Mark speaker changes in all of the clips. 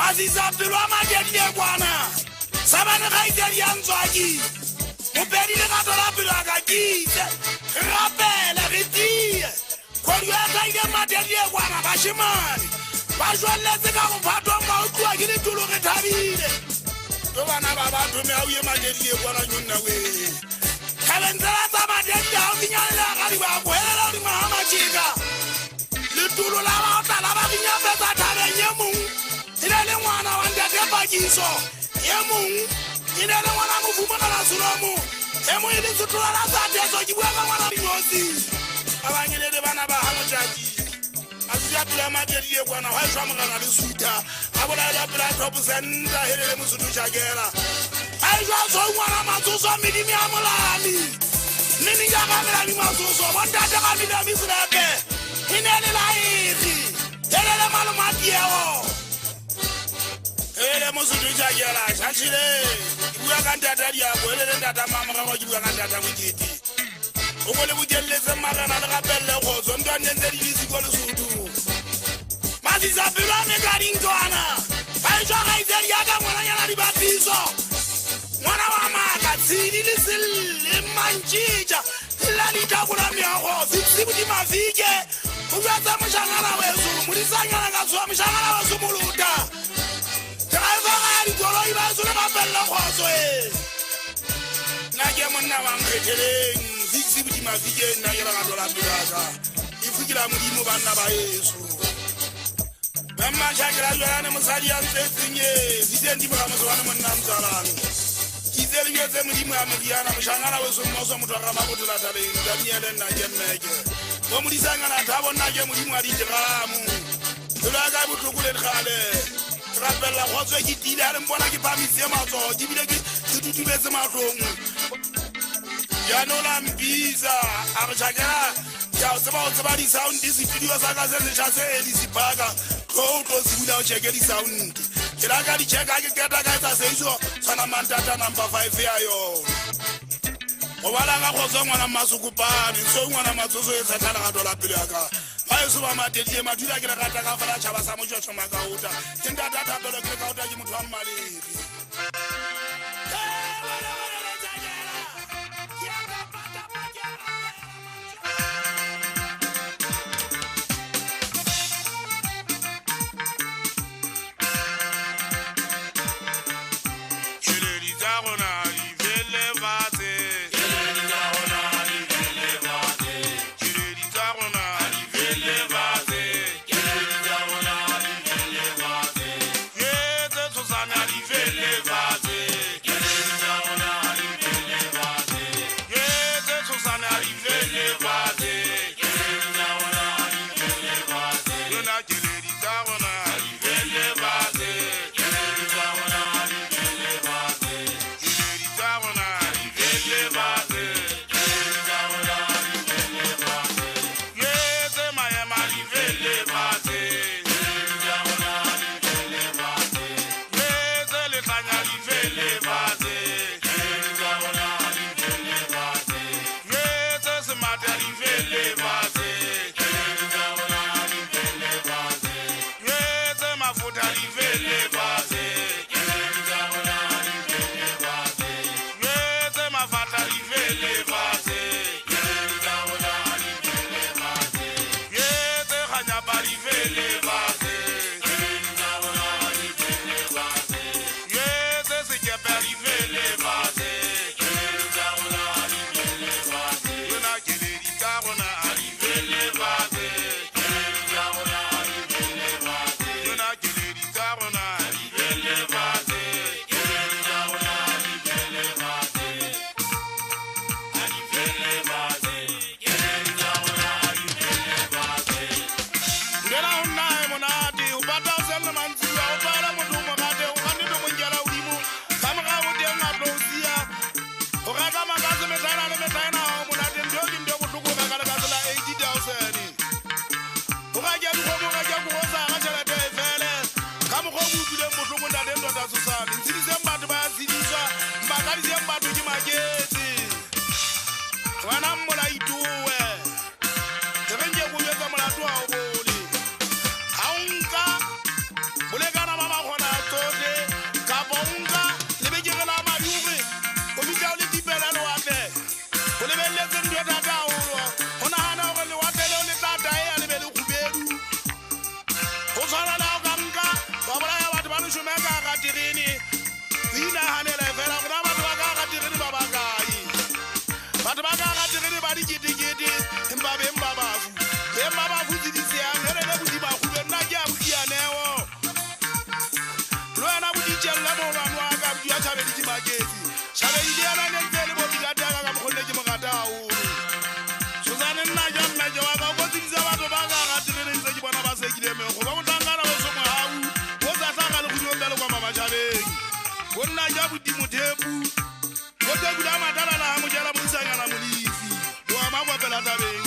Speaker 1: Masisapelo a Matedie kwana sabane kgaitsedi ya Ntswaki mopedi lerato la pelo ya ka ke itse re rapele re tie kgodu ya tlhaile Matedie kwana bashemane ba jwelletse ka mophatong ba utluwa ke letolo re thabile to bana ba batho me au ye Matedie kwana nyonna we thabeng tsela tsa Matedie haufinyane le rakgadi ba bohelela hodimo ha matjeka letulo la baotla la ba rinyapetsa thabeng e mong e ne le ngwana wa ntate Pakiso e mong e ne le ngwana mofumagala Solomo e mong e le setlola la sa Teso ke bua ka ngwana dinotsi ba bang e le le bana ba ha Motjaki a sia pela Matedie kwana hwa eshwa morena le suta a bolaelwa pela top center helele Mosotho tjhakela a eshwa so ngwana matsoso medimo ya molami mme ja ka melami matsoso bontate ga melami selepe e ne le laere helele malomatieo ele Mosotho tjhakela tjhatjhile ke bua ka ntata Diako elele ntata Mamorago ke bua ka ntata Mokete o ko le bokelletse marena le rapelle kgotso ntwa nne ntse di le siko Lesotho masisapelo a me ka dintlwana ba eshwa kgaitsedi ya ka ngwananyana dibapiso ngwana wa maaka tshidi le selle mmantšitša la ditakola meago fixibo di mafike o jwetsa moshangana weso modisanyana ka tshoa moshangana weso molota driver ya dikoloi ba eso le rapelle kgotso e nna ke monna wa nkgetheleng fixibo di mafike nna ke lerato la pelo ya ka e fukila modimo banna ba eso Mmatjhakela jwalane mosadi ya ntswetseng e fitseng di mora mosobane monna ntswalang ke itse le jwetse modimo ya moriana moshangana weso mmoso motho wa ramabotola tabeng Daniele nna ke mmeke bo modisangana thabo nna ke modimo wa diteramo pelo ya ka e bohloko le kgale ke rapella kgotso ke tiile ha le mpona ke phamisitse matsoho ke bile ke tutubetse mahlong jaanong la mpitsa a re tjhakela ke a o tseba o tseba di-sound setudio sa ka se setjha se Elisi Parker tlo o tlo se bula o checke di-sound ke la ka di checka ke qeta ka etsa seiso tshwana mantata number 5 ya yona go bala ka kgotso ngwana Mmasokopane so ngwana matsoso e tshetla lerato la pelo ya ka ba eso ba Matedie Mathula ke le rata ka fela tjhaba sa Motjotjo Makaota ke ntata Thapelo ke le kaota ke motho wa mmalere. Keledi tsa rona di felle fatshe. Keledi tsa rona di felle fatshe. Keledi tsa rona di felle fatshe. Keledi tsa rona di felle fatshe. Jwetse tshosana di felle fatshe. Keledi tsa rona di felle fatshe. Jwetse tshosana di felle fatshe. Keledi tsa rona di felle fatshe. Yona keledi tsa rona di felle fatshe. Keledi tsa rona di felle fatshe. Keledi tsa rona di felle fatshe. Keledi tsa rona di felle fatshe. Jwetse maema di felle fatshe. Keledi tsa rona di felle fatshe. Jwetse lehlanya di felle fatshe. Keledi tsa rona di felle fatshe. Jwetse semata di felle fatshe. Keledi tsa rona di felle fatshe. Jwetse mafuta di felle fatshe. Keledi tsa rona di felle fatshe. Jwetse mafahla di felle fatshe. Keledi tsa rona di felle fatshe. Jwetse kganyapa di felle fatshe. Keledi tsa rona di felle fatshe. Jwetse sekepe di felle fatshe. Keledi tsa rona di felle fatshe. Yona keledi tsa rona di felle fatshe. Keledi tsa rona di felle fatshe. Yona keledi tsa rona di felle fatshe. Keledi tsa rona di felle fatshe. Di felle fatshe. Keledi tsa rona di felle fatshe. Ngena ho nna e monate o batla o sella mantsibuya o tlwaela motho o mo rate o kannete o mo nkela hodimo ka morao teng a tlo o siya ho reka makase mehlaena le mehlaena ha o monate ntho eo ke ntho e bohloko ho reka lekase la 80,000 ho reke dikgomo o reke grocery tjhelete e fele ka mokgwa o ke utlwileng bohloko ntate Ndoda Tshosane ntshediseng batho ba ya tshediswa mmakadiseng batho ke maketse wena mmolaitowe ke re nke ko jwetsa molato ha o bole ha o nka bolekana ba makgona a leshome ka hara terene. O inahanele fela gore na batho ba ka hara terene ba bakae. Batho ba ka hara terene ba diketekete, empa beng ba bafu. Beng ba bafu tsidisehang, helele bodima kgube, nna ke a botia neo. Le wena boditjelle moholwane wa ka, bodi ya Tjhabedi ke maketse. Tjhabedi le yena ne ntse e le bodyguard ya ka ka mokgo ne ke mo rata haholo. Tshosane nna ke a nnake wa ka, o kotsidisa batho ba ka hara terene ntse ke bona ba sekile mekgo. Ba mohlankana bo so mohau, bo sa hlaha lekgudiong bjalo kwa mamatjhabeng. Bo nna ke a bodi mothepu, bo tekula matalala ha mojela moisanyana Molefi. Bo ama kwa pela tabeng.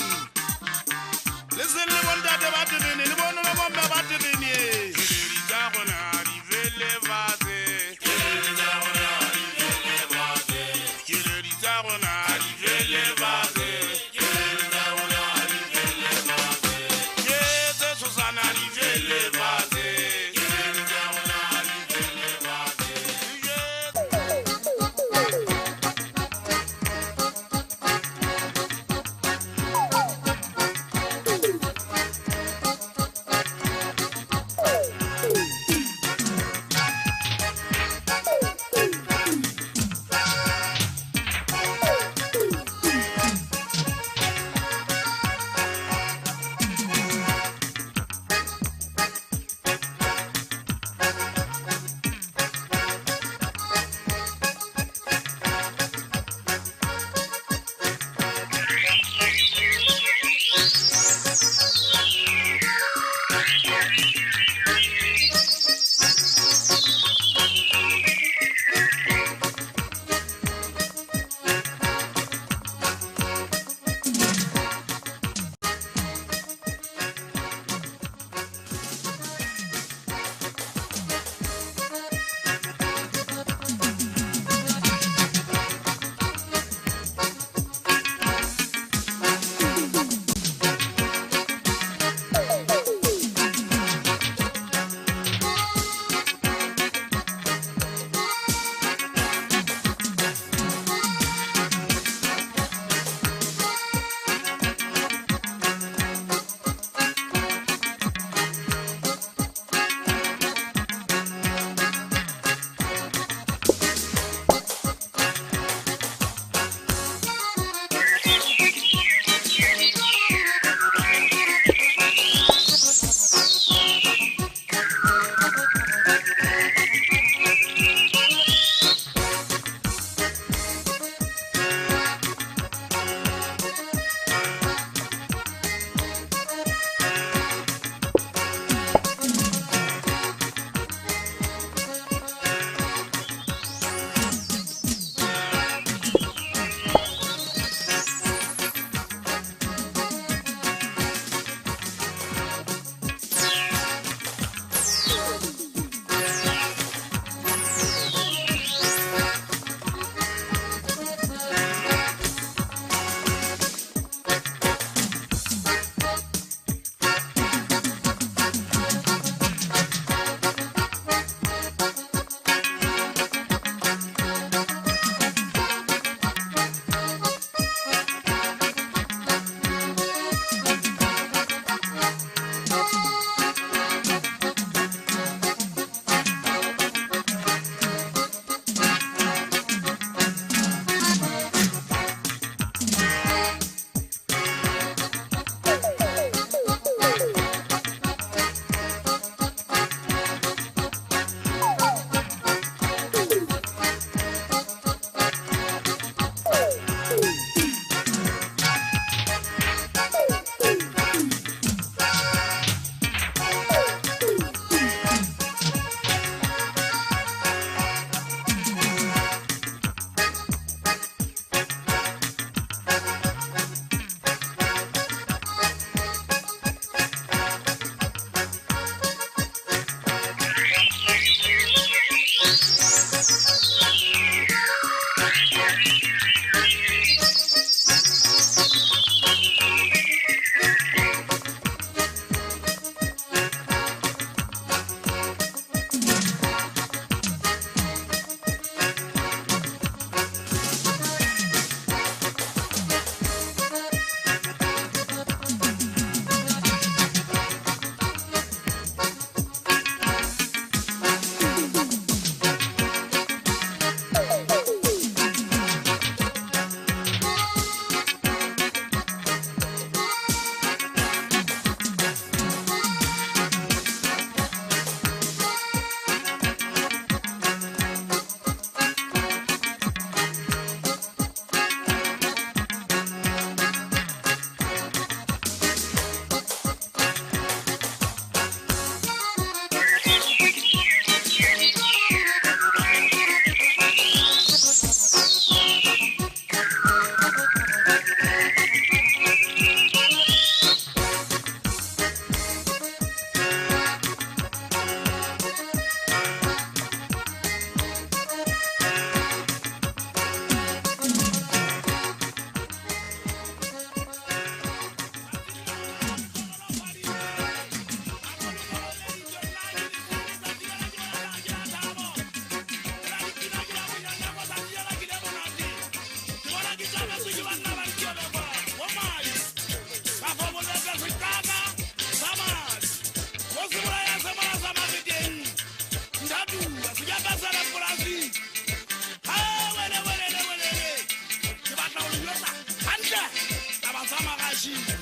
Speaker 1: Le seng le bontate ba terene, le bono le bomme ba terene. Keledi tsa rona di fele fatshe. Keledi tsa rona di fele fatshe. Keledi tsa rona di fele fatshe. Keledi tsa rona di fele fatshe. Ke tse tshosana di fele fatshe. Keledi tsa rona di fele fatshe. Magashi.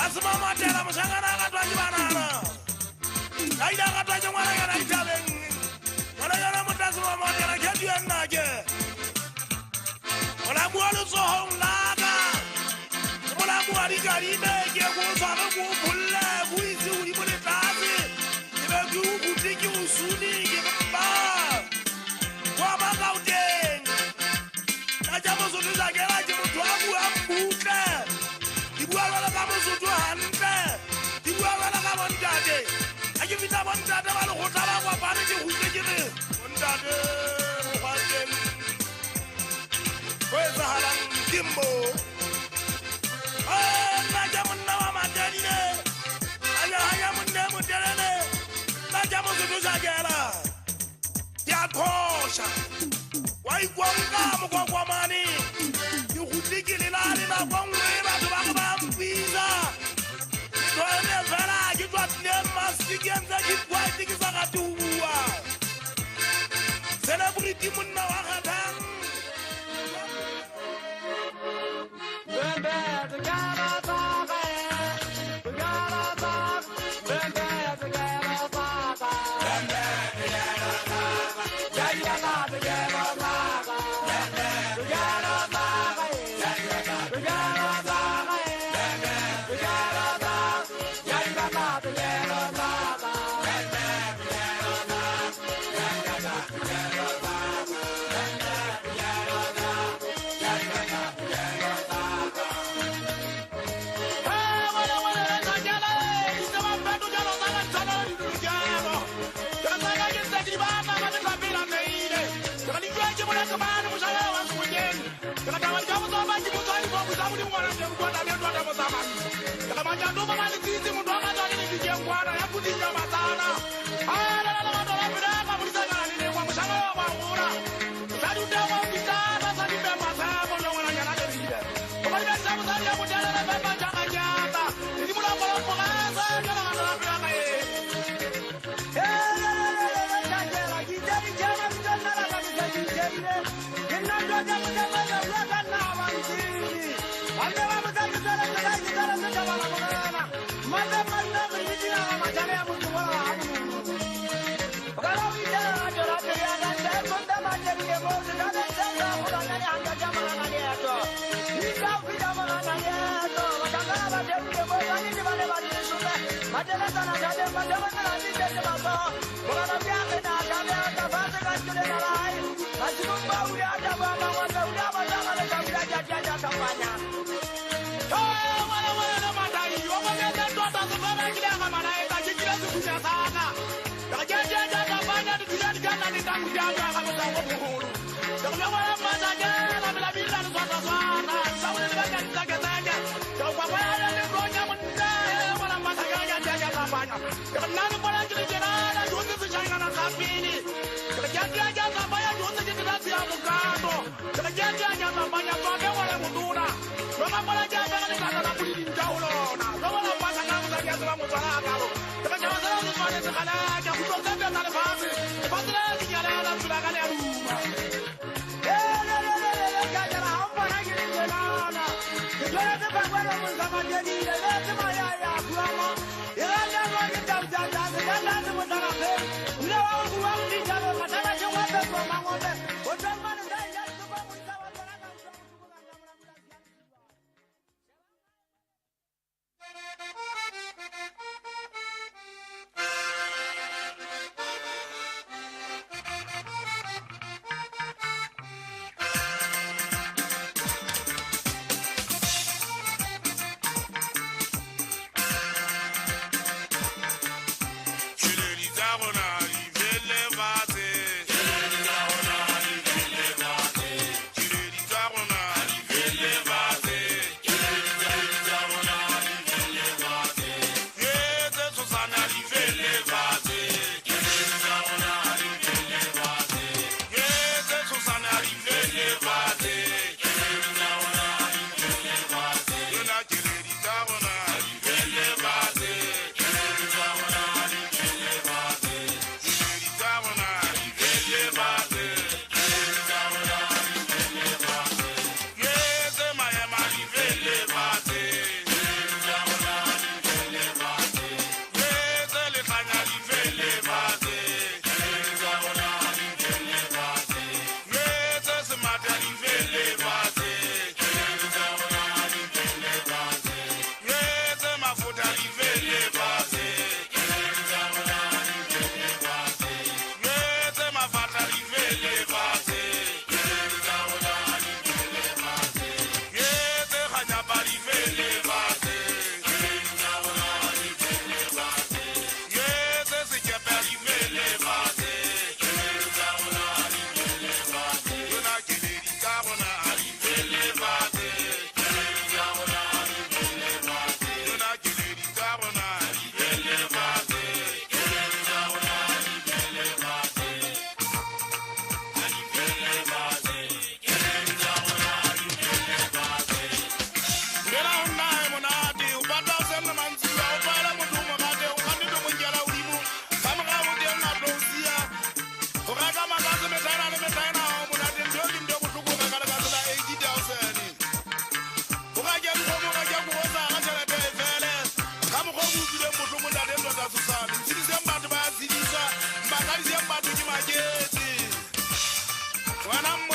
Speaker 1: Asimamatela moshangana a ratwa ke banana. A ile a ratwa ke ngwananyana dithabeng. Ngwananyana motlase mamatela ke a nnake. Molamu wa letsohong la ka. Molamu wa dikadime ke ko tshware ko pholle ko ise hodimo le tlase. Ke be ke o kutle ke o sune ke re mpa. Kwa Makauteng. Ka ja Mosotho Jakela ke motho a buang butle. Ke bua jwalo ka Mosotho hantle. Ke bua jwalo ka bontate. Ha ke fihla bontate ba lekgotla ba kopane ke kgutle ke re bontate mokgwateng. Ho etsahalang ke mo. Nna ke monna wa Matelile. Aya aya monna e motelele. Nna ke Mosotho Jakela. Ke a qhosha. Wa ikwanka mokwakwamane. Ke kgutle ke lelale nako e nngwe batho ba re ba mpitsa. Ke tlohelle fela ke tswa tlileng masiki a ntse ke quiet ke sa rate ho bua. Celebrity monna wa kgathang.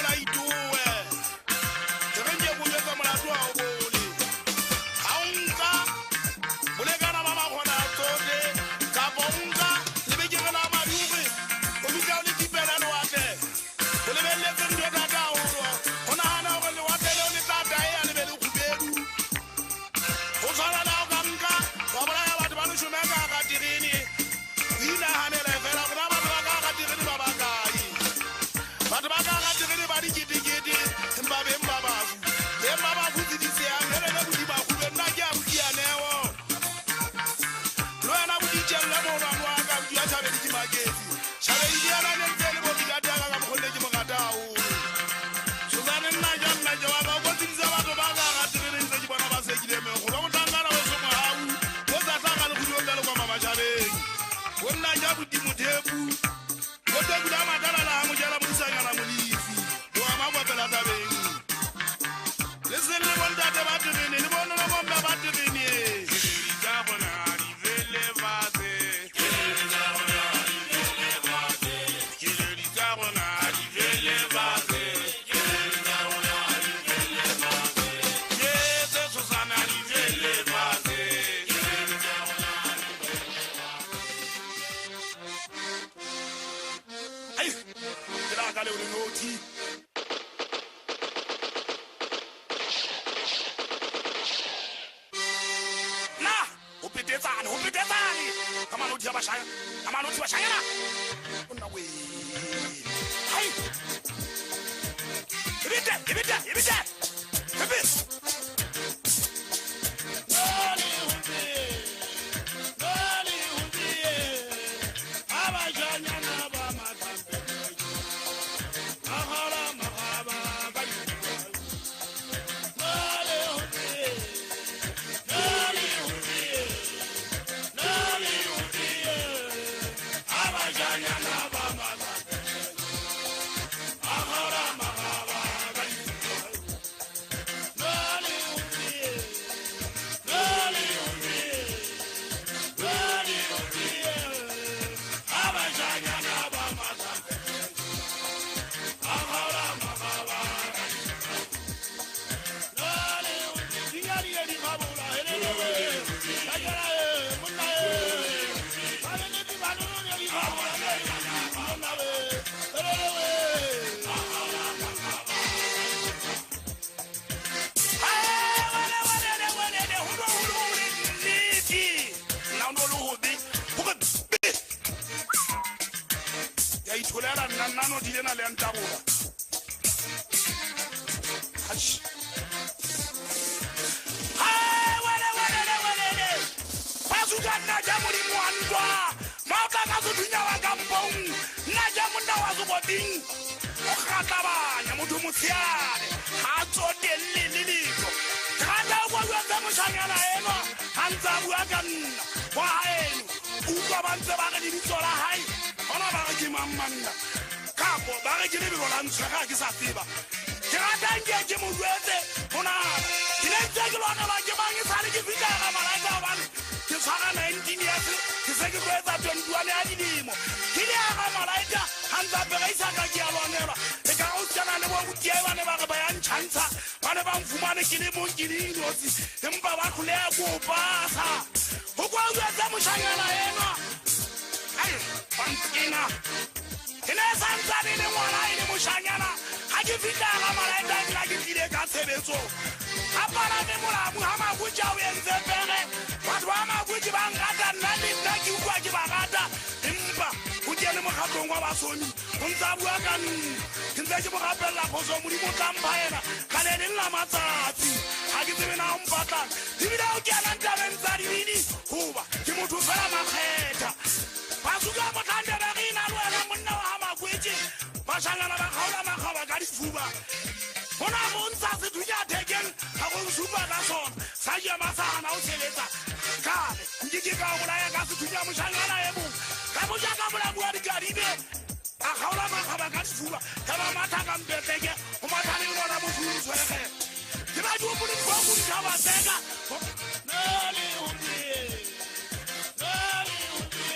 Speaker 1: Molaitowe. Ke re nke ko jwetsa molato ha o bole. Ha o nka bolekana ba makgona tsohle kapa o nka lebekere la madi hore o fihla o le tipela lewatle. O lebelletse ntho e thata haholo. O nahana hore lewatle leo le tla taeya le be le kgubedu. Ho tshwana le ha o ka nka wa bolaya batho ba leshome ka hara terene. O inahanele feela hore na batho ba ka hara terene ba bakae. Batho ba ka hara terene ba diketekete, empa beng ba bafu. Beng ba bafu tsedisehang, helele hodima kgube, nna ke a botia neo. Le wena boditjelle molwane wa ka, botia Tjhabedi ke maketse. Tjhabedi le yena ne ntse e le bodyguard ya ka ka mokgo ne ke mo rata haholo. Suzane nna ja nna ke wa ka, o kotsiditse batho ba ka hara terene ntse ke bona ba sekile mekgo. Ba mohlankana weso mohau, o sa tla ka lekgudiong ka lekwama matjhabeng. Bo nna ja buti mothepu, bo teku la matala la ha mojela modisanyana Molefi. Bo ama kwapela tabeng. Le seng le bontate ba terene, le bono le bomme ba terene. Keledi tsa rona di fele fatshe. Keledi tsa rona di fele fatshe. Keledi tsa rona di fele fatshe. Keledi tsa rona di fele fatshe. Yetse Susana di fele fatshe. Keledi tsa rona di fele fatshe. Ai, ke la ka leo le nothi. Na, ho petetsane, ho petetsane. Ka manothi a bashaya, ka manothi bashayana. Monna we. Hai. Ebite, ebite, ebite. Ebite. Nali hundi, nali hundi, abashanyana ba makampe. Ahara mahaba ba Nali hundi, nali hundi, nali hundi, abashanyana ba makampe. Ahara mahaba ba Nali hundi, nali hundi, nali hundi, abashanyana ba makampe. Ahara mahaba ba Ya itholela nna nna no di lena le ya ntabola. Atjhe. Pasuka nna ja modimo wa ntwa. Maotla ka sethunya wa kampong. Nna ja monna wa sekoting. O kgatlabanya motho motsheare. Ha a tsotelle le letho. Ke rata ho kwa jwetsa moshanyana enwa ha ntse a bua ka nna. Wa haeno. O utlwa ba ntse ba re lebitso la hae. Hona ba re ke mang manna. Kapo ba re ke lebelo la ntshwere ha ke sa tseba. Ke rata nke ke mo jwetse ho nahana. Ke ne ntse ke lwanelwa ke mang e sale ke fihla hara malaika hobane ke tshwara 19 years, ke se ke tlo etsa 21 ya dilemo. Ke le hara malaika ha ntse a pereisa ka ke a lwanelwa. E ka o tshwana le bo abuti ba ne ba re ba ya ntjhantsha, ba ne ba nfumane ke le mong ke le inotshi, empa ba hloleha ko pasa. Ho kwa jwetsa moshanyana enwa. Ai, ba nkena. Ke ne santsane le ngwana e le moshanyana. Ha ke fihla hara malaika nna ke tlile ka tshebetso. Ha palame molamu ha Makwetji a o entse pere. Batho ba Makwetji ba nrata nna le nna ke utlwa ke ba rata. Empa ho kene mokgatlong wa basomi, o ntse a bua ka nna. Ke ntse ke mo rapella phoso Modimo o tla mpha yena ka le leng la matsatsi. Ha ke tsebe na o mpatlang. Ebile o kena ntabeng tsa dibini hoba ke motho fela makgetha. Basuka motlhande ba re ina le wena monna wa ha Makwetji. Bashanyana ba kgaola makgaba ka difuba. Hona mo ntsha sethunya thekeng ha go nsupa ka sona. Sa jema sa hana ho sebetsa. Ka re nke ke ka o bolaya ka sethunya moshanyana e mong. Ka mo ja ka molamu wa dikadibe. A kgaola makgaba ka difuba. Ka ba matha ka mpetleke. Ho matha le lona motho o ntshwere. Ke ba di hopole di kwa go dithaba tseka. Nali hundi, nali hundi,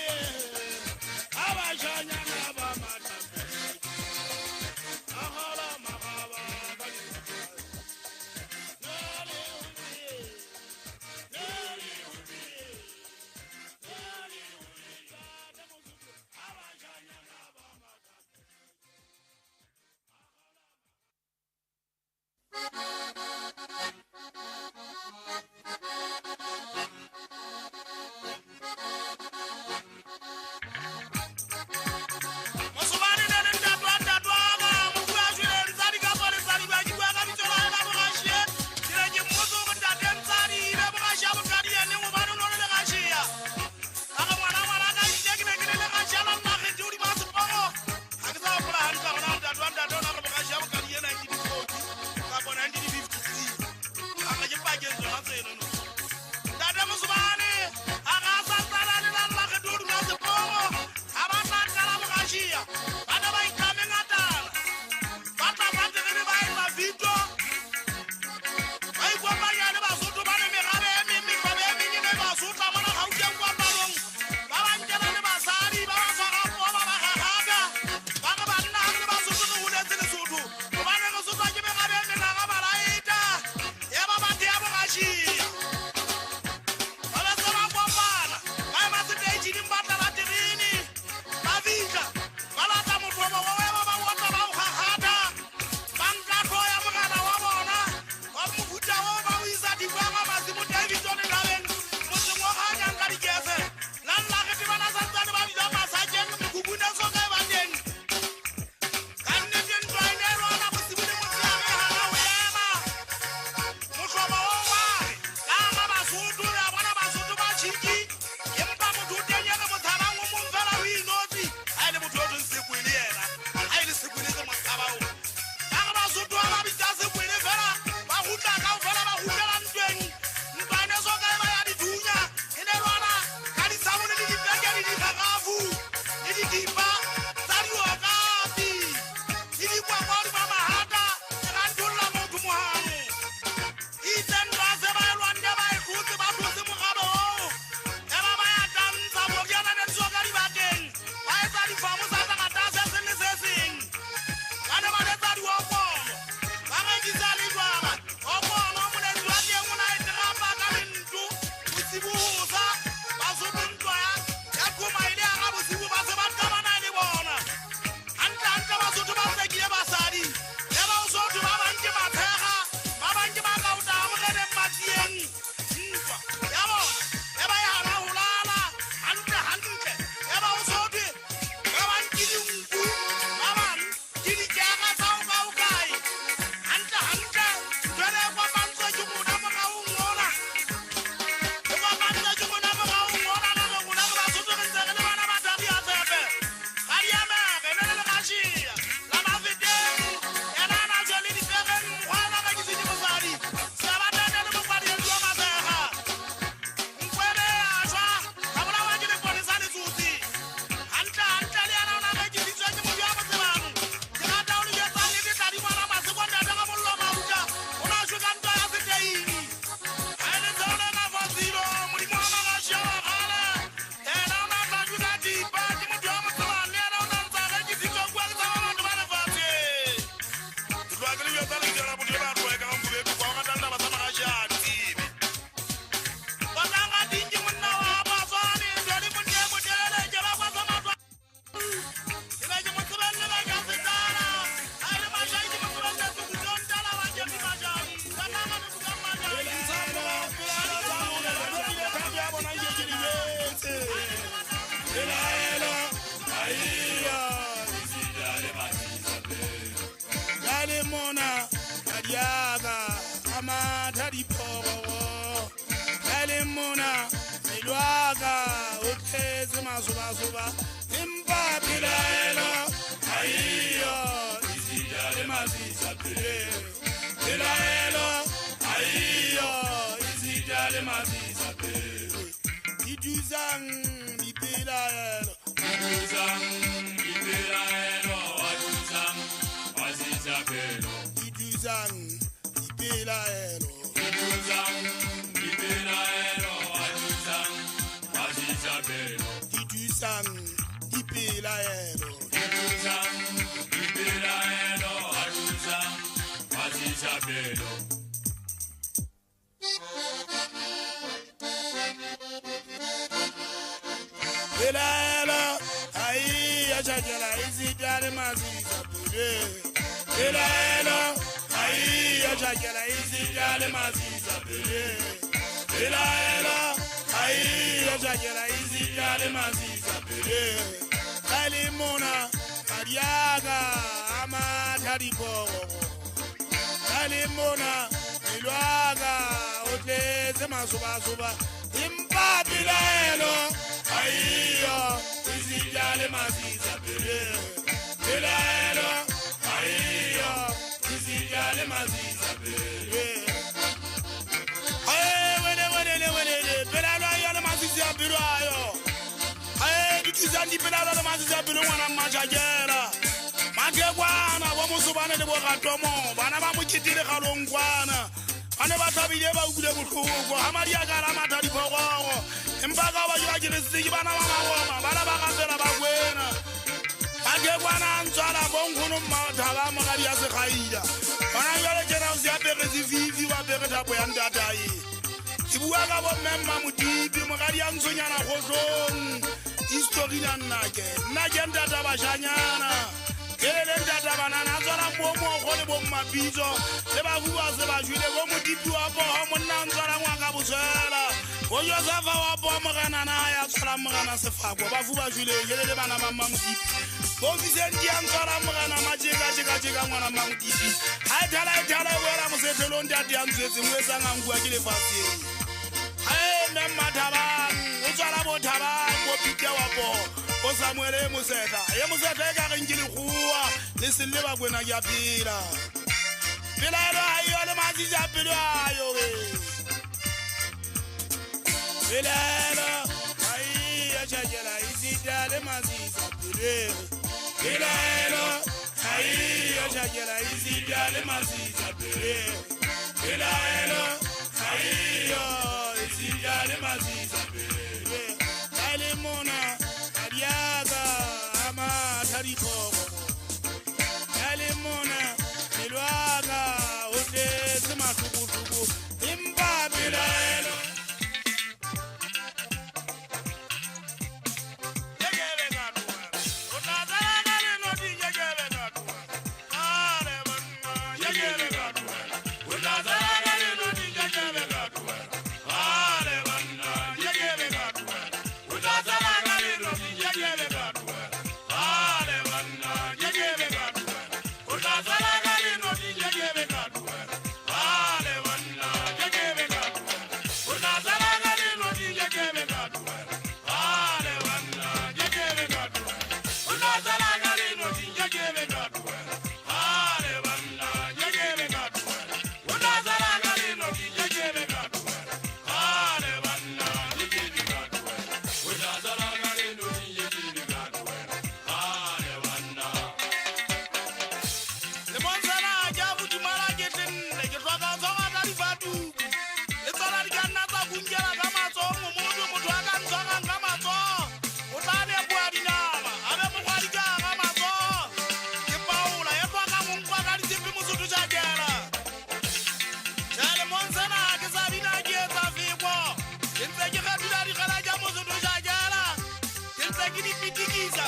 Speaker 1: abashanyana ba makampe. Ahara ke le jwetsa lebitso la motho e ba tloekang kgobedu kwa o ratang taba tsa mogashe a di tsebe. Batlang a ke monna wa Batswane, jwale monna e motelele ke ba kwa sa matlwa. Ke ne ke mo tsebelle ba ka setala. Ha e le Mashai ke mo tsebelle Sekhutlong tala wa Jefi Mashai. Tala ka Sekhutlong Mashai. Pelaelo ha eyo, esita le masisapelo. Ka le mona madi a ka a matha diphororo. Ka le mona pelo a ka o tletse masobasoba. Empa pelaelo ha eyo, esita le masisapelo. Pelaelo ha eyo, esita le masisapelo. Di thusang dipelaelo.
Speaker 2: Thusang dipelaelo, wa thusang masisapelo.
Speaker 1: Di thusang dipelaelo.
Speaker 2: Thusang dipelaelo, wa thusang masisapelo.
Speaker 1: Di thusang dipelaelo.
Speaker 2: Thusang dipelaelo, wa thusang masisapelo.
Speaker 1: Pelaelo ha eyo, tjhakela esita le masisapelo. Pelaelo ha eyo, tjhakela esita le masisapelo. Pelaelo ha eyo, tjhakela esita le masisapelo. Ka le mona madi a ka a matha diphororo. Ka le mona pelo a ka o tletse masobasoba. Empa pelaelo ha eyo, esita le masisapelo. Pelaelo ha eyo, esita le masisapelo. Ae, wele, wele, wele, pelaelo ha eyo le masisapelo ayo. Ae, di thusang dipelaelo le masisapelo ngwana Mmatjhakela. Mathekwana bo Mosobane le bo Ratomo, bana ba mokete le kgalong kwana. Ba ne ba thabile ba utlwile bohloko ha madi a ka la matha diphororo. Empa ka ba ke ba keresitse ke bana ba Maroma, bana ba rapela ba kwena. Mathekwana a ntswala bo nkgono Mmathaba moradi ya Sekgaila. Hona jwale tjena o se apere sefifi, o apere thapo ya ntatae. Ke bua ka bo mme Mmamotipi, moradi ya ntshonyana kgohlong. History na nnake, nna ke ntata bashanyana. Ke le ntata banana a tswalang bo mokgo le bo mmapitso. Le bafu ba se ba shwele, bo Motipi wa poho, monna a ntswalang wa ka botshwela. Bo Josefa wa poho, morena na ya tswalang morena Sefako. Bafu ba shwele, ke le bana ba Mmamotipi. Bo Vicente ya ntswalang morena Matjeka, tjeka, tjeka, ngwana Mmamotipi. Ha e thala, e thala, e wela mosetlelong, ntate ya ntswetseng, o etsang a nkuwa ke lefatsheng. Hae, mme Mmathabang, o tswala bo Thabang, bo Peter wa poho, bo Samuel e Mosetla. E Mosetla e ka reng ke lekgowa, le selle ba kwena ke a phela. Pelaelo ha eyo le masisapelo ayo we. Pelaelo ha eyo, tjhakela esita le masisapelo. Pelaelo ha eyo, tjhakela esita le masisapelo. Pelaelo ha eyo, esita le masisapelo. Ka le mona madi a ka a matha diphororo. Ka le mona pelo a ka o tletse mahlokohloko. Empa pelaelo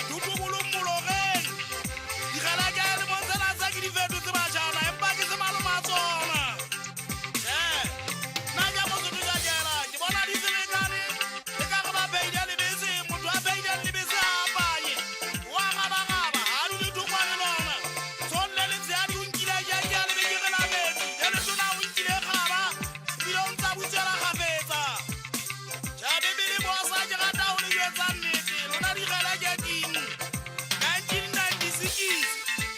Speaker 1: Thotobolo moloreng. Dikgalake le montsena tsa ke di fetotse batjhana empa ke se maloma a tsona. Nna ke a Mosotho Tjhakela, ke bona di ferekane e ka re ba pheile lebese, motho a pheileng lebese ha a panye. Wa rabagaba, ha dule thokwane lona. Tshong le letshehadi o nkile jeke ya lebekere la metsi, le letona o nkile kgaba, ebile o ntsa butswela kgafetsa. Tjhe, Bebele bosa ke rata ho le jwetsa nnete, lona dikgalake ting. 1996,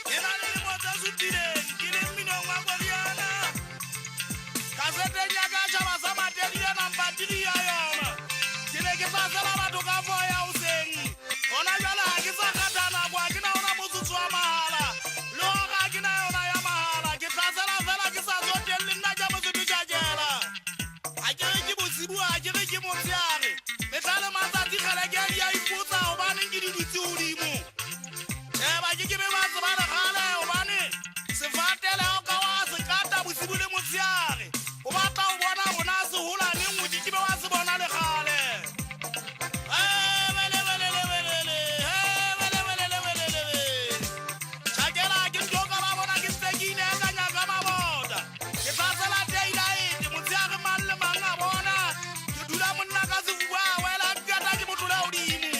Speaker 1: ke na le lemo tse supileng, ke le mminong wa koriana. Kaseteng ya ka tjhaba sa Matedi number 3 ya yona. Ke ne ke hlasela batho ka 4 ya hoseng. Hona jwale ha ke sa kgatha nako, ha ke na ona motsotso wa mahala. Le hora ha ke na yona ya mahala. Ke hlasela feela ke sa tsotelle nna ke Mosotho Tjhakela. Ha ke re ke bosibu, ha ke re ke motshehare. Mehla le matsatsi kgeleke di a ipotsa hobaneng ke di dutse hodimo. Tjhe, ba ke ke be ba tseba le kgale hobane sefate le ha o ka wa se kata bosibu le motshehare. O batla ho bona hore na se hola neng, o ke ke be wa se bona le kgale. Wele, wele, le, wele, le. Wele, wele, le, wele, le, we. Tjhakela ke ntho ka ba bona ke ntse ke inekanya ka mabota. Ke hlasela daylight, motshehare mang le mang a bona. Ke dula monna ka sefuba a wela, ke qeta ke mo tlola hodimo.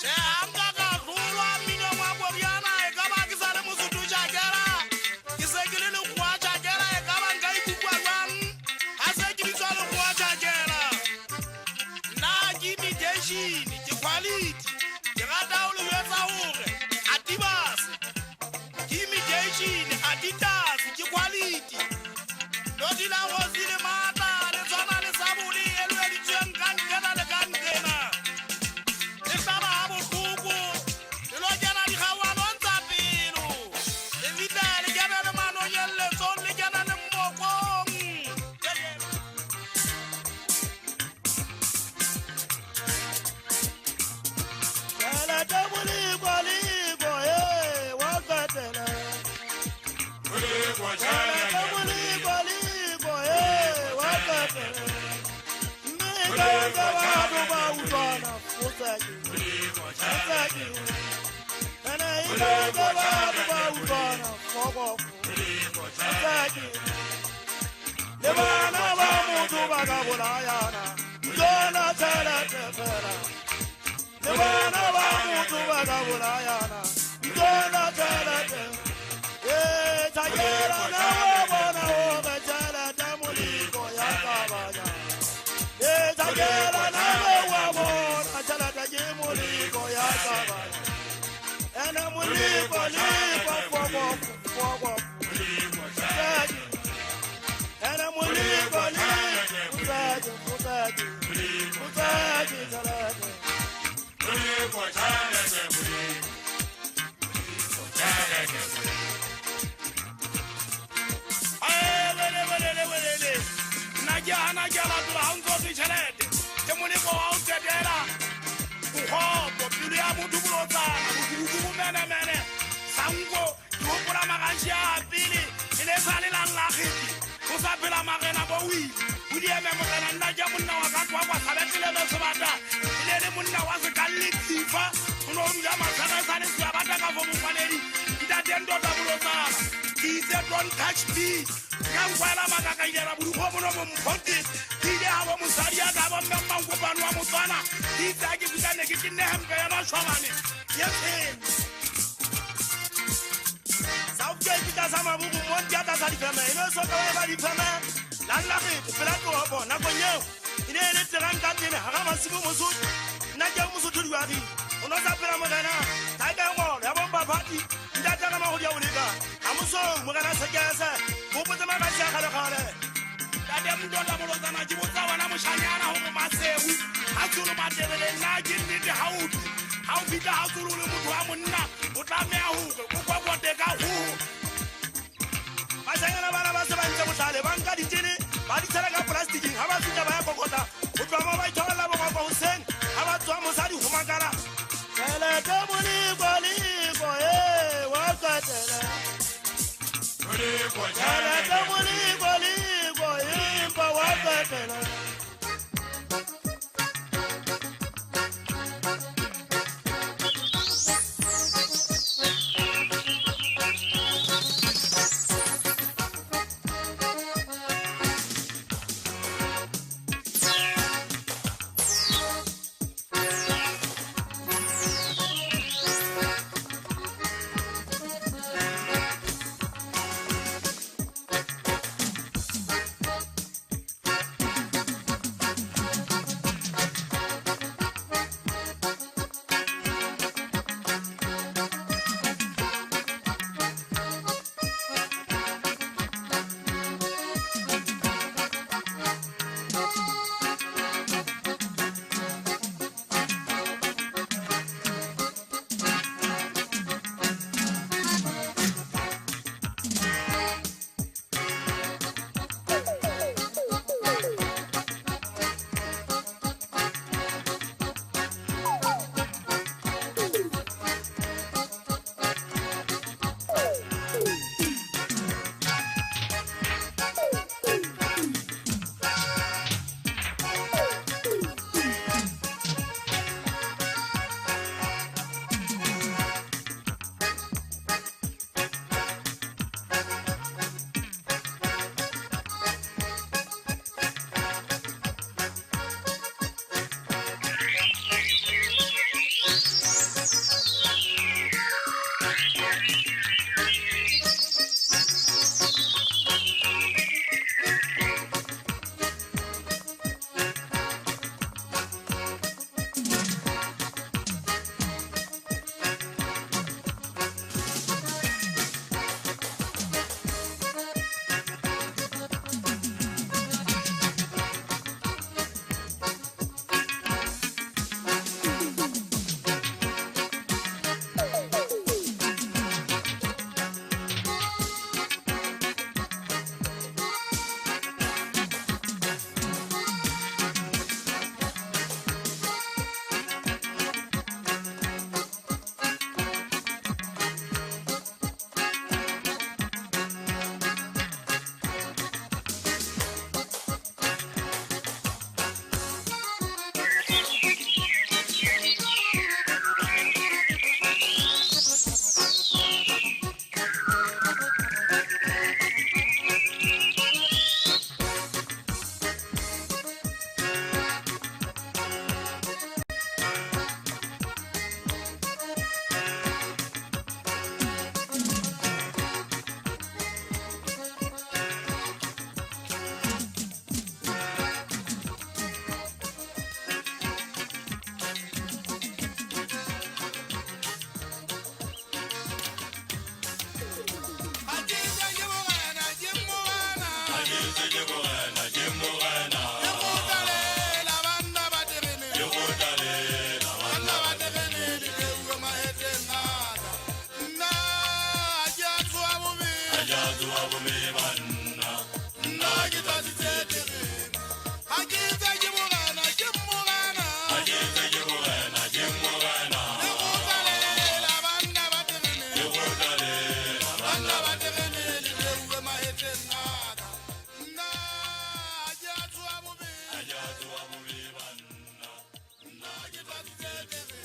Speaker 1: Tjhe, ha nka ka hlolwa mminong wa koriana, e ka ba ke sa le Mosotho Tjhakela. Ke se ke le lekgowa Tjhakela, e ka ba nka ikutlwa jwang ha se ke bitswa lekgowa Tjhakela. Nna ke imitation, ke quality. Ke rata ho le jwetsa hore Adibas ke imitation, Adidas ke quality. Lodi la Rosi le matla, le tshwana le sabole e lweditsweng ka nqena le ka nqena. Le hlaba ha bohloko, le lo kena dikgaohanong tsa pelo. Le fihla le kena le manonyelletsong, le kena le mmokong.
Speaker 3: Tjhelete boliko liko, wa qetela. Tjhelete boliko liko, wa qetela. Mme ka etsa batho ba utlwana, fotsake, fotsake. Ene e ka etsa batho ba utlwana, fokofo, fotsake. Le bana ba motho ba ka bolayana, tsona tjhelete fela. Le bana ba motho ba ka bolayana, tsona tjhelete. Tjhakela na wa bona hore tjhelete moliko ya kabanya. Tjhakela na wa bona tjhelete ke moliko ya kabanya. Ene moliko liko fokofo, fokofo. Ene moliko liko, fotsake, fotsake. Fotsake tjhelete.
Speaker 1: Wele, wele, le, wele, le. Nna ke hana ke a latola ha o ntso thwe tjhelete. Ke moleko wa ho qetela. Bokgopo, pelo ya motho bolotsana, bokubukubu bomenemene. Sanko, ke hopola marashi a pele, e ne sa le lang la kgete. Ho sa phela marena bo wile. Ho dieme morena, nna ke monna wa ka kwa kwa Sabetele Sebata. E ne le monna wa sekalle tsifa. Ho no dula matshana sa le Sebata ka fo mongwanedi. Ntate Ntota bolotsana. Ke itse don't touch me. Ka nkwela makakailela borukgo bono bo mphote. Ke ile ha bo mosadi ya ka bo mme Mmankopane wa Motswana. Ke itse ha ke fihla ne ke tenne hempe ya mashwabane. Ye tshweu.
Speaker 3: Southgate ke tlasa mabuku, Monti a tlasa difeme. E ne so ka ba e ba difeme. Lallagete, pela toropo, nakong eo. E ne e le terang ka tene, hara masibu Mosotho. Nna ke Mosotho diwaring. O no sa phela morena. Thaekengolo ya bomphaphati. Ntate ka mahodi a boleka. Ha mosong, morena Sekese. Bopotse makatsi a kgalekgale.
Speaker 1: Ntate Mntota bolotsana, ke botsa wena moshanyana hore Maseru ha tsolo Matebele, nna ke nnete ha o thwe. Ha o fihla ha tsolo le motho wa monna, o tlameha hore o kokote ka hoho.
Speaker 3: Bashanyana bana ba se ba ntse bohlale, ba nka ditene, ba di tshela ka plasticing, ha ba fihla ba ya kokota. Ho tloha moo ba itholla boroko hoseng, ha ba tsoha mosadi ho makala. Tjhelete moliko liko, wa qetela. Tjhelete moliko liko, empa wa qetela.
Speaker 2: Ke tse ke morena, ke morena.
Speaker 1: Lekgotla le la banna ba terene.
Speaker 2: Lekgotla le la
Speaker 1: Banna ba terene le teuwe mahetleng a ka. Nna ha ke a tsoha bobe.
Speaker 2: Ha ke a tsoha bobe banna.
Speaker 1: Nna ke tlatsitse terene. Ha ke tse ke morena, ke morena.
Speaker 2: Ha ke tse ke morena, ke morena.
Speaker 1: Lekgotla le la banna ba terene.
Speaker 2: Lekgotla le la
Speaker 1: Banna ba terene le teuwe mahetleng a ka. Nna ha ke a tsoha bobe.
Speaker 2: Ha ke a tsoha bobe banna.
Speaker 1: Nna ke tlatsitse terene.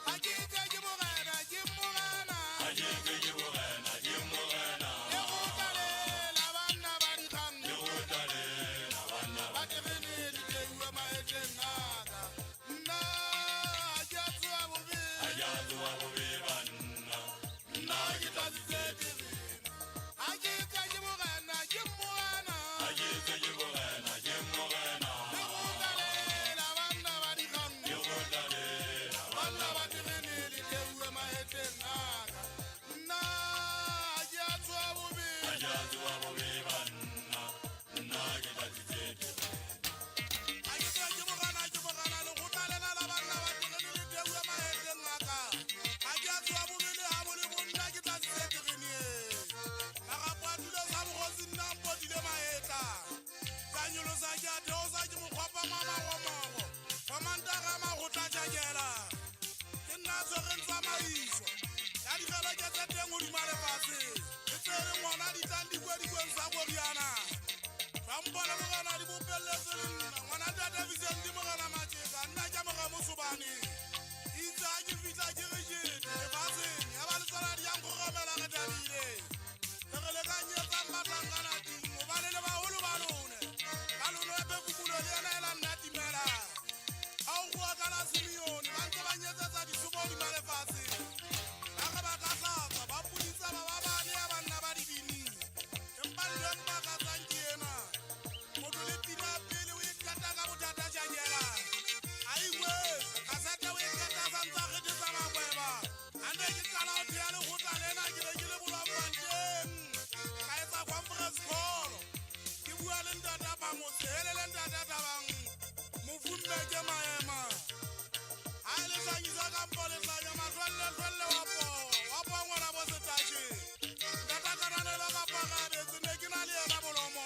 Speaker 1: Ha ke tse ke morena, ke morena.
Speaker 2: Ha ke tse ke morena, ke morena.
Speaker 1: Lekgotla le la banna ba dikgang.
Speaker 2: Lekgotla le la banna
Speaker 1: Ba terene le teuwe mahetleng a ka. Nna ha ke a tsoha bobe.
Speaker 2: Ha ke a tsoha bobe banna.
Speaker 1: Nna ke tlatsitse terene. Ha ke tse ke morena, ke morena.
Speaker 2: Ha ke tse ke morena, ke morena.
Speaker 1: Lekgotla le la banna ba dikgang.
Speaker 2: Lekgotla le la
Speaker 1: Banna ba terene le teuwe mahetleng a ka. Nna ha ke a tsoha bobe.
Speaker 2: Ha ke a tsoha bobe banna. Nna ke tlatsitse terene.
Speaker 1: Ha ke tswa ke morena, ke morena. Lekgotla lena la banna ba terene le teuwe mahetleng a ka. Ha ke a tsoha bobe le ha bo le bo nna ke tlatsitse terene. Marapo a tulo sa bokgosi nna a mpotile mahetla. Ka nyolosa ke a theosa ke mokgopa mamaromago. Wa Mantaha makgotla tjhakela. Ke nna a tshwereng tsamaiso ya dikgeleke tse teng hodima lefatshe. Ke tse leng hona di tlang dikwedikweng sa koriana. Hlompho le morena di bopelletse le nna. Ngwana ntate Vincent morena Matjeka, nna ke mora Mosobane. Itse ha ke fihla ke re jete lefatsheng, ya ba le tsona di a nkgoromela re thabile. Re re lekanyetsang batlankana ting, hobane le baholo ba lone. Ba lone phefumolo le yena e la nna timela. Ha o rua ka la Simeone, ba ntse ba nyetsetsa disomo hodima lefatshe. Ba re ba tla hlatswa, ba puditsa ba ba bane ya banna ba dibini. Empa ntho e mmakatsang ke ena. Motho le pina pele o e qeta ka bothata tjhakela. Ha e ngwetse, kasete o e qeta a sa ntsa kgethetsa makweba. Ha ne ke qala ho theha lekgotla lena, ke be ke le Bloemfontein. Ka etsa conference call. Ke bua le ntata Phamotse, hele le ntata Thabang. Mofu mme ke maema. Ha e le hlanyisa kampo le hlanya, mahlwelle hlwelle wa poo, wa poo ngwana bo setatjhe. Ntata Kananelo kapa Rabetse, ne ke na le yena Bolomo.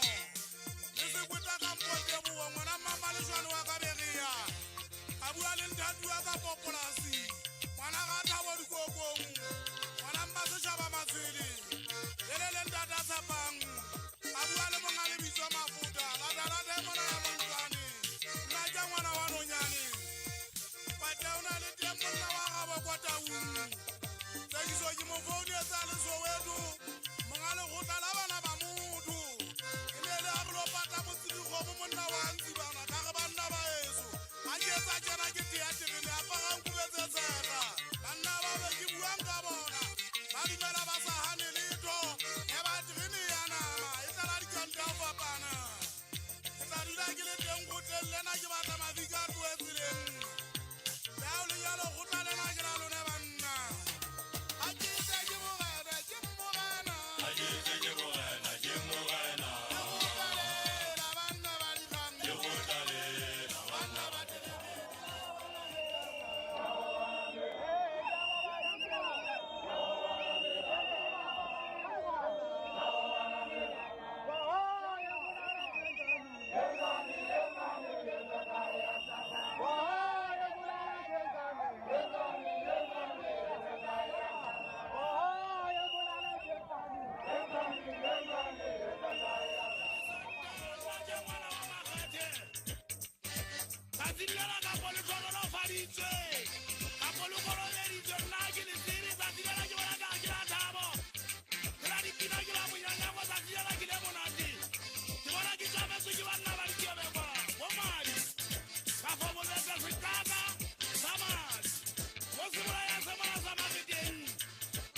Speaker 1: Le sekweta kampo Teboho, ngwana mmama Leshwane wa ka Berea. Ka bua le nthatu wa ka popolasi, ngwana ga Thabo Dikokong, ngwana mpa setjhaba Matshwele. Lele le ntata Tshepang. Ka bua le monga lebitso Mafuta, lata lata e mona ya Montsane. Nna ke ngwana wa nonyane. Pate o na le teng monna wa gabo kwa Taung. Tsekiso ke mo founetsa le Soweto, monga lekgotla la bana ba motho. E ne le ha re lo pata motsidikgomo monna wa Ntsibana, ka re banna ba heso. Ha ke etsa tjena ke tea terene, aparang kobo tse tshehla. Banna ba be ke buang ka bona, ba dumela ba sa hane letho. E ba terene ya nama, e tlala dikanta ho fapana. Ke tla dula ke le teng kgotleng lena, ke batla mafika a tlohe tseleng. Le ha ho le jwalo, kgotla lena ke la lona banna. Ha ke tse ke morena, ke morena.
Speaker 2: Ha ke tse ke morena, ke morena.
Speaker 1: Lekgotla le la banna ba dikgang.
Speaker 2: Lekgotla le la
Speaker 1: Banna ba terene. Tsatsi lena kapo le hlohonolofaditswe, kapo le kolobeditswe, nna ke le tsebe. Tsatsi lena ke bona ka ke la thabo, ke la dipina, ke la monyanyako. Tsatsi lena ke le monate, ke bona ke tjametswe ke banna ba dikebekwa, bo madi, kafo bolwetse setaka sa madi, bo sebolaya semola sa Mageteng.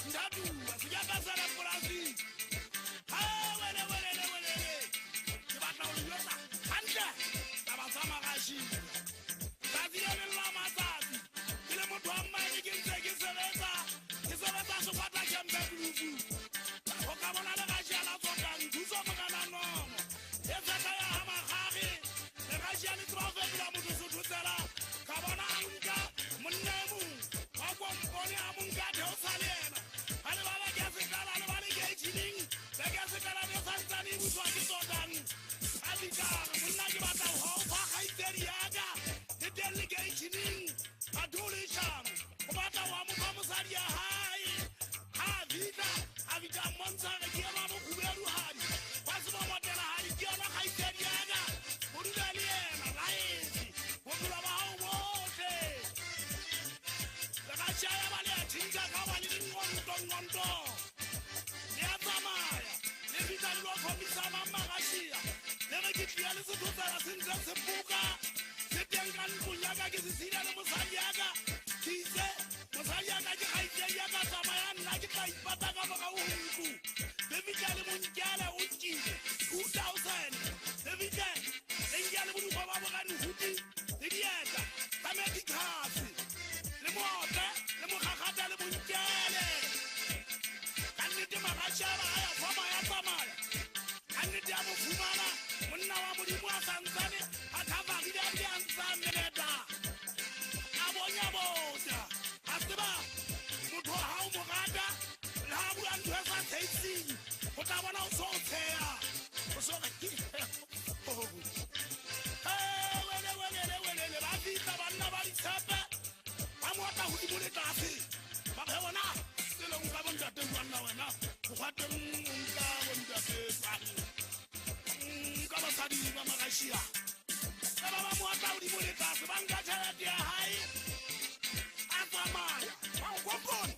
Speaker 1: Ntatuwa sekepe se le polasing. Ha wele wele wele, ke batla ho le jwetsa hantle taba tsa Magashile. Tsatsi le leng la matsatsi, ke le motho wa mmae, ke ntse ke sebetsa, ke sebetsa sekwata kempe Blufu. Ho ka bona le Rashia la tsotang, thuso morena Nomo. ke tlia le sethotsela se ntse se buka se teng ka ntlong ya ka ke sesila le mosadi ya ka ke itse mosadi ya ka ke kgaitsedi ya ka tsamaya nna ke tla ipata ka morao ho ntlo. Le fihla le monkele o nkile 2000 le fihle le nkele bodikgwa ba borane huti le dieta tsa medicase le moope le mokgakgata le bonkele. Ka nnete magashaba a ya foma ya tsamaya ka nnete ya mo fumana monna wa modimo a santsane a thabarile a bile a ntsa meleta a bonya bonya a tseba motho ha o mo rata le ha bua ntho e sa tsheiseng o tla bona o so o tsheya o so re ke wele wele wele ba fihla banna ba ditshepe ba mo otla hodimo le tlase ba re bona sele nka bontate jwanna wena mokgwa teng o nka bontate jwang nka basadi ba Marashia ba ba mo otla hodimo le tlase ba nka tjhelete ya hae a tsamaya ba kompone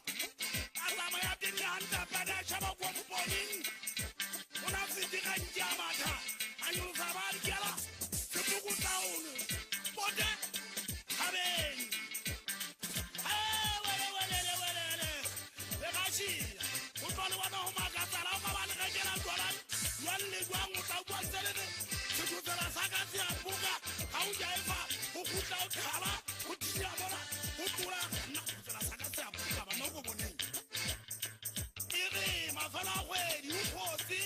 Speaker 1: a tsamaya teng hantle pele a sheba komponeng o na fete ka ntse a matha a nyolosa ba dikela sepoko taolo pote thabeng. Wele wele wele le Rashia o tlo le bona ho makatsala o ka ba le rekela jwala jwang le jwang o tla utlwa ntse le re sethotsela sa ka se a buka ha o jaefa o kgutla o qhala o thinya mona o tlola nna sethotsela sa ka se a buka bana o ko boneng e re mafelo a kgwedi o photse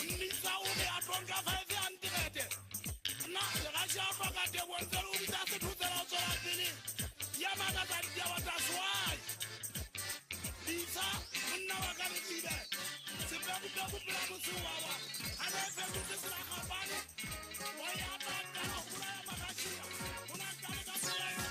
Speaker 1: mmisa o re a tlo nka 500 nna le Rashia o hloka tebo ntse le o bitsa sethotsela o tswela pele ya makatsa ditaba tsa swai bitsa monna wa ka letibe sepekupeku pela motse wa a ne fetotse selagapane wa ya tla ho bolaya Marashia o na ka le ka bolaya.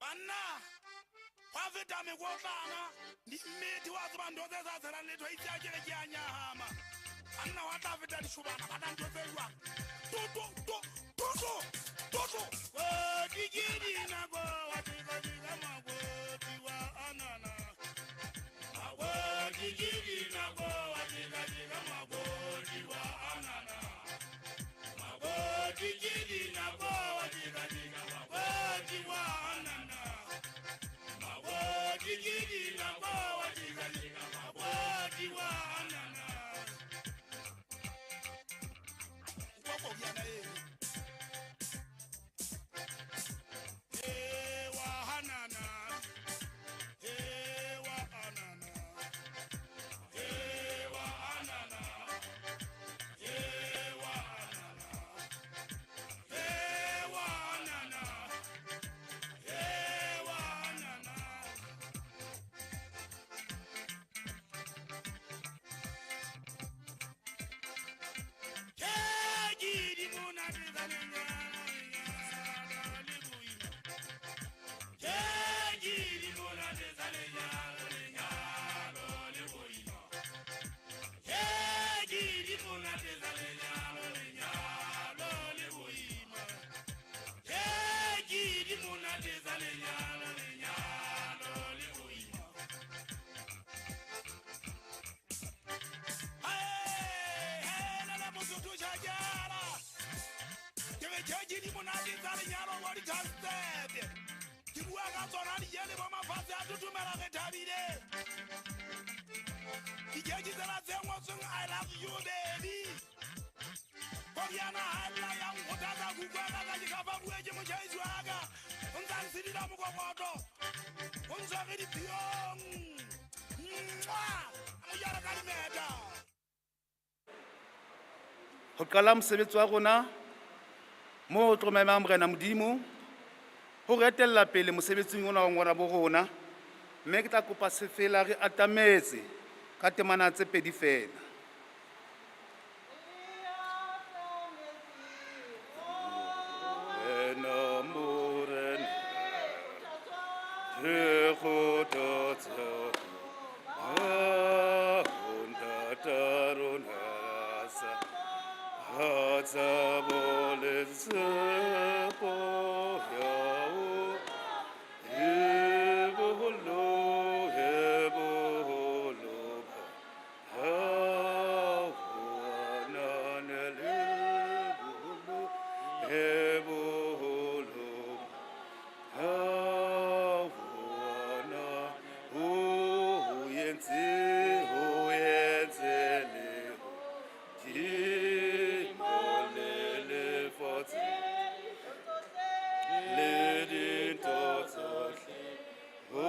Speaker 1: Banna, gwa feta mekotlana dimmete wa tseba ntho tse sa tshelang letho itse a kere ke a nyahama. Banna wa tla feta dishobana ba tla ntho tse jwang. Toto, to, toto, toto. Ke dinako wa tika-tika makoti wa anana. Makoti ke dinako wa tika-tika makoti wa anana. Makoti ke dinako wa tika-tika makoti wa anana. Makoti ke dinako wa tika-tika makoti wa anana. Kwa koriana eno. Ewa hanana. Ewa anana. Ewa anana. Ewa anana. Ewa anana. Ewa anana. Ke di monate tsa lenyalo, lenyalo le boima. Ke di monate tsa lenyalo, lenyalo le boima. Ke di monate tsa lenyalo, lenyalo le boima. Ke di monate tsa lenyalo, lenyalo le boima. Hey, hey, la la Mosotho tjhakela. Ke re ke di monate tsa lenyalo bo di-custard. Ke bua ka tsona dijele bo mafatshe a thothomela re thabile. Dikeke tsena tse ngotsweng I love you baby. Koriana ha lla ya nkgothatsa ke utlwa ka ka ke ka fa bue ke motjhaisi wa ka. O ntsa nsidila mokokotlo. O ntshwere diphiong. Mwah! A mo jara ka dimeta.
Speaker 4: Ho qala mosebetsi wa rona moo re tlo memang Morena Modimo ho re etella pele mosebetsing ona wa ngwana bo rona, mme ke tla kopa sefela re atametse ka temana tse pedi fela. Morena, Morena, re kgothatsa ha ho ntata rona sa ha tshabo le tshepo ya ho e boholo, e boholo ba ha ho ananele boholo, e boholo ba ha ho ana, ho entse, ho entse le ho dimo le lefatshe le dintho tsohle, ho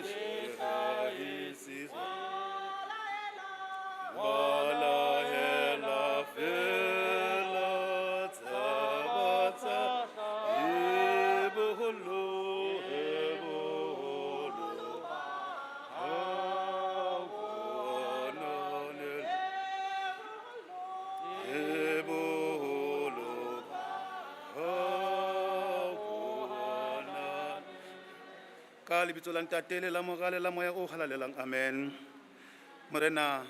Speaker 4: jera isizwe. Balahela fela tshaba tsa e boholo, e boholo ha ho ananele e boholo ha ho ananele. Ka lebitso la Ntate le la Mora le la Moya o Halalelang, amen. Morena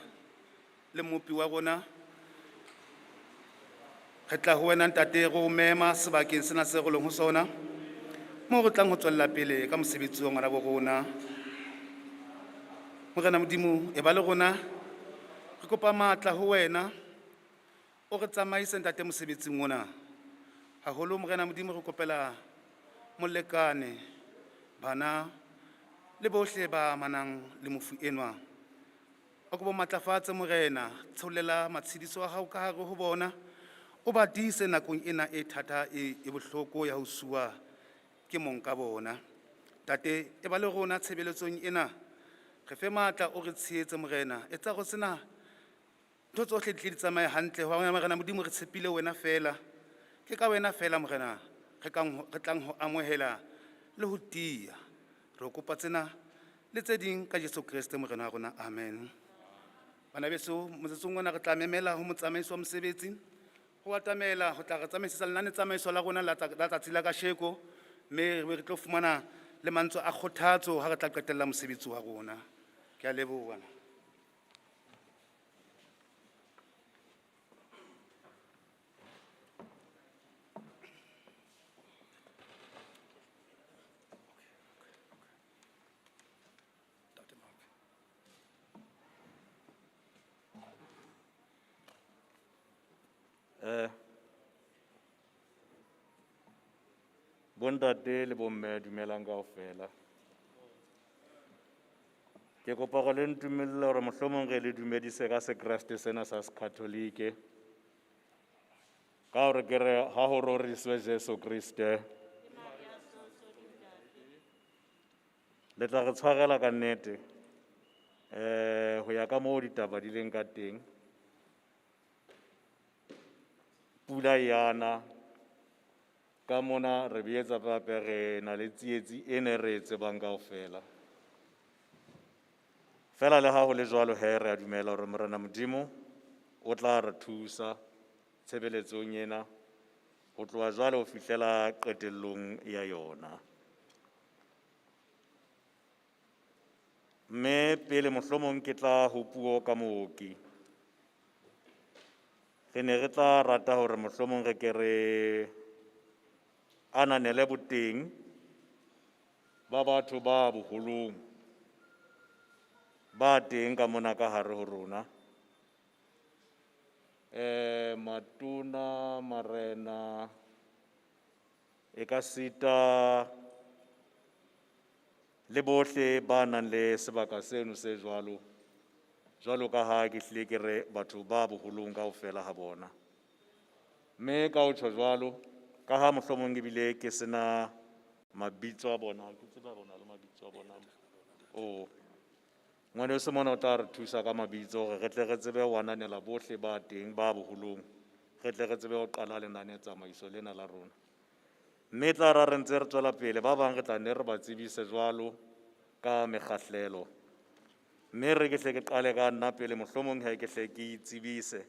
Speaker 4: le Mmopi wa rona, re tla ho wena Ntate re o mema sebakeng sena se re leng ho sona, moo re tlang ho tswella pele ka mosebetsi wa ngwana bo rona. Morena Modimo, e ba le rona, re kopa matla ho wena, o re tsamaise Ntate mosebetsing ona. Haholo Morena Modimo re kopela molekane, bana le bohle ba amanang le mofu enwa. O ko bo matlafatse Morena, tshollela matshediso a hao ka hare ho bona, o ba tiise nakong ena e thata e bohloko ya ho suwa ke mong ka bona. Ntate, e ba le rona tshebeletsong ena, re fe matla o re tshehetse Morena, etsa hore sena ntho tsohle di tle di tsamaye hantle. Hobane Morena Modimo re tshepile wena fela, ke ka wena fela Morena re tlang ho amohela le ho tiya. Re o kopa tsena le tse ding ka Jesu Kreste Morena wa rona, amen. Bana beso, motsotsong ona re tla memela ho motsamaisi wa mosebetsi ho atamela ho tla re tsamaisetsa lenane tsamaiso la rona la tsatsi la kasheko, Mme re be re tlo fumana le mantswe a kgothatso ha re tla qetella mosebetsi wa rona. Ke a leboha.
Speaker 2: Bontate le bomme dumelang kaofela. Ke kopa hore le ntumelle hore mohlomong re le dumedise ka sekreste sena sa Sekatholike. Ka hore ke re ha ho roriswe Jesu Kriste. Le tla re tshwarela ka nnete. Ho ya ka moo ditaba di leng ka teng. Pula e ana, ka mona re boetse hape re na le tsietsi e ne re e tsebang kaofela. Feela le ha ho le jwalo he, re a dumela hore Morena Modimo o tla re thusa tshebeletsong ena ho tloha jwale ho fihlela qetellong ya yona. Mme pele mohlomong ke tla ho puo ka mooki. Re ne re tla rata hore mohlomong re ke re ananele boteng ba batho ba boholong ba teng ka mona ka hare ho rona. Matona, marena, e ka sita le bohle ba nang le sebaka seno se jwalo, jwalo ka ha ke hlile ke re batho ba boholong kaofela ha bona. Mme ka ho tjho jwalo, ka ha mohlomong ebile ke sena mabitso a bona, ke tseba rona le mabitso a bona. Oh. Ngwaneso mona o tla re thusa ka mabitso hore re tle re tsebe ho ananela bohle ba teng ba boholong, re tle re tsebe ho qala lenane tsamaiso lena la rona. Mme tla ra re ntse re tswela pele, ba bang re tla nne re ba tsebise jwalo ka mekgahlelo. Mme re ke hle ke qale ka nna pele, mohlomong he ke hle ke itsebise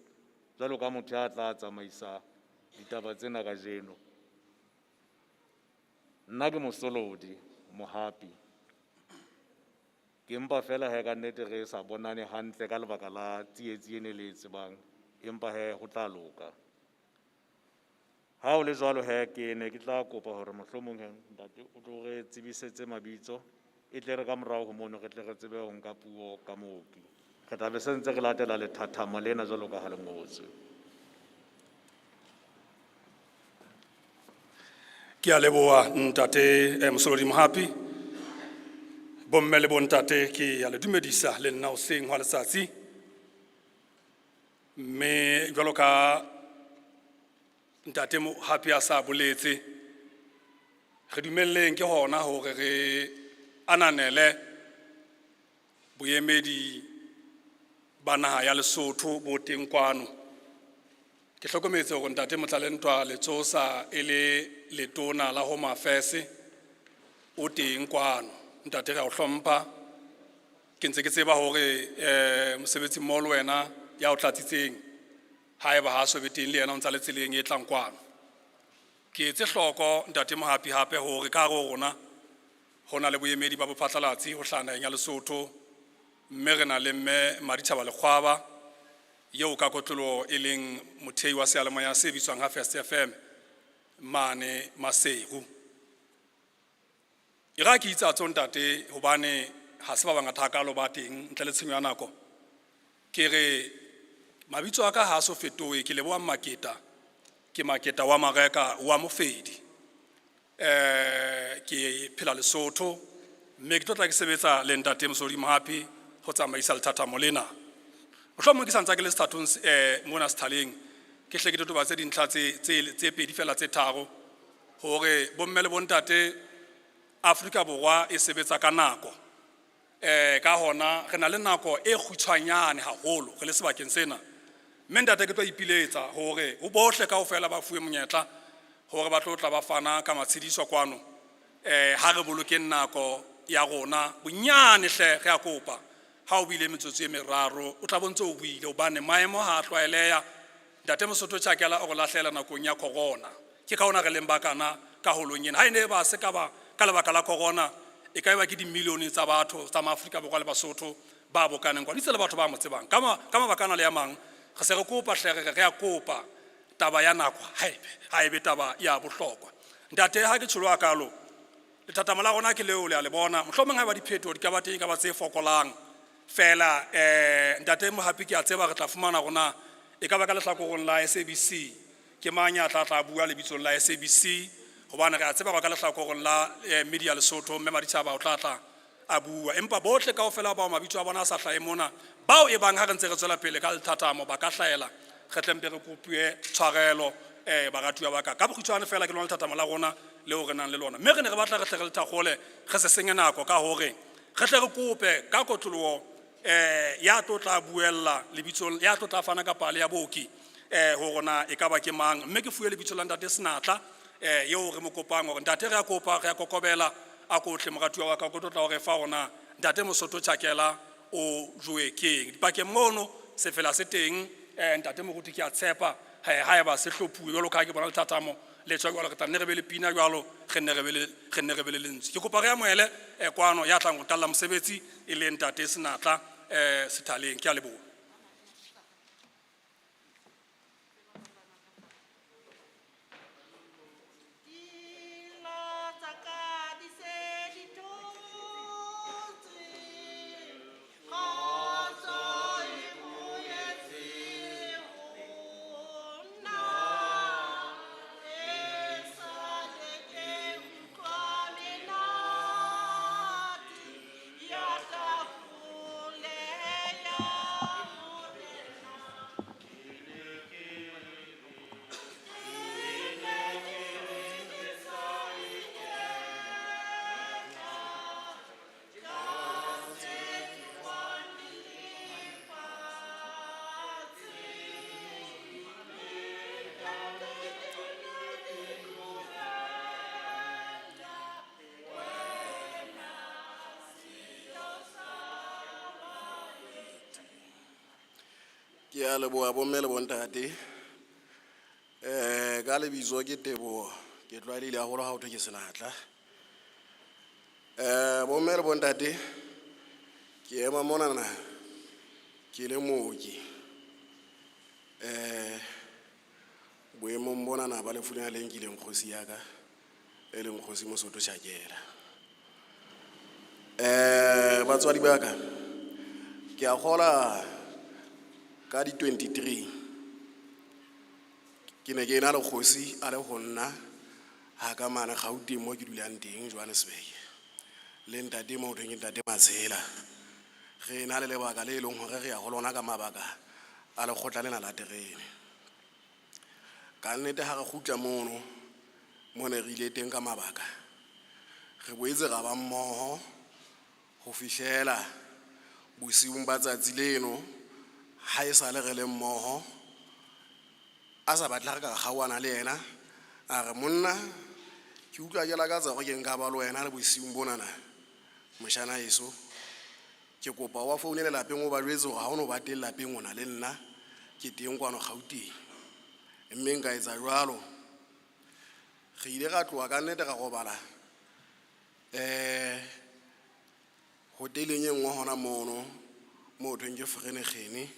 Speaker 2: jwalo ka motho ya tla tsamaisa ditaba tsena kajeno. Nna ke Mosolodi Mohapi. Ke empa fela he ka nnete re sa bonane hantle ka lebaka la tsietsi ene le e tsebang, empa he ho tla loka. Ha ho le jwalo he, ke ne ke tla kopa hore mohlomong he ntate o tlo re tsebisetse mabitso, e tle re ka morao ho mono re tle re tsebe ho nka puo ka mooki. Re tla be se ntse re latela lethathamo lena jwalo ka ha le ngotswe.
Speaker 5: Ke a leboha ntate Mosolodi Mohapi. Bomme le bontate ke a le dumedisa le nna hoseng hwa letsatsi. Mme jwalo ka ntate Mohapi a sa boletse, re dumelleng ke hona hore re ananele boemedi ba naha ya Lesotho bo teng kwano. Ke hlokometse hore ntate Motlalentwa Letsosa e le letona la Home Affairs o teng kwano. Ntate re a o hlompha. Ke ntse ke tseba hore mosebetsi mmoho le wena ya o tlatsitseng haeba ha so be teng le yena o ntsa le tseleng e tlang kwano. Ke etse hloko ntate Mohapi hape hore ka hare ho rona ho na le boemedi ba bophatlalatsi ho hlaha naheng ya Lesotho, mme re na le mme Maditjhaba Lekgwaba eo ka kotloloho e leng mothei wa seyalemoya se bitswang Harvest FM mane Maseru. E ra ke itse tso ntate hobane ha se ba bangata hakalo ba teng ntle le tshenyo ya nako. Ke re mabitso a ka ha so fetohe, ke leboha Maketa, ke Maketa wa Mareka wa Mofedi. Ke phela Lesotho mme ke tlo tla ke sebetsa le ntate Mosolodi Mohapi ho tsamaisa lethathamo lena. Mohlomong ke sa ntse ke le sethathong mona sethaleng, ke hle ke totobatse dintlha tse pedi fela tse tharo hore bomme le bontate Afrika Borwa e sebetsa ka nako. Ka hona re na le nako e kgutshwanyane haholo re le sebakeng sena. Mme ntate ke tlo ipiletsa hore ho bohle kaofela ba fuwe monyetla hore ba tlo tla ba fana ka matshediso kwano. Ha re bolokeng nako ya rona bonyane hle re a kopa. Ha o buile metsotso e meraro o tla bontse o buile hobane maemo ha a tlwaeleha. Ntate Mosotho Tjhakela o re lahlela nakong ya corona. Ke ka hona re leng bakana ka holong ena. Ha e ne ba se ka ba ka lebaka la corona, e ka eba ke dimilione tsa batho tsa maAfrika Borwa le Basotho ba bokaneng kwa. Itse le batho ba mo tsebang. Ka mabaka ana le a mang, re se re kopa hle re a kopa taba ya nako ha ebe taba ya bohlokwa. Ntate, ha ke tsholo hakalo, lethathamo la rona ke leo le a le bona. Mohlomong ha eba diphetoho di ka ba teng, e ka ba tse fokolang fela. Ntate Mohapi, ke a tseba re tla fumana rona e ka ba ka lehlakoreng la SABC ke mang ya tla tla bua lebitsong la SABC, hobane re a tseba hore ka lehlakoreng la Media Lesotho mme Maditjhaba o tla tla a bua. Empa bohle kaofela bao mabitso a bona a sa hlahe mona, bao e bang ha re ntse re tswela pele ka lethathamo ba ka hlahela, re tle mpe re kopuwe tshwarelo, baratuwa ba ka. Ka bokgutshwane fela ke lona lethathamo la rona leo re nang le lona, mme re ne re batla re hle re le thakgole, re se senye nako ka hore re tle re kope ka kotloloho, ya tlo tla buella lebitsong, ya tlo tla fana ka pale ya booki, ho rona e ka ba ke mang. Mme ke fuwe lebitso la ntate Senatla, eo re mo kopang hore ntate re a kopa, re a kokobela, a ko tle moratuwa wa ka, ko tlo tla hore fa rona ntate Mosotho Tjhakela o jowe keng dipakeng mono. Sefela se teng, ntate moruti, ke a tshepa ha eba se hlophuwe jwalo ka ha ke bona lethathamo le tswa jwalo, re tla nne re be le pina jwalo, re nne re be le, re nne re be le lentswe. Ke kopa re amohele, kwano ya tlang ho qalla mosebetsi e leng ntate Senatla, Sethaleng. Ke a leboha.
Speaker 6: Dilo tsa ka di se di thotse, kgotso e boetse ho nna. E sale ke utlwa menate ya tafole ya Morena.
Speaker 7: Ke a leboha bomme le bontate. Ka lebitso ke Teboho, ke tlwaelehile haholo ha ho thwe ke Senatla. Bomme le bontate, ke ema monana ke le mooki. Boemong bonana ba lefu lena le nkileng kgosi ya ka, e leng kgosi Mosotho Tjhakela. Batswadi ba ka, ke a kgola ka di 23 ke ne ke ena le kgosi a le ho nna ha ka mane Gauteng mo ke dulang teng Johannesburg, le ntate mo ho thweng ke ntate Matshela. Re na le lebaka le leng hore re ya ho lona ka mabaka a lekgotla lena la terene. Ka nnete ha re kgutla mono mo ne re ile teng ka mabaka, re boetse ra ba mmoho ho fihlela bosiung ba tsatsi leno. Ha e sale re le mmoho, a sa batle re ka kgaohana le yena, a re monna ke utlwa ke lakatsa hore ke nka ba le wena le bosiung bonana moshana eso. Ke kopa wa founele lapeng o ba jwetse hore ha o no ba teng lapeng, o na le nna, ke teng kwano Gauteng. Mme nka etsa jwalo. Re ile ra tloha ka nnete ra robala hoteleng e nngwe hona mono mo ho thweng ke Vereeniging,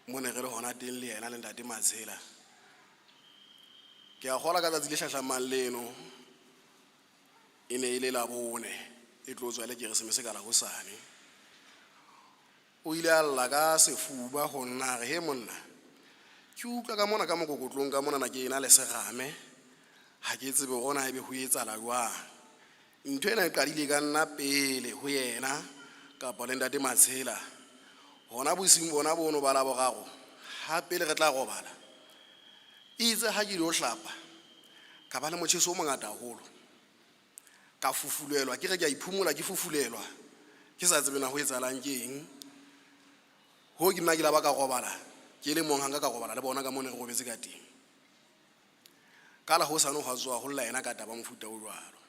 Speaker 7: mo ne re le hona teng le yena le ntate Matshela. Ke a kgola ka tsatsi le hlahlamang leno e ne e le Labone, e tlo tswa le Keresemese ka la hosane. O ile a lla ka sefuba ho nna, a re he monna, ke utlwa ka mona ka mokokotlong ka monana ke ena le serame, ha ke tsebe hore na ebe ho etsahala jwang. Ntho ena e qadile ka nna pele ho yena kapa le ntate Matshela. Hona bosiung bona bono ba Laboraro ha pele re tla robala, itse ha ke ilo hlapa ka ba le motjheso o mongata haholo, ka fufulelwa, ke re ke a iphumola, ke fufulelwa ke sa tsebe na ho etsahalang ke eng. Ho ke nna ke la ba ka robala ke le mong, ha nka ka robala le bona ka mo ne re robetse ka teng. Ka la hosane ho tswa ho lla yena ka taba mofuta o jwalo.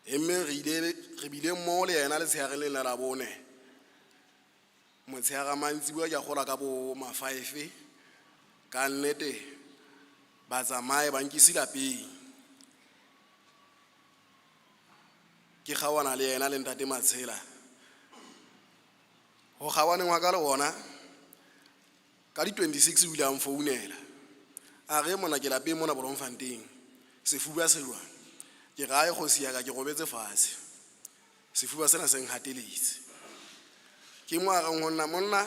Speaker 7: Mme re ile re bile mmoho le yena letshehareng lena la Labone. Motshehare mantsiboya ke a kgolwa ka bo ma 5, ka nnete ba tsamaye ba nkise lapeng. Ke kgaohana le yena le ntate Matshela. Ho kgaohaneng wa ka le ona, ka di-26 o ile a nfounela. A re mona ke lapeng mona Bloemfontein, sefuba se jwang? Ke re ae kgosi ya ka ke robetse fatshe. Sefuba sena se nghateletse. Ke mo a reng ho nna monna,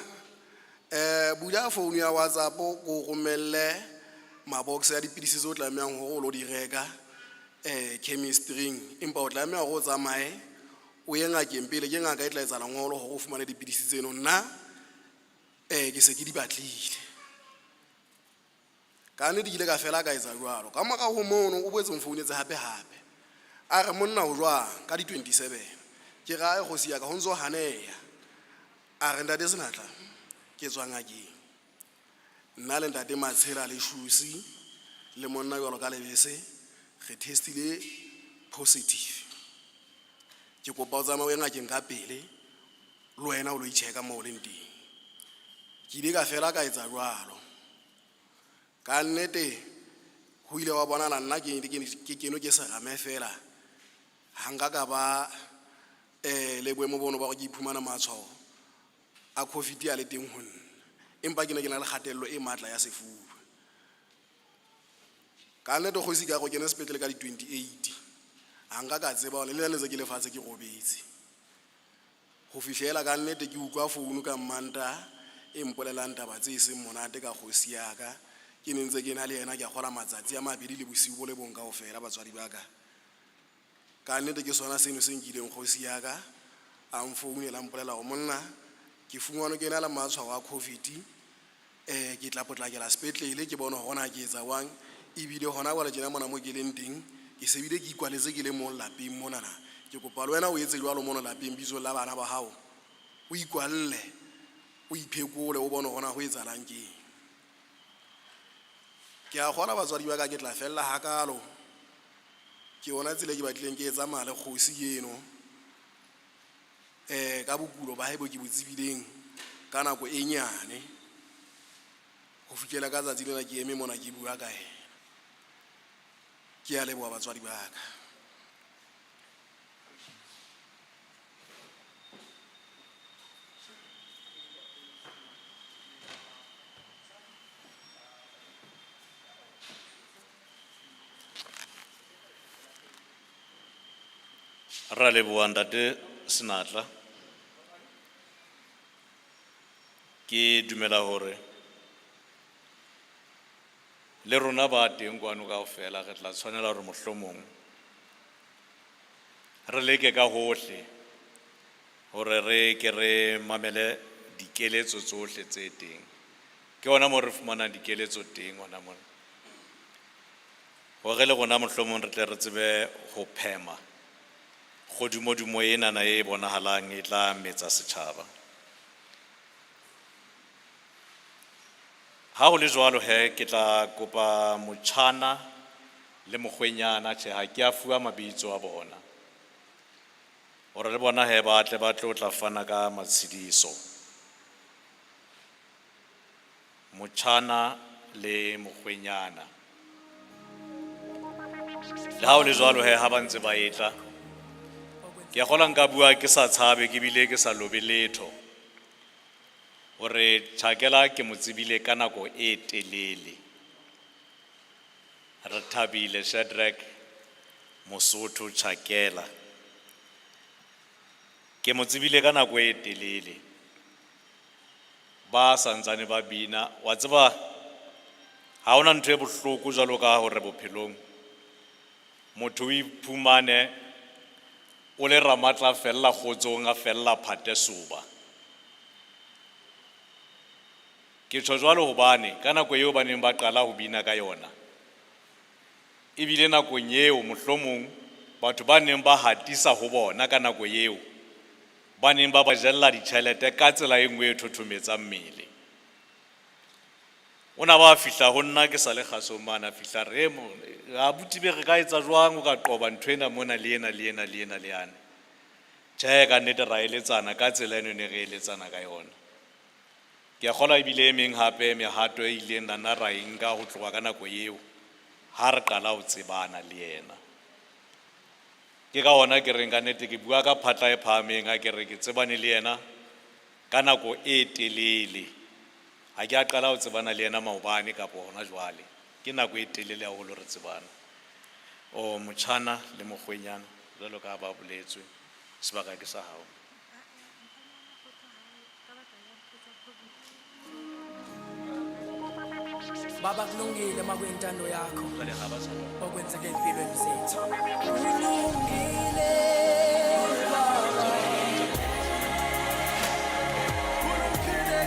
Speaker 7: bula phone ya WhatsApp ko romelle mabox a dipidisi tseo o tlamehang hore o lo di reka chemistry-ing, empa o tlameha hore o tsamaye o ye ngakeng pele, ke ngaka e tla etsa lengolo hore o fumane dipidisi tseno. Nna ke se ke di batlile. Ka nnete ke ile ka fela ka etsa jwalo. Ka morao ho mono o boetse o nfounetse hape hape. A re monna o jwang ka di-27. Ke re ae kgosi ya ka ho ntso haneha. A re ntate Senatla ke tswa ngakeng. Nna le ntate Matshela le Shusi le monna jwalo ka lebese re testile positive. Ke kopa o tsamaye o ye ngakeng ka pele le wena o lo i-check-a moo o leng teng. Ke ile ka fela ka etsa jwalo. Ka nnete ho ile wa bonahala nna ke kenwe ke serame fela. Ha nka ka ba le boemo bono ba hore ke iphumana matshwao a COVID a le teng ho nna. Empa ke ne ke na le kgatello e matla ya sefuba. Ka nnete kgosi ka re o kene sepetlele ka di-28. Ha nka ka tseba hore le nna ntse ke le fatshe ke robetse. Ho fihlela ka nnete ke utlwa founu ka Mmantaha e mpolelang taba tse seng monate ka kgosi ya ka. Ke ne ntse ke na le yena ke a kgola matsatsi a mabedi le bosiu bo le bong kaofela batswadi ba ka. Ka nnete ke sona seno se nkileng kgosi ya ka a nfounela a mpolela hore monna ke fumanwe ke na le matshwao a COVID, ke tla potlakela sepetlele ke bone hore na ke etsa jwang. Ebile hona jwale tjena mona mo ke leng teng ke se bile ke ikwaletse ke le mong lapeng monana. Ke kopa le wena o etse jwalo mono lapeng bitsong la bana ba hao. O ikwalle, o iphekole, o bone hore na ho etsahalang keng. Ke a kgolwa batswadi ba ka ke tla fella hakalo. Ke yona tsela e ke batlileng ke e tsamaya le kgosi eno. Ka bokulo ba hae bo ke bo tsebileng ka nako e nyane. Ho fihlela ka tsatsi lena ke eme mona ke bua ka yena. Ke a leboha batswadi ba ka.
Speaker 2: Ra leboha ntate Senatla. Ke dumela hore le rona ba teng kwano kaofela re tla tshwanela hore mohlomong re leke ka hohle hore re ke re mamele dikeletso tsohle tse teng. Ke hona moo re fumanang dikeletso teng hona mona. Hore le rona mohlomong re tle re tsebe ho phema kgodumodumo enana e bonahalang e tla metsa setjhaba. Ha ho le jwalo he, ke tla kopa motjhana le mokgwenyana, tjhe ha ke a fuwa mabitso a bona. Hore le bona he ba tle ba tlo tla fana ka matshediso. Motjhana le mokgwenyana. Le ha ho le jwalo he, ha ba ntse ba etla, ke a kgolwa nka bua ke sa tshabe ke bile ke sa lobe letho. Hore Tjhakela ke mo tsebile ka nako e telele. Re thabile Shadrack Mosotho Tjhakela. Ke mo tsebile ka nako e telele. Ba santsane ba bina, wa tseba ha hona ntho e bohloko jwalo ka hore bophelong motho o iphumane o le ramatla fella kgotsong a fella phate soba. Ke tjho jwalo hobane ka nako eo ba neng ba qala ho bina ka yona, ebile nakong eo mohlomong batho ba neng ba hatisa ho bona ka nako eo, ba neng ba ba jella ditjhelete ka tsela e nngwe e thothometsang mmele. O na ba fihla ho nna ke sa le kgasong mane, a fihla re, mo, abuti be re ka etsa jwang o ka qoba ntho ena mona le ena le ena le ena le yane. Tjhe, ka nnete ra eletsana ka tsela eno ne re eletsana ka yona. Ke a kgolwa ebile e meng hape mehato e ileng ra nna ra e nka ho tloha ka nako eo, ha re qala ho tsebana le yena. Ke ka hona ke reng ka nnete ke bua ka phatla e phahameng ha ke re ke tsebane le yena ka nako e telele. Ha ke a qala ho tsebana le yena maobane kapa hona jwale. Ke nako e telele haholo re tsebana. O motjhana le mokgwenyana jwalo ka ha ba boletswe, sebaka ke sa hao.
Speaker 8: Baba kulungile makuyintando yakho
Speaker 2: Jwale ha ba sa
Speaker 8: okwenzeka empilweni zethu. Kulungile baba. Kulungile.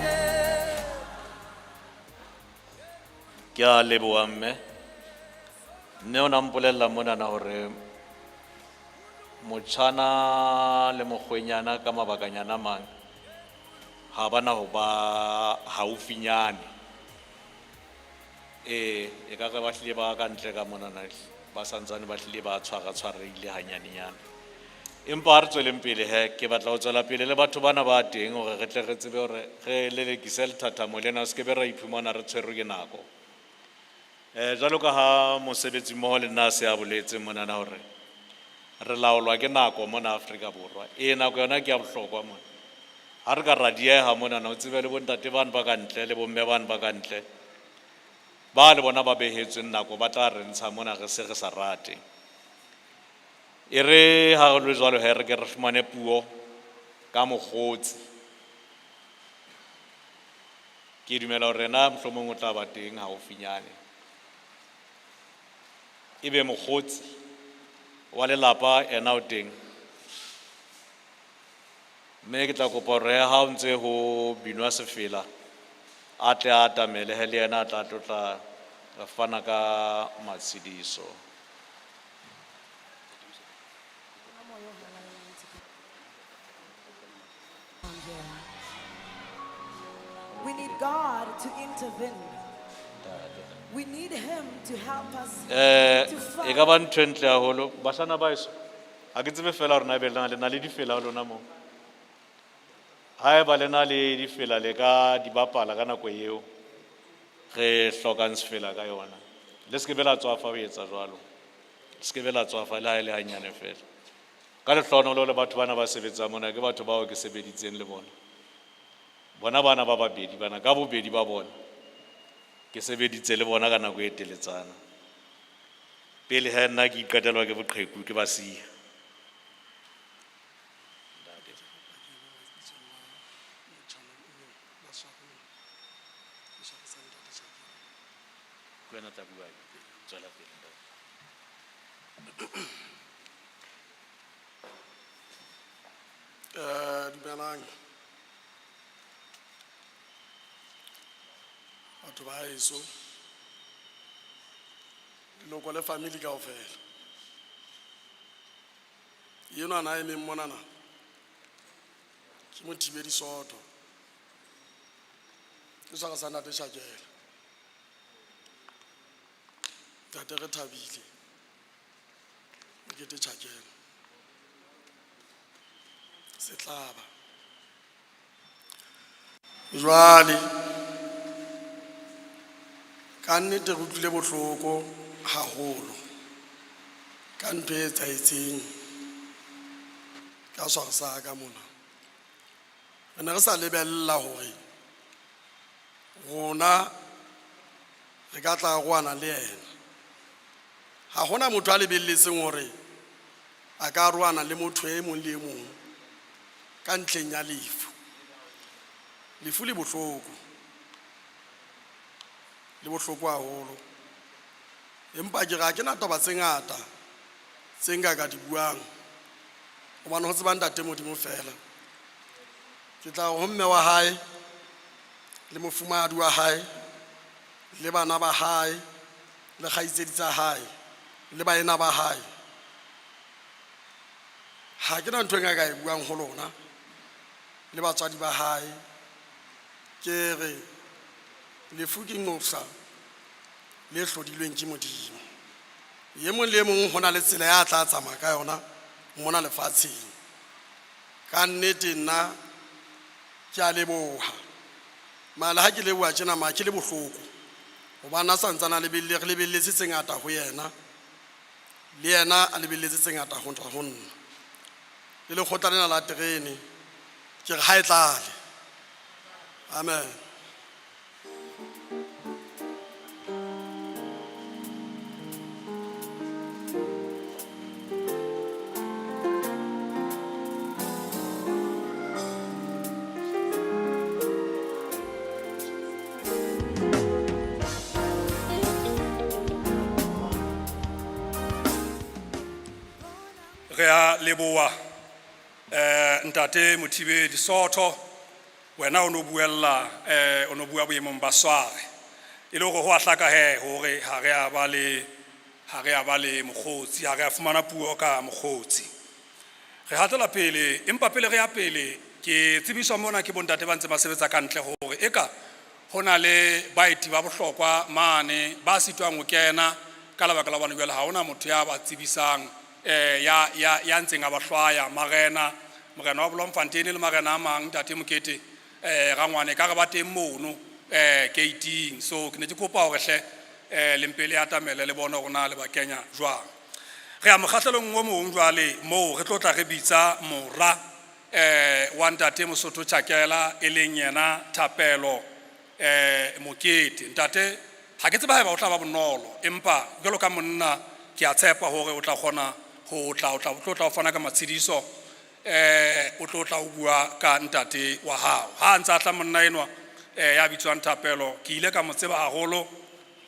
Speaker 2: Ke a leboha mme. Mme o na mpolella monana hore motjhana le mokgwenyana ka mabakanyana a mang ha bana ho ba haufinyane. Ee, e ka re ba hlile ba ka ntle ka monana ba santsane ba hlile ba tshwara tshwarehile hanyanenyana. Empa ha re tsweleng pele he, ke batla ho tswela pele le batho bana ba teng hore re tle re tsebe hore re lelekise lethathamo lena, se ke be ra iphumana re tshwerwe ke nako. Jwalo ka ha mosebetsi mmoho le nna a se a boletse monana hore re laolwa ke nako mona Afrika Borwa. Ee, nako yona ke ya bohlokwa mona. Ha re ka ra dieha monana, o tsebe le bontate bano ba ka ntle le bomme bano ba ka ntle, ba le bona ba behetsweng nako ba tla re ntsha mona re se re sa rate. E re ha re le jwalo he, re ke re fumane puo ka mokgotsi. Ke dumela hore na mohlomong o tla ba teng haufinyane. Ebe mokgotsi wa lelapa ena o teng. Mme ke tla kopa hore ha o ntse ho binwa sefela, a tle a atamele he le yena a tla tlotla fana ka matshediso.
Speaker 9: We need God to intervene. We need Him to help us.
Speaker 2: Eh,
Speaker 9: to
Speaker 2: e ka ba ntho e ntle haholo, bashana ba heso, ha ke tsebe fela hore na ebe le na le difela ho lona moo. Haeba le na le difela le ka di bapala ka nako eo re hlokang sefela ka yona. Le se ke be la tswafa ho etsa jwalo. Le se ke be la tswafa le ha e le hanyane fela. Ka lehlohonolo le batho bana ba sebetsang mona ke batho bao ke sebeditseng le bona. Bona bana ba babedi bana ka bobedi ba bona ke sebeditse le bona ka nako e teletsana. Pele ha nna ke iqetelwa ke boqheku ke ba siya. Ke wena o tla bua, tswela pele ntate.
Speaker 7: Dumelang. Batho ba heso. Leloko le family kaofela. Enwa na emeng monana. Ke Mothibedi Soto. Ke swara sa ntate Shakela. Ntate re thabile. Mokete Tjhakela. Setlaba. Jwale ka nnete re utlwile bohloko haholo ka ntho e etsahetseng ka swara sa ka mona. Re ne re sa lebella hore rona re ka tla arohana le yena. Ha hona motho a lebelletseng hore a ka arohana le motho e mong le e mong ka ntlheng ya lefu. Lefu le bohloko, le bohloko haholo. Empa ke re ha ke na taba tse ngata tse nka ka di buang, hobane ho tseba ntate Modimo fela. Ke tla re ho mme wa hae le mofumahadi wa hae le bana ba hae le kgaitsedi tsa hae le baena ba hae, ha ke na ntho e nka ka e buang ho lona le batswadi ba hae. Ke re lefu ke nqosa le hlodilweng ke Modimo. E mong le e mong ho na le tsela ya tla tsamaya ka yona mona lefatsheng. Ka nnete nna ke a leboha. Mara ha ke leboha tjena mara ke le bohloko, hobane a santsane a lebelle, re lebelletse tse ngata ho yena. Le yena a lebelletse tse ngata ho tswa ho nna. Le lekgotla lena la terene, ke re ha e tlale. Amen.
Speaker 5: Re a leboha ntate Mothibedi Sootho, wena o no buella o no bua boemong ba Sware. E le hore ho a hlaka he hore ha re a ba le, ha re a ba le mokgotsi, ha re a fumana puo ka mokgotsi. Re hatela pele, empa pele re ya pele, ke tsebiswa mona ke bontate ba ntse ba sebetsa ka ntle hore eka ho na le baeti ba bohlokwa mane ba sitwang ho kena ka lebaka la hobane jwale ha hona motho ya ba tsebisang, ya ntseng a ba hlwaya. Marena, morena wa Bloemfontein le marena a mang, ntate Mokete, rangwane ka re ba teng mono, gate-ing. So ke ne ke kopa hore hle, le mpe le atamele le bone hore na le ba kenya jwang. Re ya mokgahlelong o mong jwale moo re tlo tla re bitsa mora, wa ntate Mosotho Chakela, e leng yena Thapelo, Mokete. Ntate, ha ke tsebe haeba o tla ba bonolo, empa jwalo ka monna ke a tshepa hore o tla kgona ho tla, o tla, o tlo tla o fana ka matshediso, o tlo tla o bua ka ntate wa hao. Ha a ntse a tla monna enwa, ya bitswang Thapelo, ke ile ka mo tseba haholo,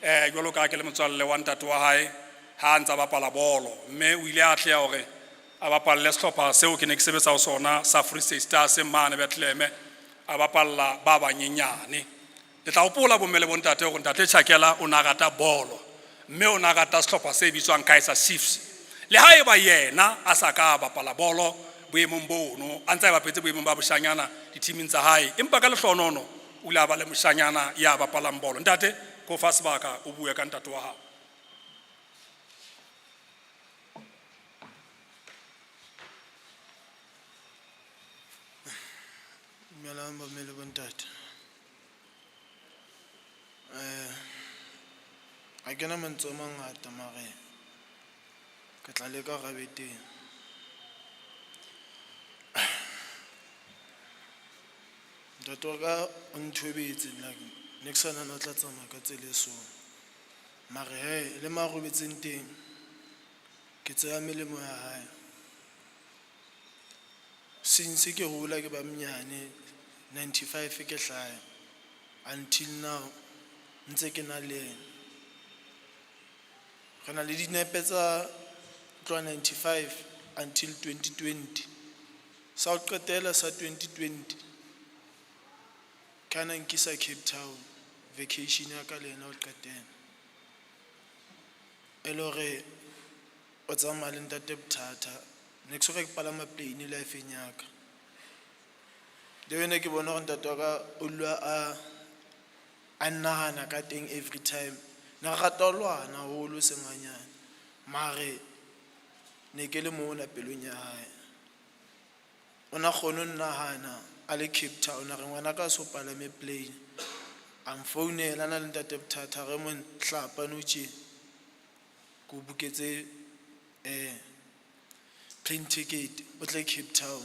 Speaker 5: jwalo ka ha ke le motswalle wa ntate wa hae ha a ntse a bapala bolo, mme o ile a atleha hore a bapalle sehlopha seo ke ne ke sebetsa ho sona sa Free State Stars mane Bethlehem, a bapalla ba banyenyane. Le tla hopola bomme le bontate hore ntate Chakela o na rata bolo, mme o na rata sehlopha se bitswang Kaizer Chiefs. Le ha eba yena a sa ka bapala bolo boemong bono, a ntse a bapetse boemong ba boshanyana dithiming tsa hae, empa ka lehlohonono o ile a ba le moshanyana ya bapalang bolo. Ntate, ko fa sebaka o bue ka ntate wa hao.
Speaker 10: Dumelang bomme le bontate. Ha ke na mantswe a mangata mare ke tla leka hore a be teng. Ntate wa ka o nthobetse like ne ke sa nahana o tla tsamaya ka tsela e so. Mare he le mo a robetseng teng ke tseba melemo ya hae. Since ke hola ke ba monyane 95 ke hlaya until now ntse ke na le yena. Re na le dinepe tsa tloha 95 until 2020. Sa ho qetela sa 2020 ke ha na nkisa Cape Town vacation ya ka le yena ho qetela. E le hore o tsamaya le ntate bothata, ne ke soka ke palama plane life-eng ya ka. Le wena ke bona hore ntate wa ka o dula a nnahana ka teng every time. Ne re rata ho lwana haholo e seng hanyane, mare ne ke le mona pelong ya hae. O na kgone ho nnahana a le Cape Town, a re ngwanaka a so palame plane. A nfounela a na le ntate bothata, a re mon hlapa nou tje, ke o book-etse plane ticket o tle Cape Town.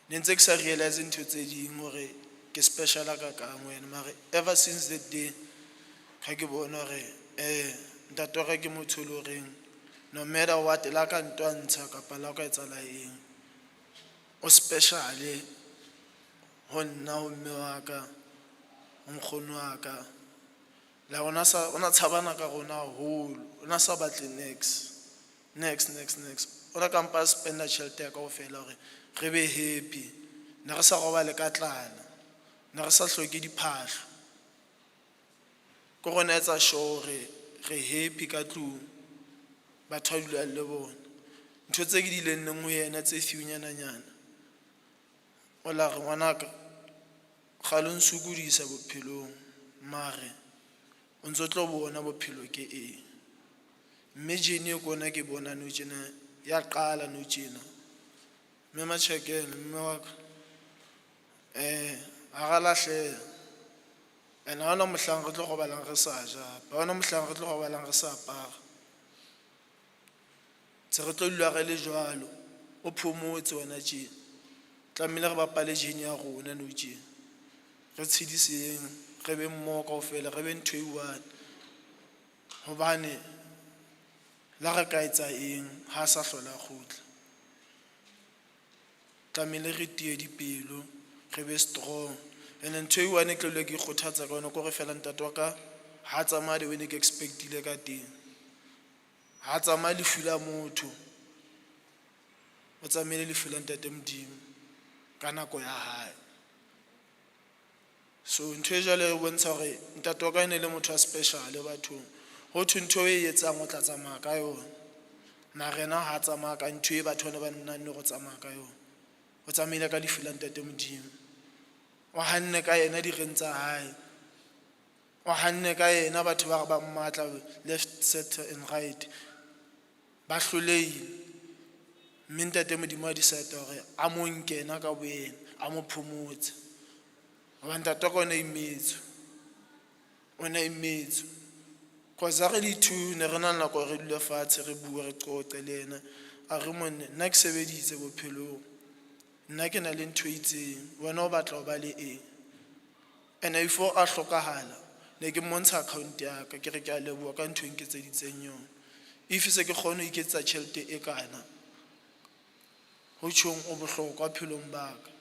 Speaker 10: Ne ntse ke sa realize ntho tse ding hore ke special ka kang wena, mare ever since that day ha ke bona hore ntate wa ka ke motho e leng horeng no matter what le ha ka ntwantsha kapa le ha o ka etsahala eng, o special ho nna, ho mme wa ka, ho nkgono wa ka. La ona sa ona tshabana ka rona haholo, ona sa batle next, next, next, next. Ona ka mpa spend-a tjhelete ya kaofela hore re be happy. Ne re sa robale ka tlala, ne re sa hloke diphahlo. Ke rona etsa sure hore re happy ka tlung, batho ba dulang le bona. Ntho tse ke di lenneng ho yena tse few-nyana nyana, o la re ngwanaka kgale o nsokodisa bophelong, mare o ntso tlo bona bophelo ke eng. Mme journey e kona ke bona nou tjena ya qala nou tjena. Mme Machakela, mme wa ka, ha ra lahleha. And ha hona mohlang re tlo robalang re sa ja hape, ha hona mohlang re tlo robalang re sa apara. Ntse re tlo dula re le jwalo, o phomotse wena tje. Tlamehile re bapale journey ya rona nou tje. Re tshediseng, re be mmoho kaofela, re be ntho e one. Hobane le ha re ka etsa eng, ha sa hlola a kgutla. Tlamehile re tiye dipelo, re be strong. And ntho e one e tlo dula ke ikgothatsa ka yona ke hore feela ntate wa ka ha tsamaya the way ne ke expect-ile ka teng. Ha tsamaya lefu la motho, o tsamaile lefu la ntate Modimo ka nako ya hae. So ntho e jwalo e bontsha hore ntate wa ka e ne le motho wa special bathong. Ho thwe ntho e etsang o tla tsamaya ka yona. Mara yena ha tsamaya ka ntho e batho bana ba nahanne hore o tsamaya ka yona. O tsamaile ka lefu la ntate Modimo. O hanne ka yena direng tsa hae. O hanne ka yena batho ba re ba mmatla left, center and right. Ba hlolehile. Mme ntate Modimo a decide hore a mo nke yena ka boyena, a mo phomotse. Hobane ntate wa ka o ne imetswe. O ne imetswe. Cause ha re le two ne re na le nako re dule fatshe re bue re qoqe le yena. A re monna nna ke sebeditse bophelong. Nna ke na le ntho e itseng, wena o batla ho ba le eng? And before a hlokahala, ne ke mmontsha account ya ka, ke re ke a leboha ka ntho e nketseditseng yona. If se ke kgone ho iketsetsa tjhelete e kana, ho tjhong o bohlokwa phelong ba ka.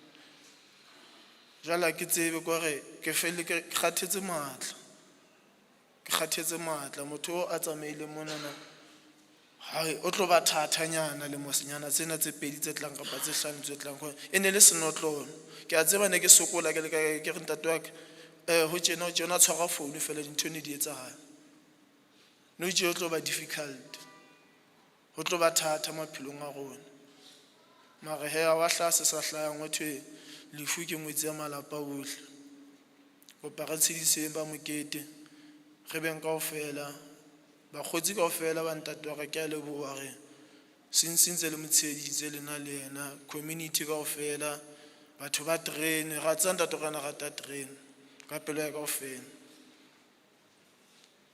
Speaker 10: Jwale ha ke tsebe ke hore ke felle ke kgathetse matla. Ke kgathetse matla, motho o a tsamaileng monana, hai o tlo ba thathanyana lemosnyana tsena tse pedi tse tlang kapa tse hlano tse tlang. E ne le senotlolo. Ke a tseba ne ke sokola ke le ke re ntate wa ka, ho tjena ho tjena, a tshwara phone fela dintho ne di etsahala. Nou tje ho tlo ba difficult. Ho tlo ba thata maphelong a rona. Mara hee ha wa hlaha se sa hlahang ho thwe lefu ke ngwetsi ya malapa ohle. Kopa re tshediseng ba mokete, re beng kaofela, bakgotsi kaofela ba ntate wa ka ke a leboha re since ntse le mo tsheheditse le na le yena, community kaofela, batho ba terene, ra tseba ntate wa ka na rata terene ka pelo ya kaofela.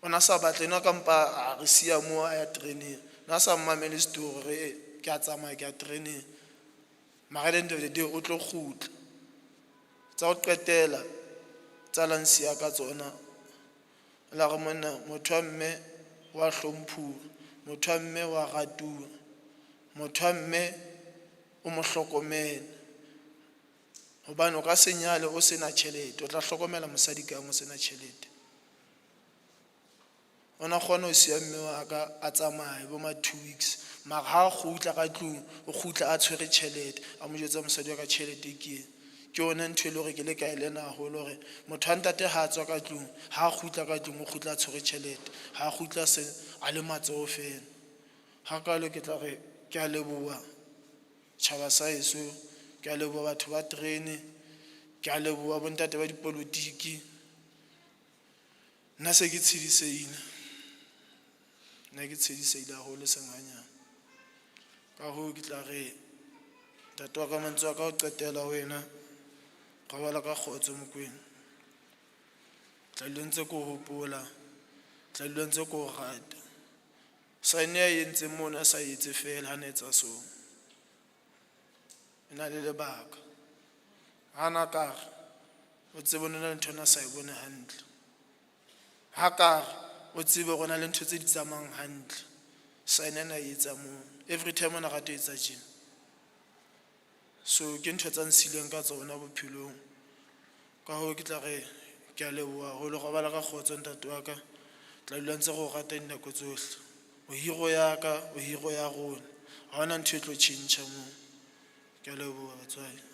Speaker 10: O na sa batle enwa ka mpa a re siya moo a ya tereneng. Na sa mmamele story re ke a tsamaya ke ya tereneng. Mara at the end of the day o tlo kgutla. Tsa ho qetela tsa la nsiya ka tsona, la re monna motho wa mme wa hlomphuwa, motho wa mme wa ratuwa, motho wa mme o mo hlokomele. Hobane o ka se nyale o sena tjhelete, o tla hlokomela mosadi kang o sena tjhelete. O na kgona ho siya mme wa ka a tsamaye bo ma 2 weeks, mara ha kgutla ka tlung, o kgutla a tshwere tjhelete, a mo jwetsa mosadi wa ka tjhelete ke ena. Ke yona ntho e leng hore ke le ka e lena haholo hore motho wa ntate ha a tswa ka tlung, ha kgutla ka tlung o kgutla a tshwere tjhelete, ha kgutla se a le matsoho fela. Hakalo ke tla re ke a leboha tjhaba sa heso, ke a leboha batho ba terene, ke a leboha bontate ba dipolotiki. Nna se ke tshedisehile. Nna ke tshedisehile haholo e seng hanyane. Ka hoo ke tla re ntate wa ka mantswe a ka ho qetela ho wena, robala ka kgotso Mokoena. Tla dula ntse ke o hopola, tla dula ntse ke o rata. Sign ya entseng mono a sa etse fela ha na etsa so. E na le lebaka. Ha na ka re, o tsebe ho na le ntho ena sa e bone hantle. Ha ka re, o tsebe hore ho na le ntho tse di tsamayang hantle. Sign ena e etsa moo. Every time o na rata ho etsa tjena. So ke ntho tsa nsileng ka tsona bophelong. Ka hoo ke tla re ke a leboha haholo, robala ka kgotso ntate wa ka. Tla dula ntse re o rata dinako tsohle. O hero ya ka, o hero ya rona. Ha hona ntho e tlo tjhentjha moo. Ke a leboha batswadi.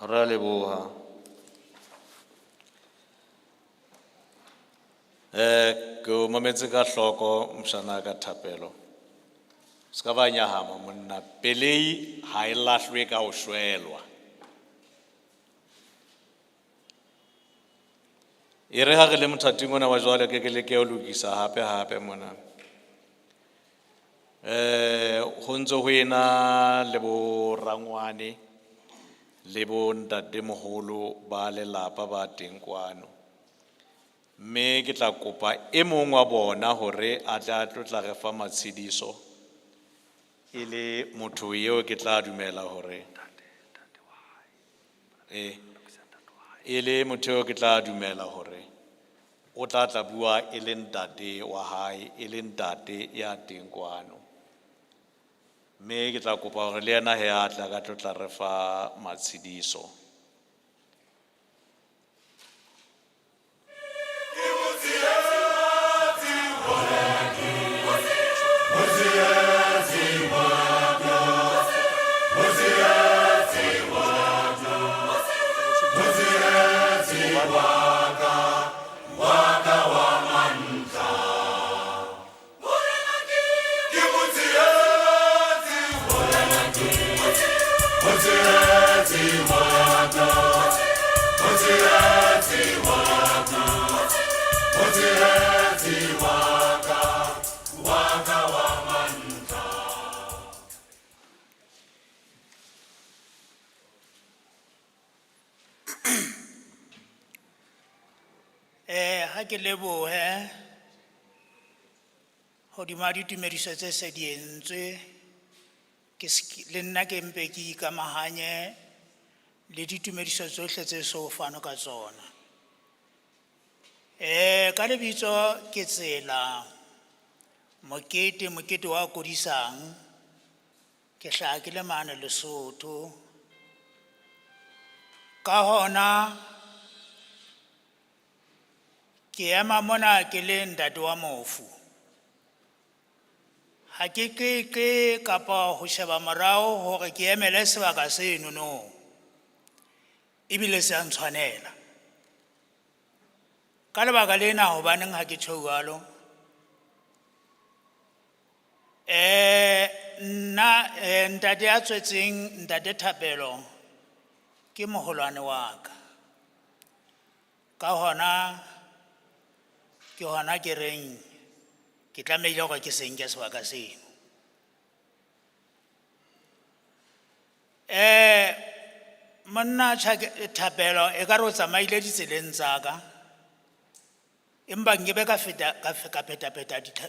Speaker 2: Re a leboha. Ke o mametse ka hloko mshana ka Thapelo. Ska ba nyahama monna, pelei ha e lahlwe ka ho shwelwa. E re ha re le mothating ona wa jwale ke ke leke ho lokisa hape hape mona. Ho ntse ho ena le bo rangwane le bo ntatemoholo ba lelapa ba teng kwano. Mme ke tla kopa e mong wa bona hore a tle a tlo tla re fa matshediso e le motho eo ke tla dumela hore e le motho eo ke tla dumela hore o tla tla bua e le ntate wa hae, e le ntate ya teng kwano. Mme ke tla kopa hore le yena he a tla ka tlo tla re fa matshediso.
Speaker 11: Ha ke lebohe hodima ditumediso tse se di entswe, ke le nna ke mpe ke ikamahanye le ditumediso tsohle tse so fanwe ka tsona. Ka lebitso ke Tsela Mokete, Mokete wa Kodisang, ke hlaha ke le mane Lesotho. Ka hona ke ema mona ke le ntate wa mofu. Ha ke qeqe kapa ho sheba morao hore ke emele sebaka seno no. Ebile se a ntshwanela. Ka lebaka lena hobaneng ha ke tjho jwalo? Nna ntate ya tswetseng ntate Thapelo ke moholwane wa ka. Ka hona ke hona ke reng ke tlamehile hore ke se nke sebaka seno. Monna Thapelo e ka re o tsamaile ditseleng tsa ka. Empa nkebe ka feta, ka ka pheta pheta ditha,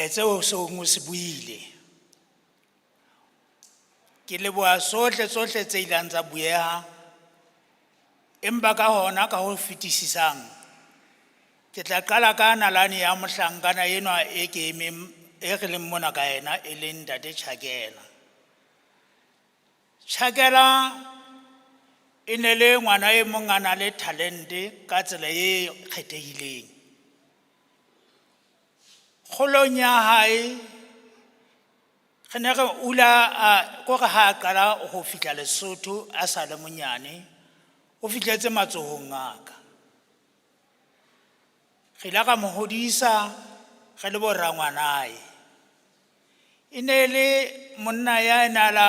Speaker 11: tseo seng o se buile. Ke leboha sohle, tsohle tse ileng tsa bueha. Empa ka hona ka ho fetisisang, ke tla qala ka nalane ya mohlankana enwa e ke emeng, e re leng mona ka yena, e leng Ntate Chakela. Chakela e ne le ngwana e mong a na le talente ka tsela e kgethehileng. Kgolong ya hae, re ne re ula a, kore ha a qala ho fihla Lesotho a sa le monyane, o fihletse matsohong a ka. Re ile ra mo hodisa re le bo rangwanae. E ne le monna ya na la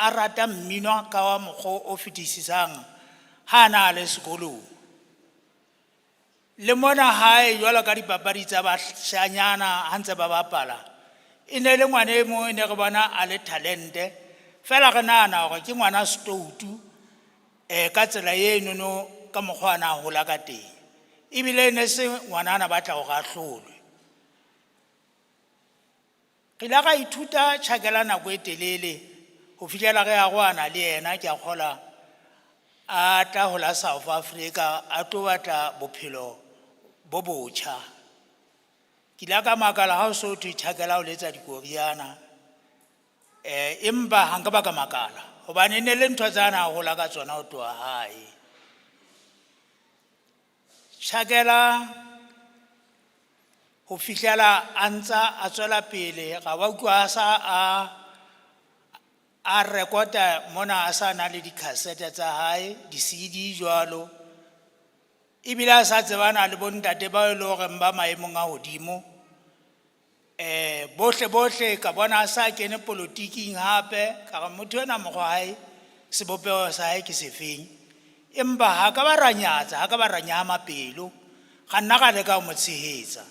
Speaker 11: a rata mmino ka wa mokgwa o fetisisang ha na le sekolong. Le mona hae jwalo ka dipapadi tsa bashanyana ha ntse ba bapala, e ne le ngwana e mong e ne re bona a le talente, fela re nahana hore ke ngwana stoutu, ka tsela enono ka mokgwa a na hola ka teng. Ebile e ne se ngwanana batla hore a hlolwe. Re ile ra ithuta tjhakela nako e telele ho fihlela re arohana le yena ke a kgola a tla ho la South Africa a tlo batla bophelo bo botjha. Ke ile ka makala ha o so thwe tjhakela o letsa dikoriana. Empa ha nka ba ka makala hobane e ne le ntho tsa na hola ka tsona ho tloha hae. Tjhakela ho fihlela a ntsa a tswela pele ra ba utlwa a sa a rekota mona a sa na le dikhasete tsa hae di-CD jwalo ebile a sa tsebana le bontate bao e le horeng ba maemong a hodimo. Bohle bohle ka bona a sa kene polotiking hape ka re motho enwa mokgwa wa hae sebopeho sa hae ke sefeng. Empa ha ka ba ra nyatsa, ha ka ba ra nyahama pelo, ra nna ra leka ho mo tshehetsa.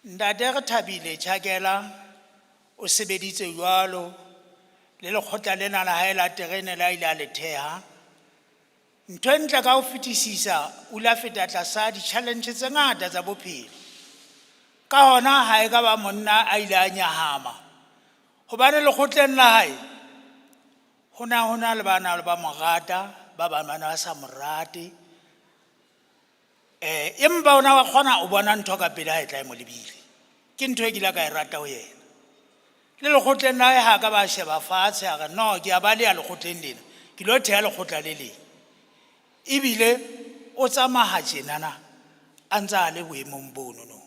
Speaker 11: Ntate re thabile Tjhakela o sebeditse jwalo le lekgotla lena la hae la terene la ile a le theha. Ntho e ntle ka ho fetisisa o ile a feta tlasa di-challenge tse ngata tsa bophelo. Ka hona ha e ka ba monna a ile a nyahama. Hobane lekgotleng la hae ho na ho na le bana ba mo rata, ba bang ba ne ba sa mo rate. Empa ona wa kgona ho bona ntho ka pele ha e tla e mo lebile. Ke ntho e ke ile ka e rata ho yena. Le lekgotleng la hae ha ka ba sheba fatshe a re no ke a baleha lekgotleng lena, ke lo theha lekgotla le leng. Ebile o tsamaya tjenana a ntse a le boemong bono no.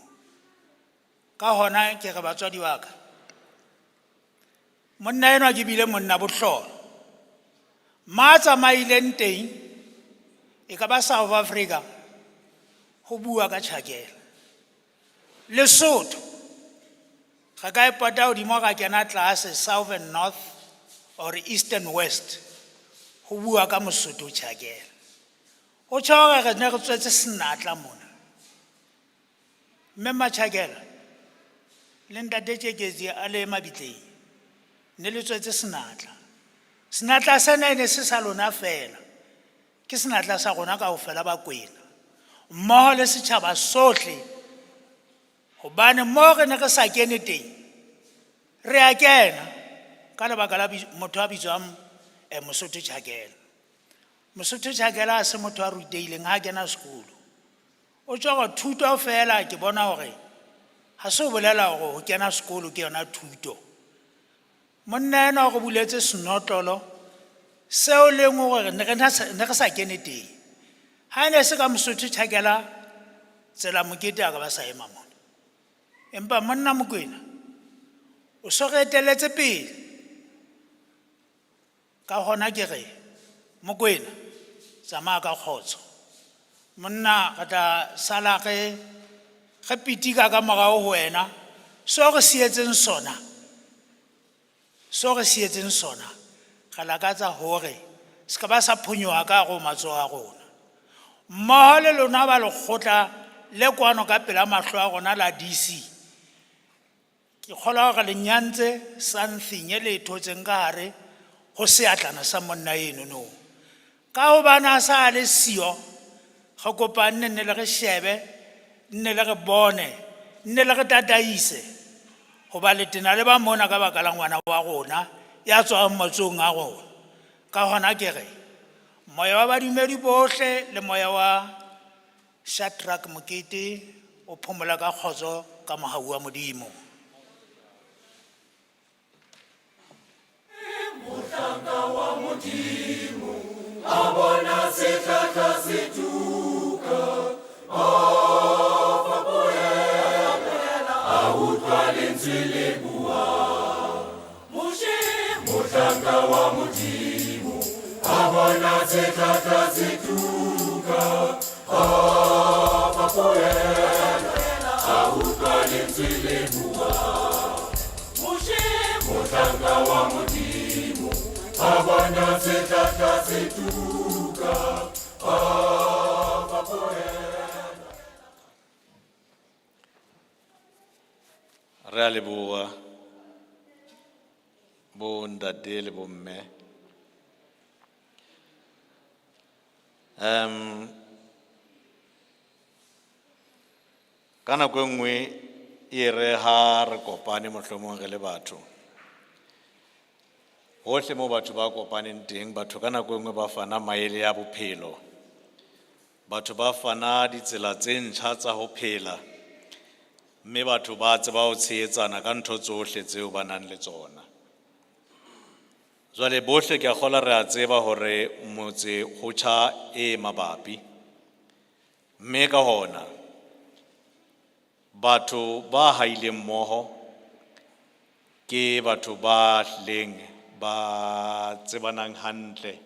Speaker 11: Ka hona ke re batswadi ba ka, monna enwa ke bile monna bohlolo. Ma tsamaileng teng e ka ba South Africa ho bua ka tjhakela. Lesotho re ka e pota hodimo ra kena tlase South and North or East and West ho bua ka Mosotho tjhakela. Ho tjho hore re ne re tswetse senatla mona. Mme Machakela le ntate Tjeketsi a le mabitleng ne le tswetse senatla. Senatla sena e ne se sa lona fela. Ke senatla sa rona kaofela Bakwena. Mmoho le setjhaba sohle. Hobane mo re ne re sa kene teng, re a kena ka lebaka la motho a bitswang Mosotho Tjhakela. Mosotho Tjhakela ha se motho a rutehileng ha a kena sekolo. O tjho hore thuto fela ke bona hore ha se ho bolela hore ho kena sekolo ke yona thuto. Monna enwa o re buletse senotlolo seo leng hore ne re ne re sa kene teng. Ha ne se ka Mosotho Tjhakela tsela mokete a ka ba sa ema mona. Empa monna Mokoena o so re etelletse pele. Ka hona ke re Mokoena tsamaya ka kgotso. Monna re tla sala re pitika ka morao ho wena seo re sietseng sona. Seo re sietseng sona re lakatsa hore se ka ba sa phonyoha ka hare ho matsoho a rona. Mmoho le lona ba lekgotla le kwano ka pela mahlo a rona la DC. Ke kgolwa hore le nyantse something e le e thotseng ka hare ho seatlana sa monna eno no. Ka hobane a sa le siyo, re kopa nne nne le re shebe, nne le re bone, nne le re tataise. Hoba le tena le ba mona ka baka la ngwana wa rona ya tswang matsohong a rona. Ka hona ke re, moya wa badumedi bohle le moya wa Shadrack Mokete o phomola ka kgotso ka mohau wa Modimo.
Speaker 1: Mohlanka wa Modimo a bona sehlahla se tuka, a fapohela, a utlwa lentswe le bua. Moshe, mohlanka wa Modimo a bona sehlahla se tuka, a fapohela, a utlwa lentswe le bua. Moshe, mohlanka wa Modimo a bona sehlahla se tuka, a fapohela.
Speaker 2: Re a leboha bo ntate le bo mme. Ka nako e nngwe e re ha re kopane mohlomong re le batho. Hohle moo batho ba kopaneng teng, batho ka nako e nngwe ba fana maele a bophelo. Batho ba fana ditsela tse ntjha tsa ho phela. Mme batho ba tseba ho tshehetsana ka ntho tsohle tseo ba nang le tsona. Jwale bohle ke a kgolwa re a tseba hore motse ho tjha e mabapi. Mme ka hona, batho ba haileng mmoho ke batho ba hlileng ba tsebanang hantle.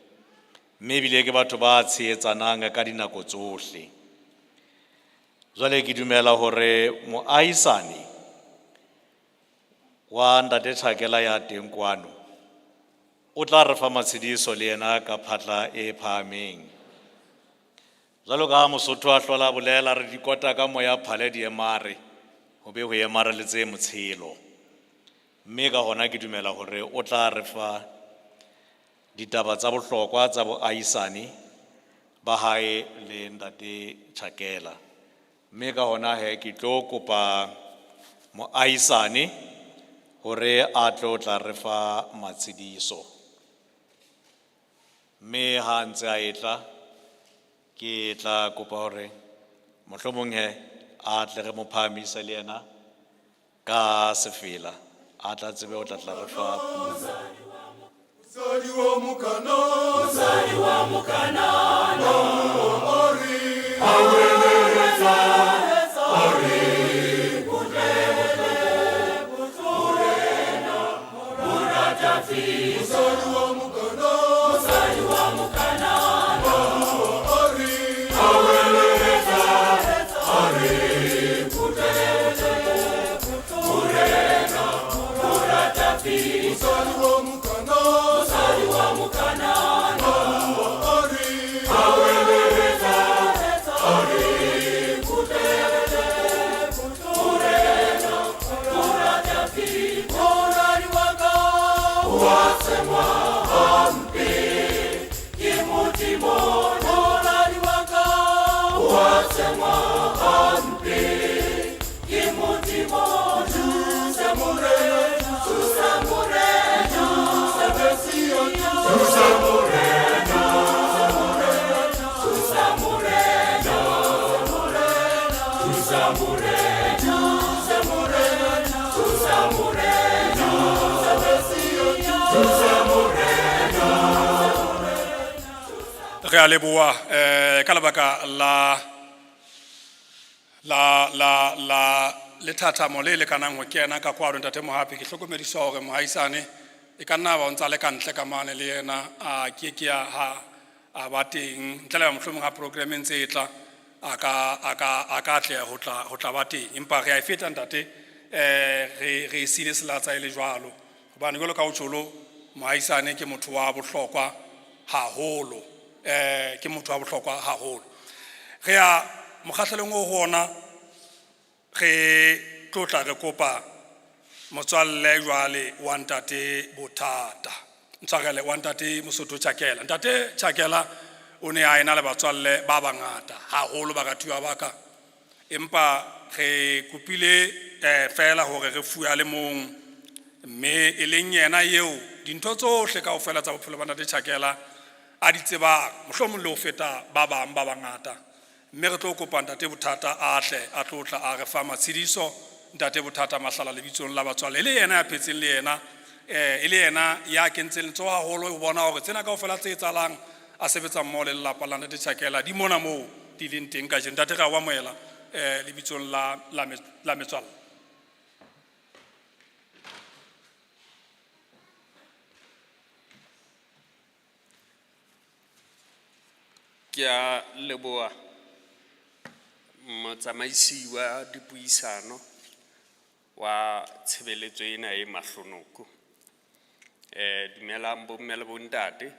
Speaker 2: Mme ebile ke batho ba tshehetsanang ka dinako tsohle. Jwale ke dumela hore moahisani wa Ntate Tjhakela ya teng kwano, o tla re fa matshediso le yena ka phatla e phahameng. Jwalo ka ha Mosotho a hlola a bolela re dikota ka moya phale di emare, ho be ho emare le tse motshelo. Mme ka hona ke dumela hore o tla re fa ditaba tsa bohlokwa tsa boahisani ba hae le Ntate Tjhakela. Mme ka hona he ke tlo kopa moahisani hore a tlo tla re fa matshediso. Mme ha ntse a etla, ke tla kopa hore mohlomong he a tle re mo phahamise le yena ka sefela, a tla tsebe ho tla tla re fa puo.
Speaker 1: Mosadi wa Mokanana, mosadi wa Mokanana, a re, a re, kutlele botlhoko, morena, mosadi wa Mokanana, mosadi wa Mokanana, a re, a re, kutlele morena, mosadi wa Mokanana, mosadi wa Mokanana, a re, a re, kutlele morena, moradi wa ka, wa tsengwa hampe ke Modimo, moradi wa ka, wa tsengwa hampe ke Modimo, thusa morena, thusa morena, thusa morena, thusa morena, thusa morena, thusa morena, thusa morena, thusa morena.
Speaker 5: Re a leboha ka lebaka la la la la lethathamo le lekanang ho kena ka kwano Ntate Mohapi. Ke hlokomediswa hore mohaisane e ka nna ba o ntsa le ka ntle ka mane le yena a ke ke a ha a ba teng ntle le ha mohlomong ha program e ntse e tla a ka a ka a ka atleha ho tla ho tla ba teng, empa re a e feta ntate, re re e siile selatsa e le jwalo hobane jwalo ka o tjholo mohaisane ke motho wa bohlokwa haholo, ke motho wa bohlokwa haholo. Re ya mokgahlelong o ho ona, re tlotla re kopa motswalle jwale wa Ntate Bothata, ntshwarele, wa Ntate Mosotho Tjhakela. Ntate Tjhakela o ne a ena le batswalle ba bangata haholo baratuwa ba ka, empa re kopile fela hore re fuwe a le mong, mme e leng yena eo dintho tsohle kaofela tsa bophelo ba Ntate Tjhakela a di tsebang mohlomong le ho feta ba bang ba bangata. Mme re tlo kopa Ntate Bothata a tle a tlo tla a re fa matshediso. Ntate Bothata Mahlala lebitsong la batswalle, e le yena ya phetseng le yena, e le yena ya kentseng letsoho haholo ho bona hore tsena kaofela tse etsahalang a sebetsa mmoho le lelapa la Ntate Tjhakela di mona moo di leng teng kajeno. Ntate, re a o amohela lebitsong la la la metswalle.
Speaker 12: Ke a leboha motsamaisi wa dipuisano wa tshebeletso ena e mahlonoko. Dumelang bomme le bontate.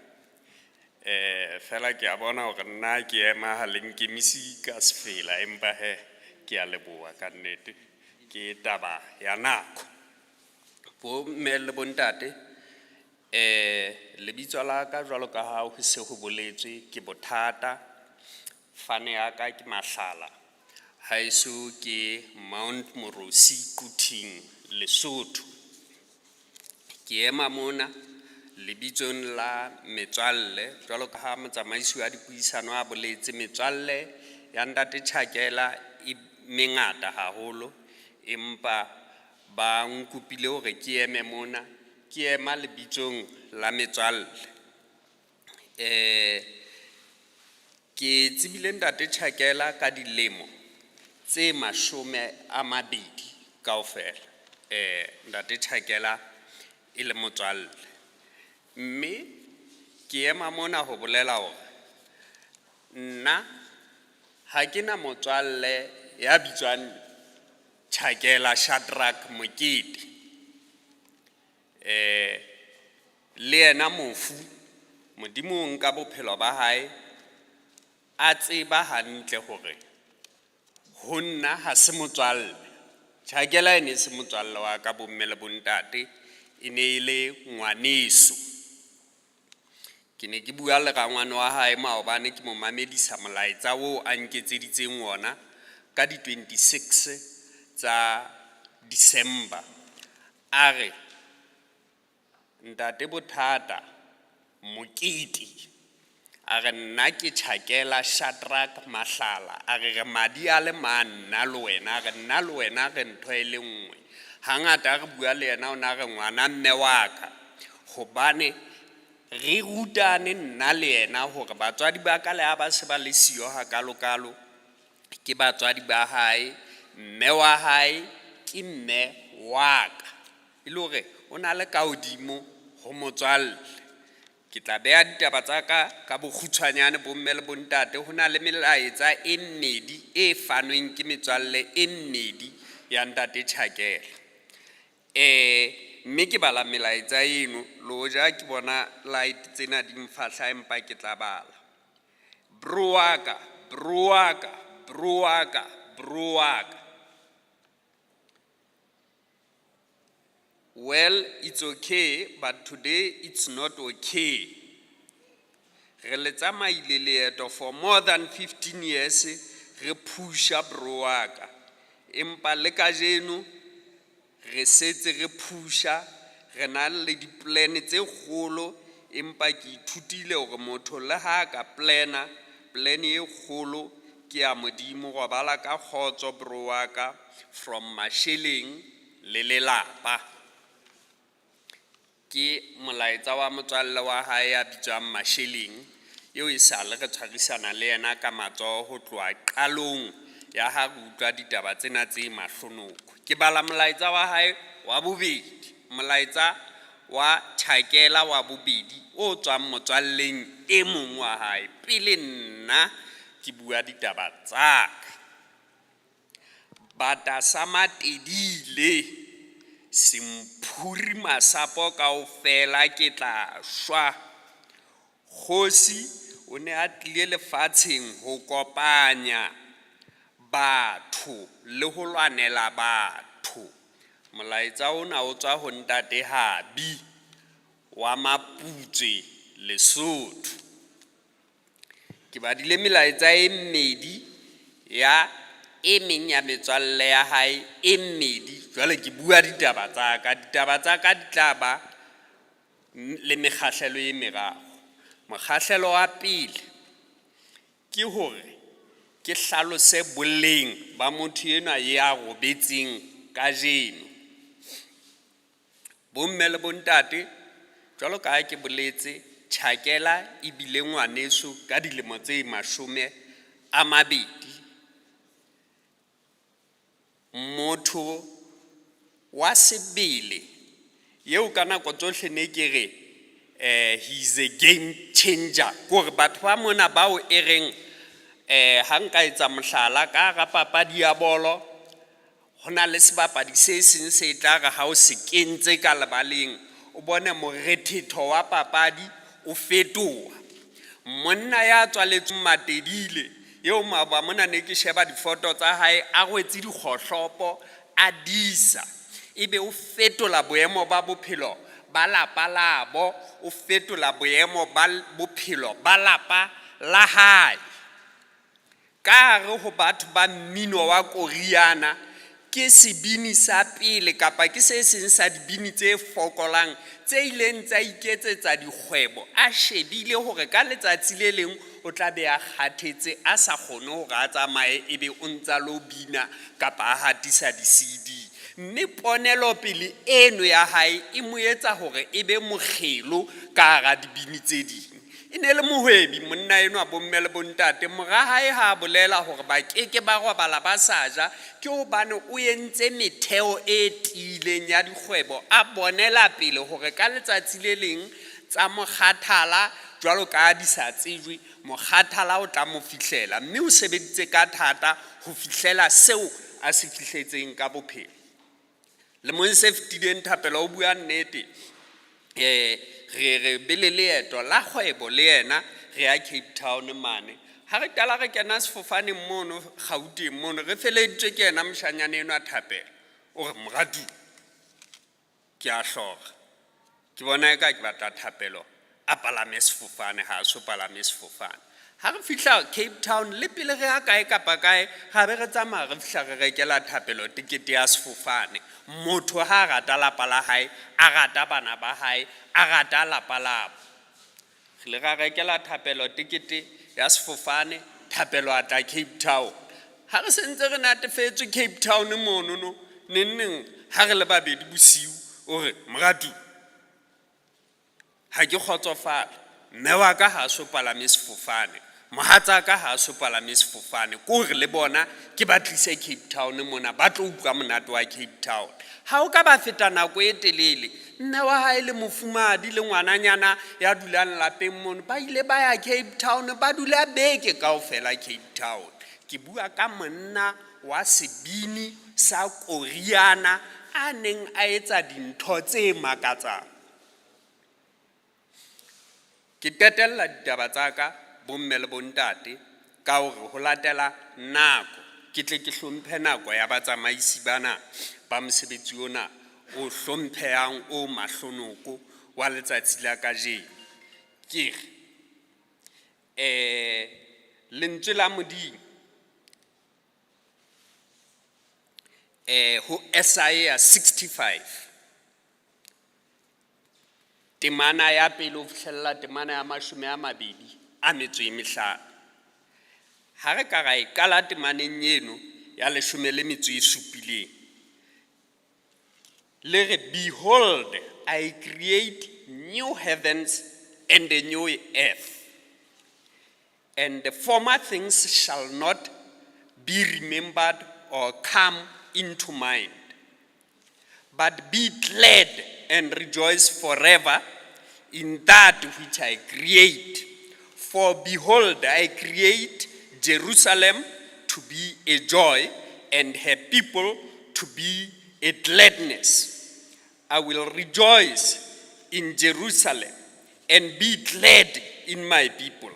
Speaker 12: Fela ke a bona hore nna ke ema ha le nkemisi ka sefela, empa he ke a leboha ka nnete. Ke taba ya nako. Bomme le bontate, lebitso la ka jwalo ka ha ho se ho boletswe ke Bothata, fane ya ka ke Mahlala. Haeso ke Mount Morosi Quthing, Lesotho. Ke ema mona lebitsong la metswalle jwalo ka ha motsamaisi wa dipuisano a boletse, metswalle ya Ntate Chakela e mengata haholo, empa ba nkopile hore ke eme mona, ke ema lebitsong la metswalle. Ke tsebile Ntate Chakela ka dilemo tse 20 kaofela. Ntate Chakela e le motswalle. Mme ke ema mona ho bolela hore nna ha ke na motswalle ya bitswang Chakela Shadrack Mokete. Le yena mofu, Modimo o nka bophelo ba hae, a tseba hantle hore ho nna ha se motswalle. Chakela e ne se motswalle wa ka bomme le bontate, e ne e le ngwaneso. Ke ne ke bua le rangwane wa hae maobane, ke mo mamedisa molaetsa oo a nketseditseng wona ka di 26 tsa December. A re, Ntate Bothata Mokete, a re nna ke Chakela Shadrack Mahlala, a re re madi a le mang nna le wena, a re nna le wena re ntho e le nngwe. Hangata re bua le yena o na re ngwana mme wa ka, hobane re rutane nna le yena hore batswadi ba ka le ha ba se ba le siyo hakalokalo, ke batswadi ba hae, mme wa hae ke mme wa ka. E le hore o na le ka hodimo ho motswalle. Ke tla beha ditaba tsa ka ka bokgutshwanyane bomme le bontate. Ho na le melaetsa e mmedi e fanweng ke metswalle e mmedi ya Ntate Chakela. Mme ke bala melaetsa eno, le hoja ke bona light tsena di mfahla empa ke tla bala. Bro wa ka, bro wa ka, bro wa ka, bro wa ka. Well, it's okay, but today it's not okay. Re le tsamaile leeto for more than 15 years, re pusha bro wa ka. Empa le kajeno, re setse re pusha, re na le di-plan tse kgolo, empa ke ithutile hore motho le ha ka plana, plan e kgolo ke ya Modimo. Robala ka kgotso bro wa ka, from Masheleng le lelapa. Ke molaetsa wa motswalle wa hae ya bitswang Masheleng, eo e sale re tshwarisana le yena ka matsoho ho tloha qalong ya ha re utlwa ditaba tsena tse mahlonoko. Ke bala molaetsa wa hae wa bobedi, molaetsa wa Chakela wa bobedi o tswang motswalleng e mong wa hae, pele nna ke bua ditaba tsa ka. Bata sa matedile, semphuri masapo kaofela ke tla shwa. Kgosi o ne a tlile lefatsheng ho kopanya batho le ho lwanela batho. Molaetsa ona o tswa ho Ntate Habi wa Maputswe, Lesotho. Ke badile melaetsa e mmedi ya e meng ya metswalle ya hae e mmedi. Jwale ke bua ditaba tsa ka. Ditaba tsa ka di tla ba le mekgahlelo e meraro. Mokgahlelo wa pele ke hore ke hlalose boleng ba motho enwa ya robetseng kajeno. Bomme le bontate, jwalo ka ha ke boletse, Chakela ebile ngwaneso ka dilemo tse 20. Motho wa sebele eo ka nako tsohle ne ke re, he is a game changer. Kore batho ba mona bao e reng, ha nka etsa mohlala ka hara papadi ya bolo, ho na le sebapadi se seng se tla re ha o se kentse ka lebaleng, o bone morethetho wa papadi o fetoha. Monna ya tswaletsweng Matedile, eo maoba mona ne ke sheba difoto tsa hae, a rwetse dikgohlopo, a disa, ebe o fetola boemo ba bophelo ba lapa labo, o fetola boemo ba bophelo ba lapa la hae. Ka hare ho batho ba mmino wa koriana, ke sebini sa pele kapa ke se seng sa dibini tse fokolang tse ileng tsa iketsetsa dikgwebo a shebile hore ka letsatsi le leng o tla be a kgathetse a sa kgone hore a tsamaye ebe o ntsa lo bina kapa a hatisa di-CD. Mme ponelopele eno ya hae e mo etsa hore e be mokgelo ka hara dibini tse ding. E ne le mohwebi monna enwa bomme le bontate, mora hae ha a bolela hore ba keke ba robala ba sa ja, ke hobane o entse metheo e tiileng ya dikgwebo, a bonela pele hore ka letsatsi le leng tsa mokgathala jwalo ka di sa tsejwe, mokgathala o tla mo fihlela, mme o sebeditse ka thata ho fihlela seo a se fihletseng ka bophelo. Lemong se fetileng Thapelo o bua nnete, re re be le leeto la kgwebo le yena re ya Cape Town mane. Ha re qala re kena sefofaneng mono Gauteng mono, re feleditswe ke yena moshanyana enwa Thapelo. O re moratuwa, ke a hlora, ke bona eka ke batla Thapelo a palame sefofane, ha a so palame sefofane. Ha re fihla Cape Town le pele re ya kae kapa kae, ra be re tsamaya re fihla re rekela Thapelo tekete ya sefofane. Motho ha a rata lapa la hae, a rata bana ba hae, a rata lapa labo. Re ile ra rekela Thapelo tekete ya sefofane, Thapelo a tla Cape Town. Ha re sentse re natefetswe Cape Town monono, neng neng ha re le babedi bosiu, o re moratuwa, ha ke kgotsofala, mme wa ka ha a so palame sefofane, mohatsaka ha a so palame sefofane, ke hore le bona ke ba tlise Cape Town mona, ba tlo utlwa monate wa Cape Town. Ha o ka ba feta nako e telele, mme wa hae le mofumahadi le ngwananyana ya dulang lapeng mono, ba ile ba ya Cape Town, ba dula beke kaofela Cape Town. Ke bua ka monna wa sebini sa koriana a neng a etsa dintho tse makatsang. Ke qetella ditaba tsa ka bomme le bontate ka hore ho latela nako, ke tle ke hlomphe nako ya batsamaisi bana ba mosebetsi ona o hlomphehang o mahlonoko wa letsatsi la kajeno. Ke re, lentswe la Modimo, ho Isaiah 65, temana ya pele ho fihlella temana ya mashome a mabedi a metso e mehlano. Ha re ka ra e qala temaneng eno ya leshome le metso e supileng, le re, behold, I create new heavens and a new earth, and the former things shall not be remembered or come into mind. But be glad and rejoice forever in that which I create. For behold, I create Jerusalem to be a joy and her people to be a gladness. I will rejoice in Jerusalem and be glad in my people.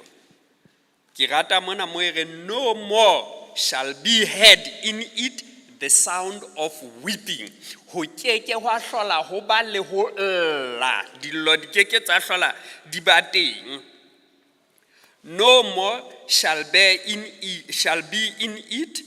Speaker 12: Ke rata mona mo e reng, no more shall be heard in it the sound of weeping. Ho keke hwa hlola ho ba le ho lla. Dillo di keke tsa hlola di ba teng. No more shall be in it, shall be in it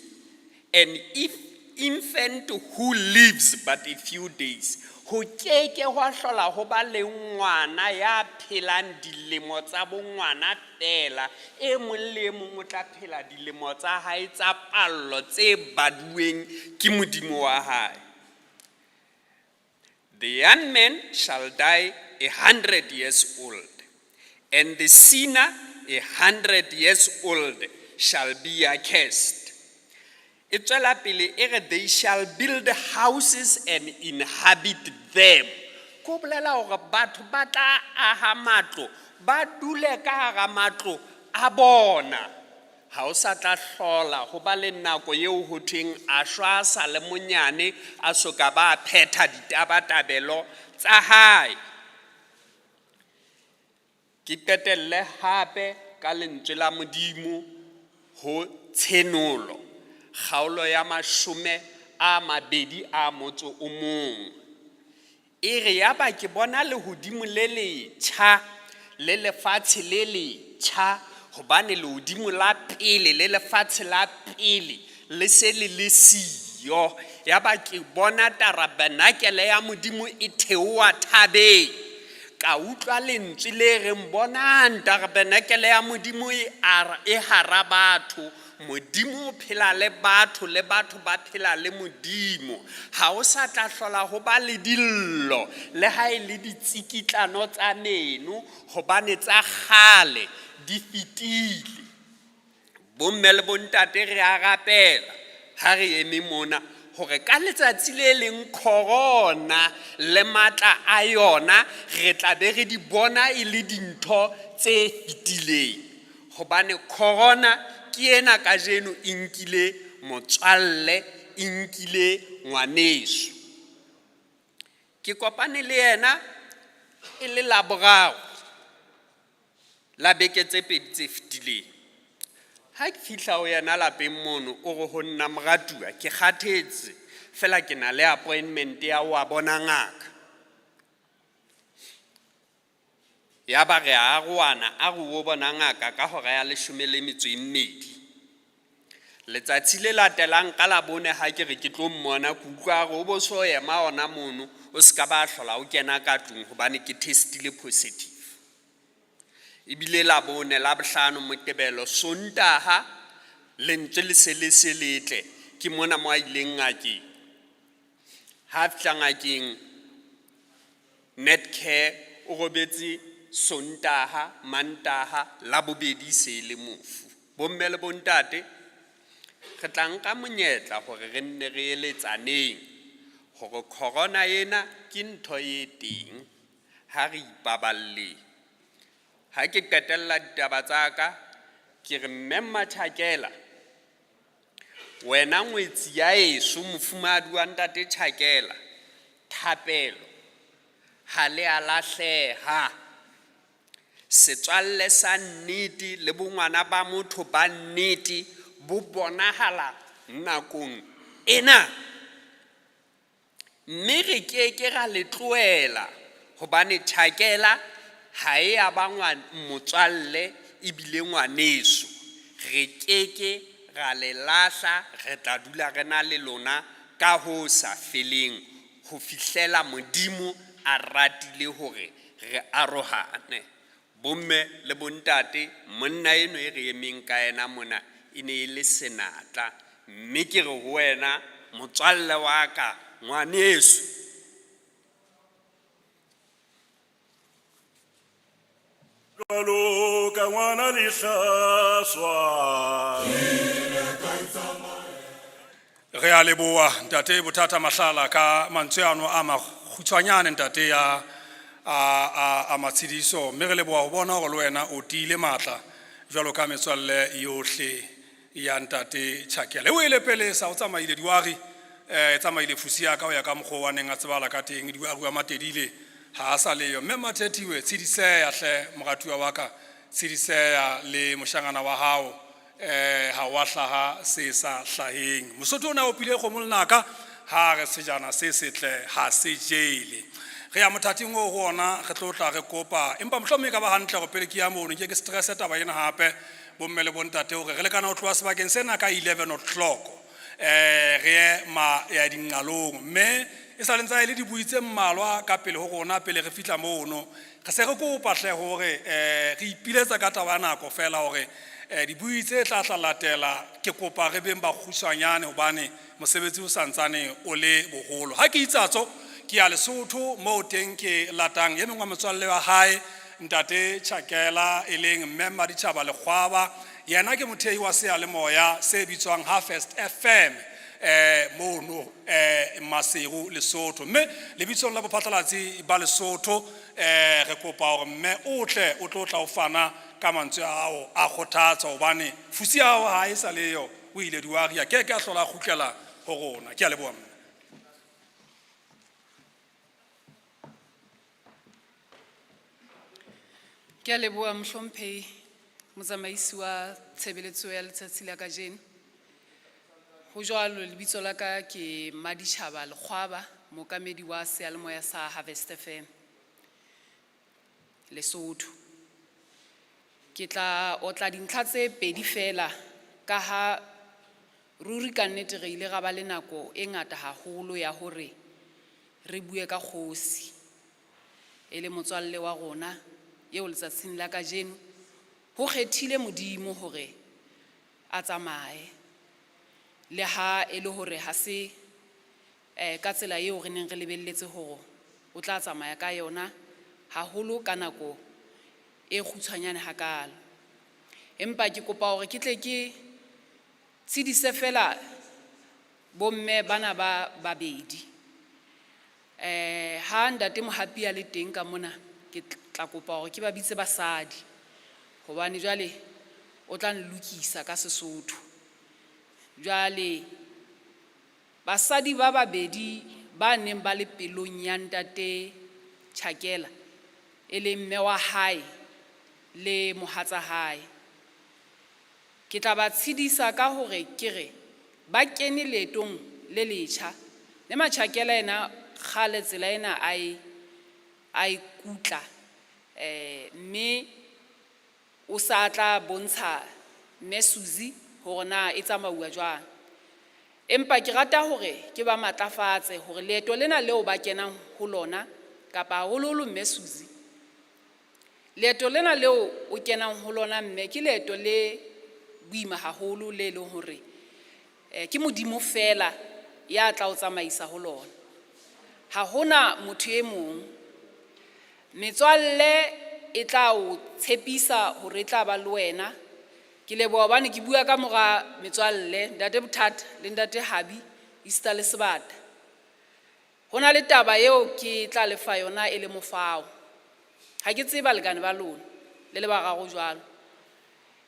Speaker 12: an if infant who lives but a few days. Ho keke hwa hlola ho ba le ngwana ya phelang dilemo tsa bongwana fela. E mong le e mong o tla phela dilemo tsa hae tsa pallo tse baduweng ke Modimo wa hae. The young man shall die 100 years old, and the sinner 100 years old shall be accursed. E tswela pele e re, they shall build houses and inhabit them. Ko bolela hore batho ba tla aha matlo, ba dule ka hara matlo a bona. Ha o sa tla hlola ho ba le nako eo ho thweng a shwa a sa le monyane, a soka ba phetha ditabatabelo tsa hae. Ke qetelle hape ka lentswe la Modimo ho Tshenolo, kgaolo ya mashome a mabedi a motso o mong. E re yaba ke bona lehodimo le letjha le lefatshe le letjha, Hobane lehodimo la pele le lefatshe la pele le se le le siyo. Yaba ke bona tarabenakele ya Modimo e theoha thabeng. Ka utlwa lentswe le reng bonang tarabenakele ya Modimo e e hara batho. Modimo o phela le batho le batho ba phela le Modimo. Ha o sa tla hlola ho ba le dillo le ha e le ditsikitlano tsa meno hobane tsa kgale di fetile. Bomme le bontate re a rapela ha re eme mona hore ka letsatsi le leng corona le matla a yona re tla be re di bona e le dintho tse fetileng. Hobane corona ke ena kajeno e nkile motswalle, e nkile ngwaneso. Ke kopane le yena e le Laboraro la beke tse pedi tse fetileng. Ha ke fihla ho yena lapeng mono o re ho nna moratuwa ke kgathetse fela ke na le appointment ya ho wa bona ngaka. Yaba re a arohana a re o bona ngaka ka hora ya leshome le metso e mmedi. Letsatsi le latelang ka Labone ha ke re ke tlo mmona ke utlwa a re o bo so ema hona mono o ska ba hlola o kena ka tlung hobane ke testile positive. Ebile Labone, Labohlano, Moqebelo, Sontaha lentswe le se le se letle ke mona mo a ileng ngakeng. Ha fihla ngakeng Netcare o robetse Sontaha, Mantaha, Labobedi se le mofu. Bomme le bontate re tla nka monyetla hore re nne re eletsaneng hore corona ena ke ntho e teng ha re ipaballeng. Ha ke qetella ditaba tsa ka ke re mme Mmatjhakela wena ngwetsi ya eso mofumahadi wa ntate Tjhakela thapelo ha le a lahleha. Setswalle sa nnete le bongwana ba motho ba nnete bo bonahala nakong ena. Mme re keke ra le tlohela hobane Tjhakela ha e ya ba motswalle ebile ngwaneso. Re keke ra le lahla, re tla dula re na le lona ka ho sa feleng ho fihlela Modimo a ratile hore re arohane. Bomme le bontate, monna eno e re emeng ka yena mona e ne e le senatla. Mme ke re ho wena motswalle wa ka ngwaneso.
Speaker 3: Jwalo ka ngwana lehlaswa.
Speaker 5: Re a leboha ntate Bothata Mahlala ka mantswe ano a makgutshwanyane ntate ya a matshediso, mme re leboha ho bona hore le wena o tiile matla jwalo ka metswalle yohle ya ntate Tjhakela. E o ele pele sa o tsamaile diwari, e tsamaile fusi ya ka ho ya ka mokgwa wa neng a tsebala ka teng, diwari wa Matedile ha a sa leyo. Mme Mathethiwe tshediseya hle moratuwa wa ka, tshediseya le moshangana wa hao, ha wa hlaha se sa hlaheng. Mosotho o ne a opile kgomo lenaka ha re sejana se setle ha se jele. Re ya mothating oo ho ona re tlo tla re kopa, empa mohlomong e ka ba hantle hore pele ke ya mono ke stress taba ena hape bomme le bontate hore re lekana ho tloha sebakeng sena ka 11 o'clock re ye ma ya dinqalong, mme e sa le ntse e le dibui tse mmalwa ka pele ho rona pele re fihla mono. Re se re kopa hle hore re ipiletsa ka taba ya nako fela hore dibui tse tla tla latela ke kopa re beng bakgutshwanyane hobane mosebetsi o santsane o le boholo. Ha ke itsatso ke ya Lesotho moo teng ke latang e mong wa motswalle wa hae ntate Tjhakela e leng mme Mmaditjhaba Lekgwaba, yena ke mothehi wa seyalemoya se bitswang Harvest FM mono Maseru Lesotho. Mme lebitsong la bophatlalatsi ba Lesotho re kopa hore mme o tle o tlo tla o fana ka mantswe ao a kgothatso hobane fusi ya hao ha e sa leyo, o ile diwari a keke a hlola a kgutlela ho rona. Ke a leboha mme.
Speaker 13: Ke a leboha mohlomphehi motsamaisi wa tshebeletso ya letsatsi la kajeno. Ho jwalo lebitso la ka ke Mmaditjhaba Lekgwaba, mookamedi wa seyalemoya sa Harvest FM Lesotho. Ke tla otla dintlha tse pedi fela ka ha ruri ka nnete re ile ra ba le nako e ngata haholo ya hore re bue ka kgosi. E le motswalle wa rona eo letsatsing la kajeno ho kgethile Modimo hore a tsamaye. Le ha e le hore ha se ka tsela eo re neng re lebelletse hore o tla tsamaya ka yona haholo ka nako e kgutshwanyane hakalo. Empa ke kopa hore ke tle ke tshedise fela bomme bana ba babedi. Ha ntate Mohapi a le teng ka mona, ke tla kopa hore ke ba bitse basadi. Hobane jwale o tla nlokisa ka Sesotho. Jwale basadi ba babedi ba neng ba le pelong ya ntate Chakela e leng mme wa hae le mohatsa hae. Ke tla ba tshedisa ka hore ke re ba kene leetong le letjha. Mme Machakela ena kgale tsela ena a e a e kutla mme o sa tla bontsha Mme Suzy hore na e tsamauwa jwang. Empa ke rata hore ke ba matlafatse hore leeto lena leo ba kenang ho lona kapa haholoholo Mme Suzy. Leeto lena leo o kenang ho lona mme ke leeto le boima haholo le leng hore ke Modimo fela ya tla o tsamaisa ho lona. Ha hona motho e mong. Metswalle e tla o tshepisa hore e tla ba le wena. Ke leboha hobane ke bua ka mora metswalle, ntate Bothata le ntate Habi, esita le Sebata. Ho na le taba eo ke tla lefa yona e le mofao. Ha ke tsebe balekane ba lona, le le bararo jwalo.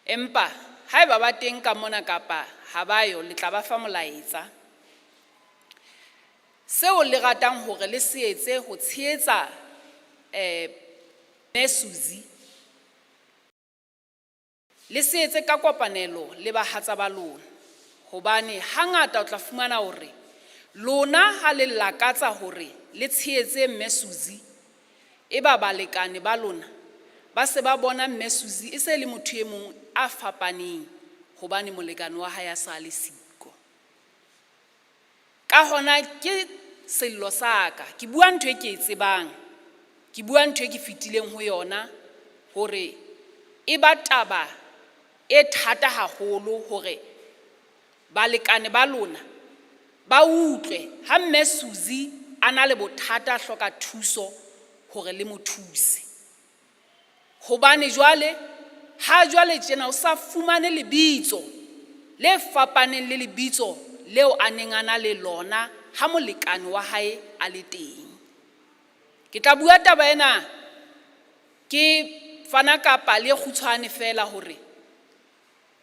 Speaker 13: Empa haeba ba teng ka mona kapa ha ba yo, le tla ba fa molaetsa. Seo le ratang hore le se etse ho tshehetsa Mme Suzy, le se etse ka kopanelo le bahatsa ba lona. Hobane hangata o tla fumana hore lona ha le lakatsa hore le tshehetse Mme Suzy, e ba balekane ba lona ba se ba bona Mme Suzy e se le motho e mong a fapaneng hobane molekane wa hae a sa le siko. Ka hona ke sello sa ka, ke bua ntho e ke e tsebang, ke bua ntho e ke fetileng ho yona hore e ba taba e thata haholo hore balekane ba lona ba utlwe ha Mme Suzy a na le bothata a hloka thuso hore le mo thuse. Hobane jwale ha jwale tjena o sa fumane lebitso le fapaneng le lebitso leo a neng a na le lona ha molekane wa hae a le teng. Ke tla bua taba ena ke fana ka pale e kgutshwane fela hore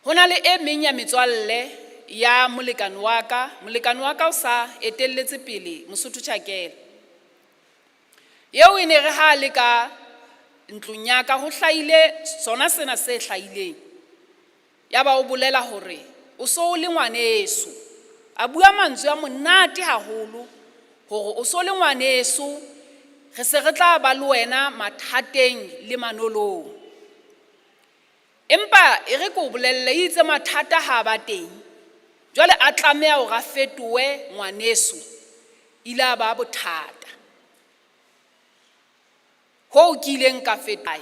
Speaker 13: ho na le e meng ya metswalle ya molekane wa ka, molekane wa ka o sa etelletse pele Mosotho Tjhakela. Eo e ne re ha le ka ntlong ya ka ho hlahile sona sena se hlahileng. Ya ba o bolela hore o so o le ngwaneso. A bua mantswe a monate haholo hore o so le ngwaneso, re se re tla ba le wena mathateng le manolong. Empa e re ke o bolelle itse mathata ha ba teng. Jwale a tlameha hore a fetohe ngwaneso, ile a ba bothata. Hoo ke ileng ka feta.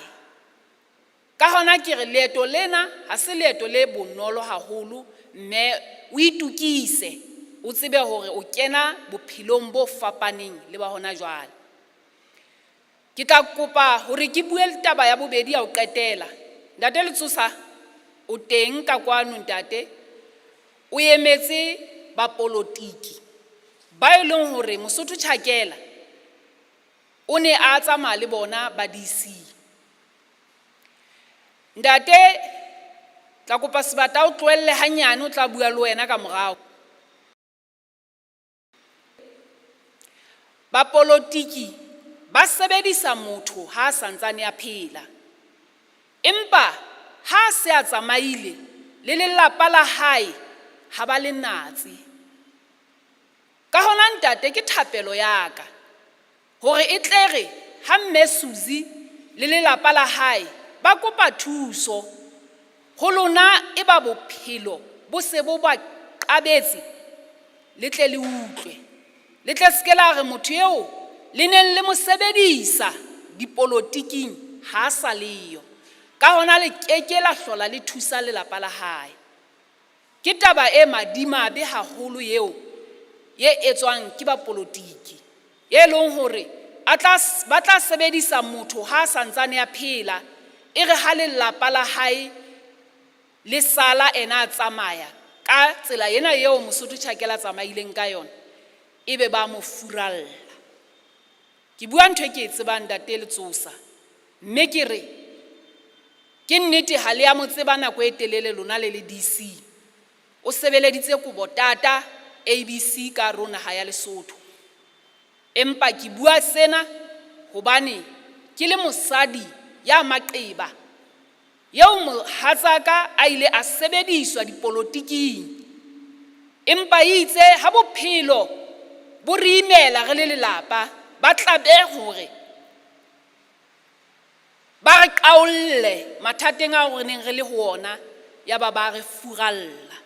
Speaker 13: Ka hona ke re leeto lena ha se leeto le bonolo haholo, mme o itukise, o tsebe hore o kena bophelong bo fapaneng le ba hona jwale. Ke tla kopa hore ke bue le taba ya bobedi ya ho qetela. Ntate Letsosa o teng ka kwano ntate, o emetse bapolotiki ba e leng hore Mosotho Tjhakela o ne a tsamaya le bona ba DC. Ntate, tla kopa Sebata o tlohelle hanyane, o tla bua le wena ka morao. Bapolotiki ba sebedisa motho ha a santsane a phela. Empa ha a se a tsamaile le lelapa la hae ha ba le natse. Ka hona ntate ke thapelo ya ka hore e tle re ha Mme Suzy le lelapa la hae Ba kopa thuso ho lona, e ba bophelo bo se bo ba qabetse, le tle le utlwe. Le tle se ke la re motho eo le neng le mo sebedisa dipolotiking ha a sa leyo. Ka hona le keke la hlola le thusa lelapa la hae. Ke taba e madimabe haholo eo ye etswang ke ba polotiki, e leng hore ba tla sebedisa motho ha a santsane a phela, e re ha lelapa la hae le sala ena a tsamaya ka tsela ena eo Mosotho Tjhakela a tsamaileng ka yona, ebe ba mo furalla. Ke bua ntho e ke e tsebang ntate Letsosa, mme ke re ke nnete ha le ya mo tseba nako e telele lona le le DC. O sebeleditse Kobotata ABC ka hare ho naha ya Lesotho. Empa ke bua sena hobane ke le mosadi ya maqeba eo mohatsaka a ile a sebediswa dipolotiking. Empa itse ha bophelo bo re imela re le lelapa, ba tlabe hore ba re qaolle mathateng ao re neng re le ho ona, ya ba ba re furalla,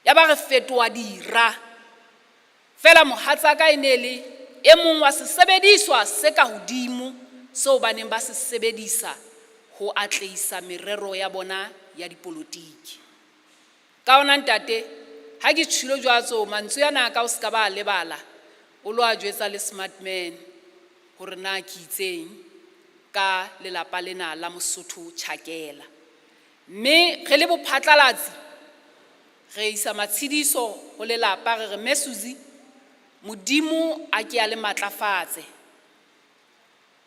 Speaker 13: ya ba re fetoha dira. Feela mohatsaka e ne le e mong wa sesebediswa se ka hodimo seo ba neng ba se sebedisa ho atlehisa merero ya bona ya dipolotiki. Ka hona ntate, ha ke tjhilo jwatso, mantswe ana a ka o ska ba lebala, o lo a jwetsa le smart man hore na ke itseng ka lelapa lena la Mosotho Tjhakela. Mme re le bophatlalatsi, re isa matshidiso ho lelapa, re re Mme Suzy, Modimo a ke a le matlafatse.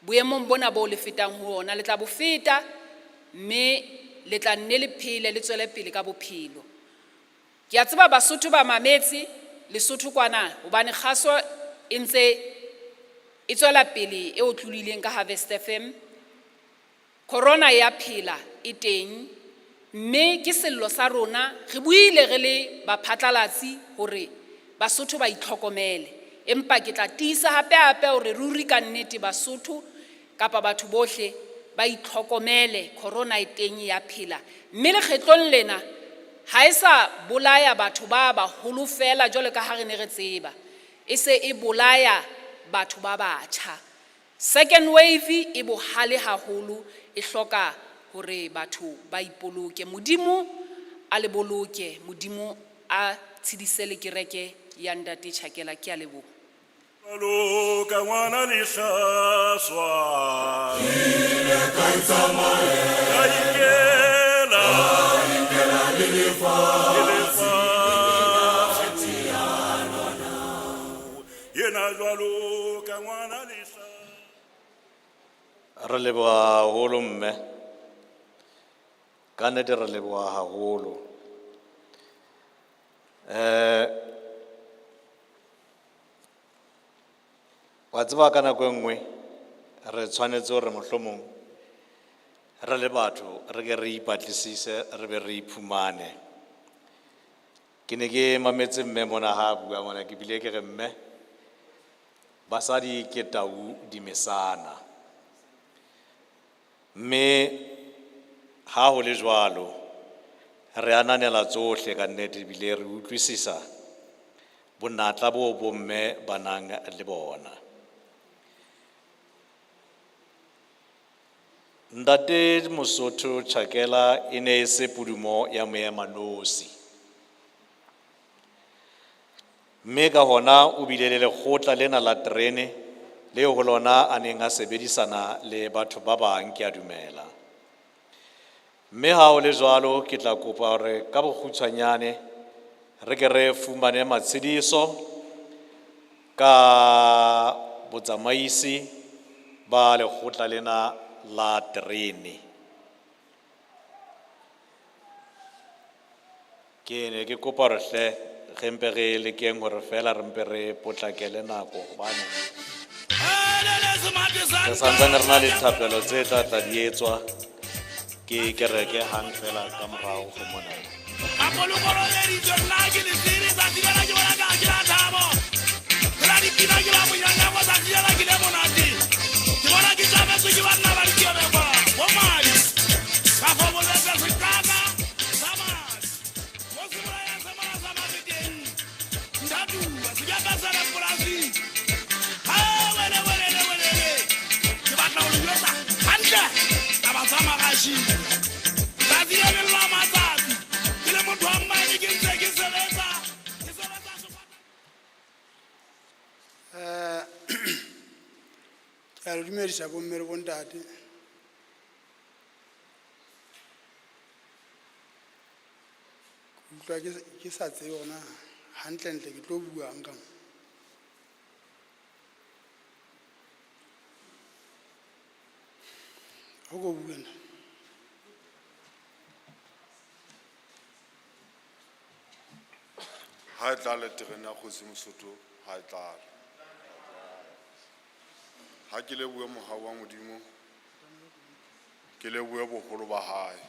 Speaker 13: Boemong bona bo le fetang ho ona, le tla bo feta, mme le tla nne le phele, le tswele pele ka bophelo. Ke a tseba Basotho ba mametse Lesotho kwana, hobane kgaso e ntse e tswela pele e otlolileng ka Harvest FM. Corona ya phela e teng, mme ke sello sa rona, re buile re le baphatlalatsi hore Basotho ba itlhokomele. Empa ke tla tiisa hape hape hore ruri ka nnete Basotho kapa batho bohle ba itlhokomele, corona e teng ya phela. Mme lekgetlong lena ha e sa bolaya batho ba baholo fela jwalo ka ha re ne re tseba, e se e bolaya batho ba batjha. Second wave e bohale haholo, e hloka hore batho ba ipoloke. Modimo a le boloke, Modimo a tshedise le kereke ya Ntate Tjhakela. Ke a leboha.
Speaker 1: Jwalo ka ngwana lehlaswa. Ka ikela. Le lefatshe. Yena jwalo ka ngwana lehlaswa.
Speaker 2: Re leboha haholo mme. Ka nnete re leboha haholo. Wa tseba ka nako e nngwe re tshwanetse hore mohlomong re le batho re ke re ipatlisise, re be re iphumane. Ke ne ke mametse mme mona ha a bua mona, ke bile ke re mme, basadi ke tau di mesana. Mme ha ho le jwalo, re ananela tsohle ka nnete ebile re utlwisisa bonatla bo bomme ba nang le bona. Ntate Mosotho Tjhakela e ne e se pudumo ya moema nosi. Mme ka hona o bile le lekgotla lena la terene leo ho lona a neng a sebedisana le batho ba bang, ke a dumela. Mme ha ho le jwalo, ke tla kopa hore ka bokgutshwanyane re ke re fumane matshediso ka botsamaisi ba lekgotla lena la terene. Ke ne ke kopa hore hle re mpe re lekeng hore fela re mpe re potlakele nako, hobane re santsane re na le dithapelo tse tla tla di etswa ke kereke hang fela ka morao ho mona.
Speaker 1: Ke bona ke tjametswe ke banna ba dikebekwa, bo madi.
Speaker 3: Le leng la matsatsi ke le motho wa mmaene ke ntse ke sebetsa ke sebetsa
Speaker 14: Ke a le dumedisa bomme le bontate. Ke utlwa ke sa tsebe hore na hantlentle ke tlo buang ka mo. O ko bue nna.
Speaker 15: Ha e tlale terene ya Kgosi Mosotho, ha e tlale. Ha ke lebohe mohau wa Modimo, ke lebohe boholo ba hae.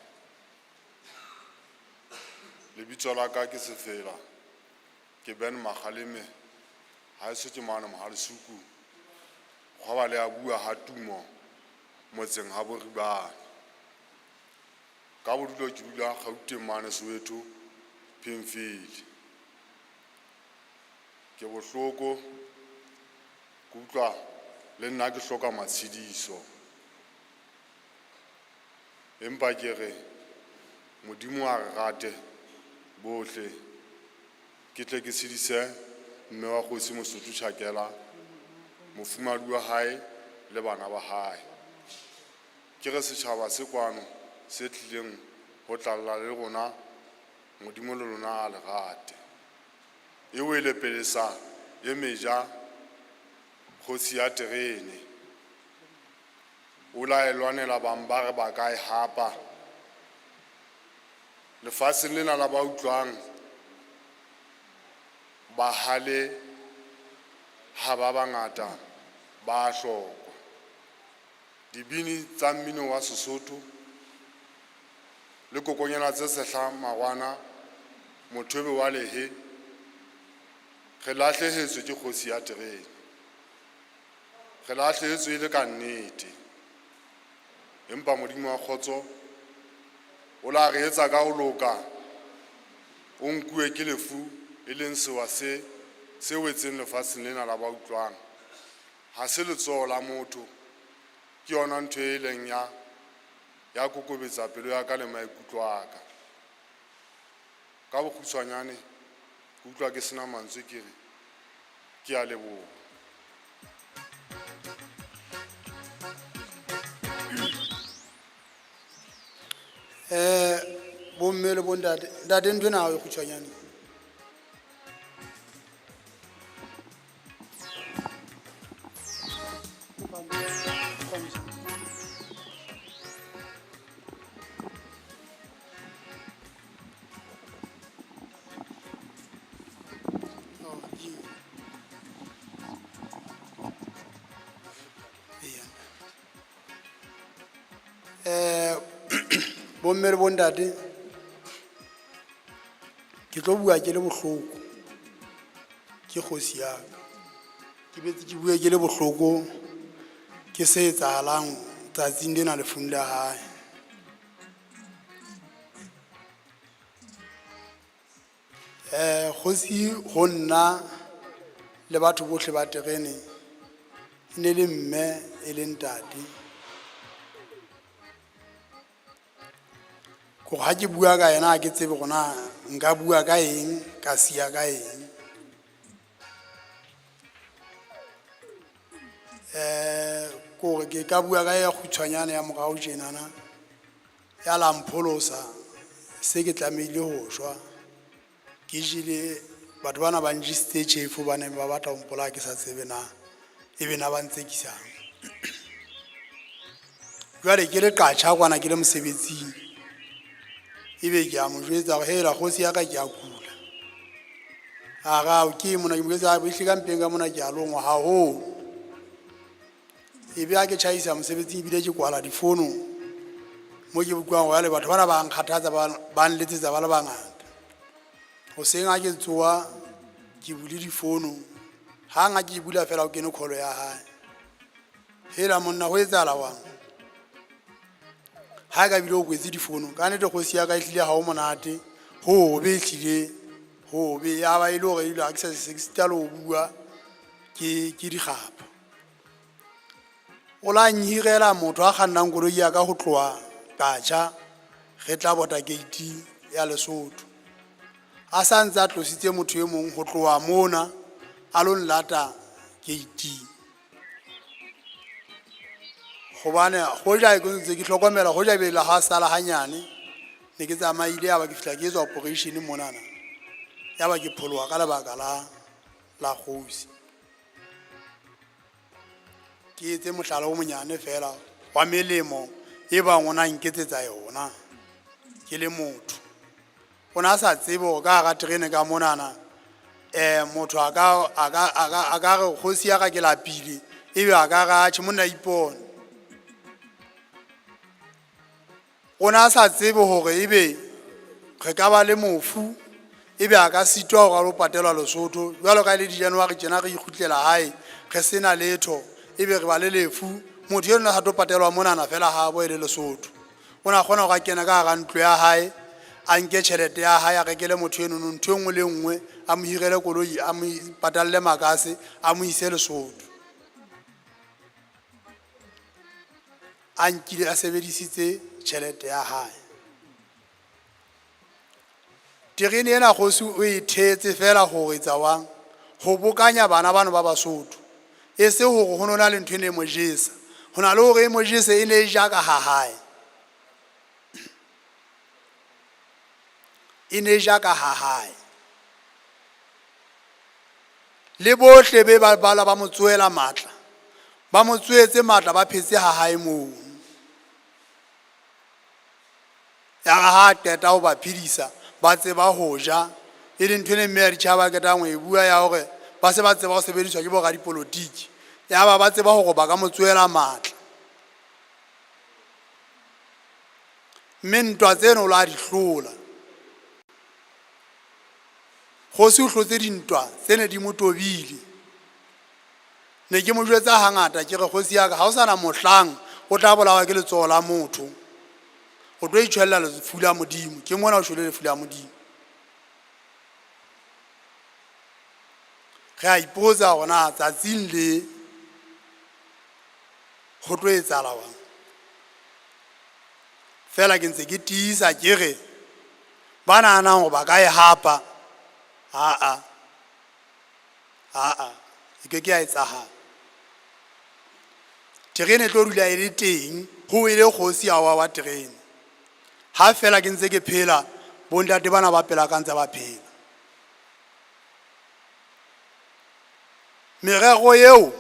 Speaker 15: Lebitso la ka ke Sefela, ke Ben Makgaleme, ha eso ke mane Mohalesuku, kgwaba le a bua ha tumo, motseng ha Boribana. Ka bodulo ke dula Gauteng mane Soweto, Pimville. Ke bohloko, ke utlwa le nna ke hloka matshidiso. Empa ke re Modimo a re rate bohle, ke tle ke tshedise mme wa Kgosi Mosotho Tjhakela, mofumahadi wa hae le bana ba hae. Ke re setjhaba se kwano se tlileng ho tlalla le rona, Modimo le lona a le rate. E wele pelesa e meja kgosi ya terene. O la e lwanela bang ba re ba ka e hapa. Lefatsheng lena la ba utlwang bahale ha ba bangata ba hlokwa. Dibini tsa mmino wa Sesotho le kokonyana tse sehla marwana mothobe wa lehe, re lahlehetswe ke kgosi ya terene. Re lahlehetswe e le ka nnete. Empa Modimo wa kgotso o la re etsa ka ho loka, o nkuwe ke lefu e leng sewa se se wetseng lefatsheng lena la ba utlwang. Ha se letsoho la motho, ke yona ntho e leng ya ya kokobetsa pelo ya ka le maikutlo a ka. Ka bokgutshwanyane ke utlwa ke sena mantswe, ke re ke a leboha.
Speaker 14: Bomme le bontate, ntate ntho ena ha e kgutshwanyane. Bomme le bontate, ke tlo bua ke le bohloko, ke kgosi ya ka. Ke betse ke bue ke le bohloko, ke se etsahalang tsatsing lena lefung la hae. Kgosi ho nna le batho bohle ba terene, e ne le mme e le ntate. Kore ha ke bua ka yena ha ke tsebe hore na nka bua ka eng, ka siya ka eng. Kore ke ka bua ka ya kgutshwanyane ya morao tjenana, ya la mpholosa, se ke tlamehile ho shwa. Ke jele, batho bana ba njesitse tjhefo ba neng ba batla ho mpolaya ke sa tsebe na, ebe na ba ntsekisang. Jwale ke le qatjha kwana ke le mosebetsing, ebe ke a mo jwetsa hore hela kgosi ya ka ke a kula. A re, ao, ke eng mona? Ke mo jwetsa, ehlile ka mpeng ka mona ke a longwa haholo. Ebe ha ke tjhaisa mosebetsing ebile ke kwala difono mo ke utlwang hore jwale batho bana ba nkgathatsa, ba nletsetsa ba le bangata. Hoseng ha ke tsoha ke bule difono, hang ha ke bula fela ho kene call ya hae. Hela monna ho etsahala jwang? Ha ka bile o kwetse difono, ka nnete kgosi ya ka ehlile ha ho monate, hobe ehlile, hobe. Ya ba e le hore ebile ha ke sa se ke sita le ho bua, ke dikgapha. O la nhirela motho a kgannang koloi ya ka ho tloha Qacha, Re tla bota gate ya Lesotho. A sa ntse a tlositse motho e mong ho tloha mona a lo nlata gate. Hobane hoja ke ntse ke hlokomela hoja be la ha sala hanyane ne ke tsamaile ya ba ke fihla ke etswa operation monana. Ya ba ke pholoha ka lebaka la la kgosi. Ke etse mohlala o monyane fela wa melemo e bang o na nketsetsa yona ke le motho. O na sa tsebe hore ka hara terene ka monana motho a ka a ka a ka a ka re kgosi ya ka ke lapile ebe a ka re atjhe monna ipone. O na sa tsebe hore ebe re ka ba le mofu ebe a ka sitwa hore a lo patelwa Lesotho jwalo ka e le di-January tjena re ikgutlela hae re sena letho ebe re ba le lefu motho eno a sa tlo patelwa monana fela habo e le Lesotho. O na kgona hore a kene ka hara ntlo ya hae a nke tjhelete ya hae a rekele motho enono ntho e nngwe le nngwe a mo hirele koloi a mo patalle makase a mo ise Lesotho. A nkile a sebedisitse tjhelete ya hae. Terene ena kgosi o e thetse fela ho etsa wang ho bokanya bana bano ba Basotho. E se hore ho no na le ntho e ne e mo jesa. Ho na le hore e mo jese e ne e ja ka ha hae. E ne e ja ka ha hae. Le bohle be ba bala ba mo tsohela matla. Ba mo tsohetse matla ba phetse ha hae moo. Ya re ha a qeta ho ba phedisa ba tseba ho ja e leng ntho e ne mme ya ditjhaba a qetang ho e bua ya hore ba se ba tseba ho sebediswa ke boradipolotiki. Ya ba ba tseba hore ba ka mo tsohela matla. Mme ntwa tseno o la di hlola. Kgosi o hlotse dintwa tse ne di mo tobile. Ne ke mo jwetsa hangata ke re kgosi ya ka ha o sana mohlang o tla bolawa ke letsoho la motho. O tlo itjhwella lefu la Modimo. Ke mona o shwele lefu la Modimo. Re a ipotsa hore na tsatsing le ho tlo etsahala jwang. Fela ke ntse ke tiisa ke re ba nahanang hore ba ka e hapa aa aa e ke ke ya etsahala. Terene e tlo dula e le teng ho e le kgosi ya wa wa terene. Ha fela ke ntse ke phela bontate bana ba pela ka ntse ba phela. Merero eo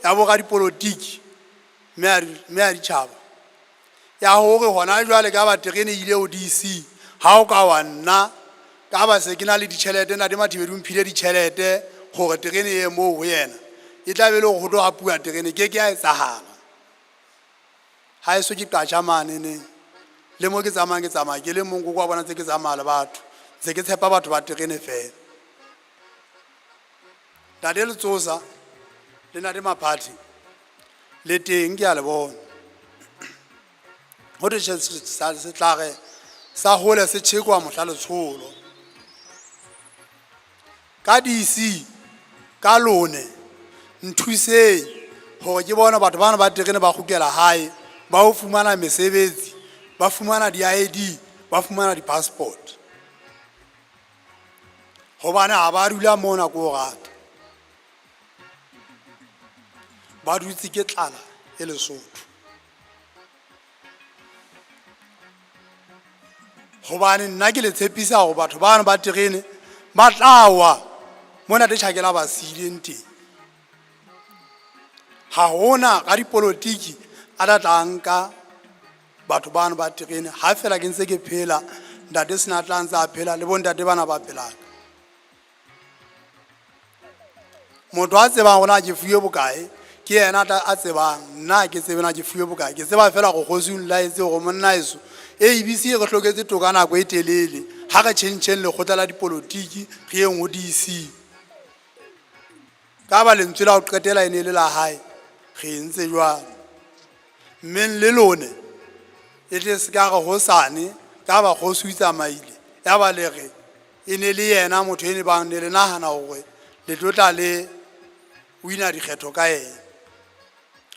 Speaker 14: ya boradipolotiki mme ya ditjhaba ya hore hona jwale ka ba terene e ile ho DC ha o ka wa nna ka ba se ke na le ditjhelete ntate Mathibedi o mphile ditjhelete hore terene e ye moo ho yena e tla be e le hore ho tlo hapuwa terene ke ke ya etsahala. Ha eso ke qatjha mane neng le mo ke tsamayang ke tsamaya ke le mong koko wa bona ntse ke tsamaya le batho ntse ke tshepa batho ba terene fela. Ntate Letsosa le ntate Maphathi le teng ke a le bona. Ho thwe setlhare sa hole se tjhekwa mohla letsholo. Ka DC ka lone nthuseng hore ke bone batho bana ba terene ba kgutlela hae ba ho fumana mesebetsi ba fumana di-ID ba fumana di-passport. Hobane ha ba dula mona ko rata. Ba dutse ke tlala e Lesotho. Hobane nna ke le tshepisa hore batho bano ba terene ba tla wa mona te tjhakela ba siileng teng. Ha hona radipolotiki a tla tla nka batho bano ba terene ha fela ke ntse ke phela ntate Senatla ntse a phela le bontate bana ba phelang. Motho a tsebang hore na ke fuwe bokae ke yena a tsebang nna ha ke tsebe na ke fuwe bokae ke tseba fela gore kgosi o nlaetse gore monna eso ABC re hloketse toka nako e telele ha re tjhentjheng lekgotla la dipolotiki re yeng ho DC. Ka ba lentswe la ho qetela e ne e le la hae re entse jwalo. Mmeng le lone e tle se ka re hosane ka ba kgosi o tsamaile ya ba le re e ne le yena motho e ne bang ne le nahana hore le tlo tla le wina dikgetho ka yena.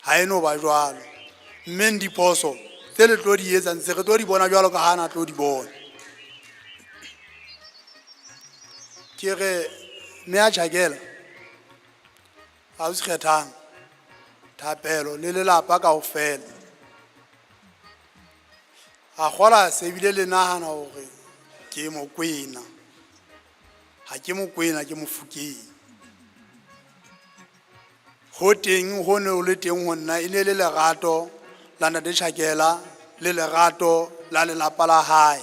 Speaker 14: Ha e no ba jwalo. Mmeng diphoso Tse le tlo di etsa ntse re tlo di bona jwalo ka ha na tlo di bona. Ke re mme a tjhakela, ausi Kgethang, thapelo le lelapa kaofela. A kgola se bile le nahana hore ke Mokwena. Ha ke Mokwena, ke Mofokeng. Ho teng ho ne ho le teng ho nna e ne le lerato la ntate Tjhakela le lerato la lelapa la hae.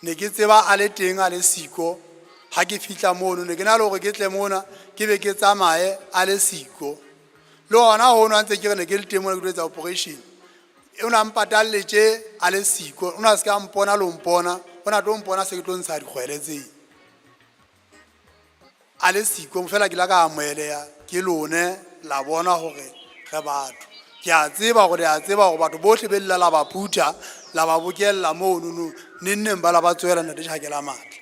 Speaker 14: Ne ke tseba a le teng a le siko ha ke fihla mono ne ke na le hore ke tle mona ke be ke tsamaye a le siko. Le hona hono ha ntse ke re ne ke le teng mona ke tlo etsa operation. O na mpatalletse a le siko, o na se ka mpona le ho mpona, o na tlo mpona se ke tlo ntsha dikgwele tseo. A le siko fela ke la ka amoheleha ke lone la bona hore re batho. Ke a tseba hore le a tseba hore batho bohle be lla la ba phutha, la ba bokella monono, neng neng ba la ba tsohela ntate Tjhakela matla.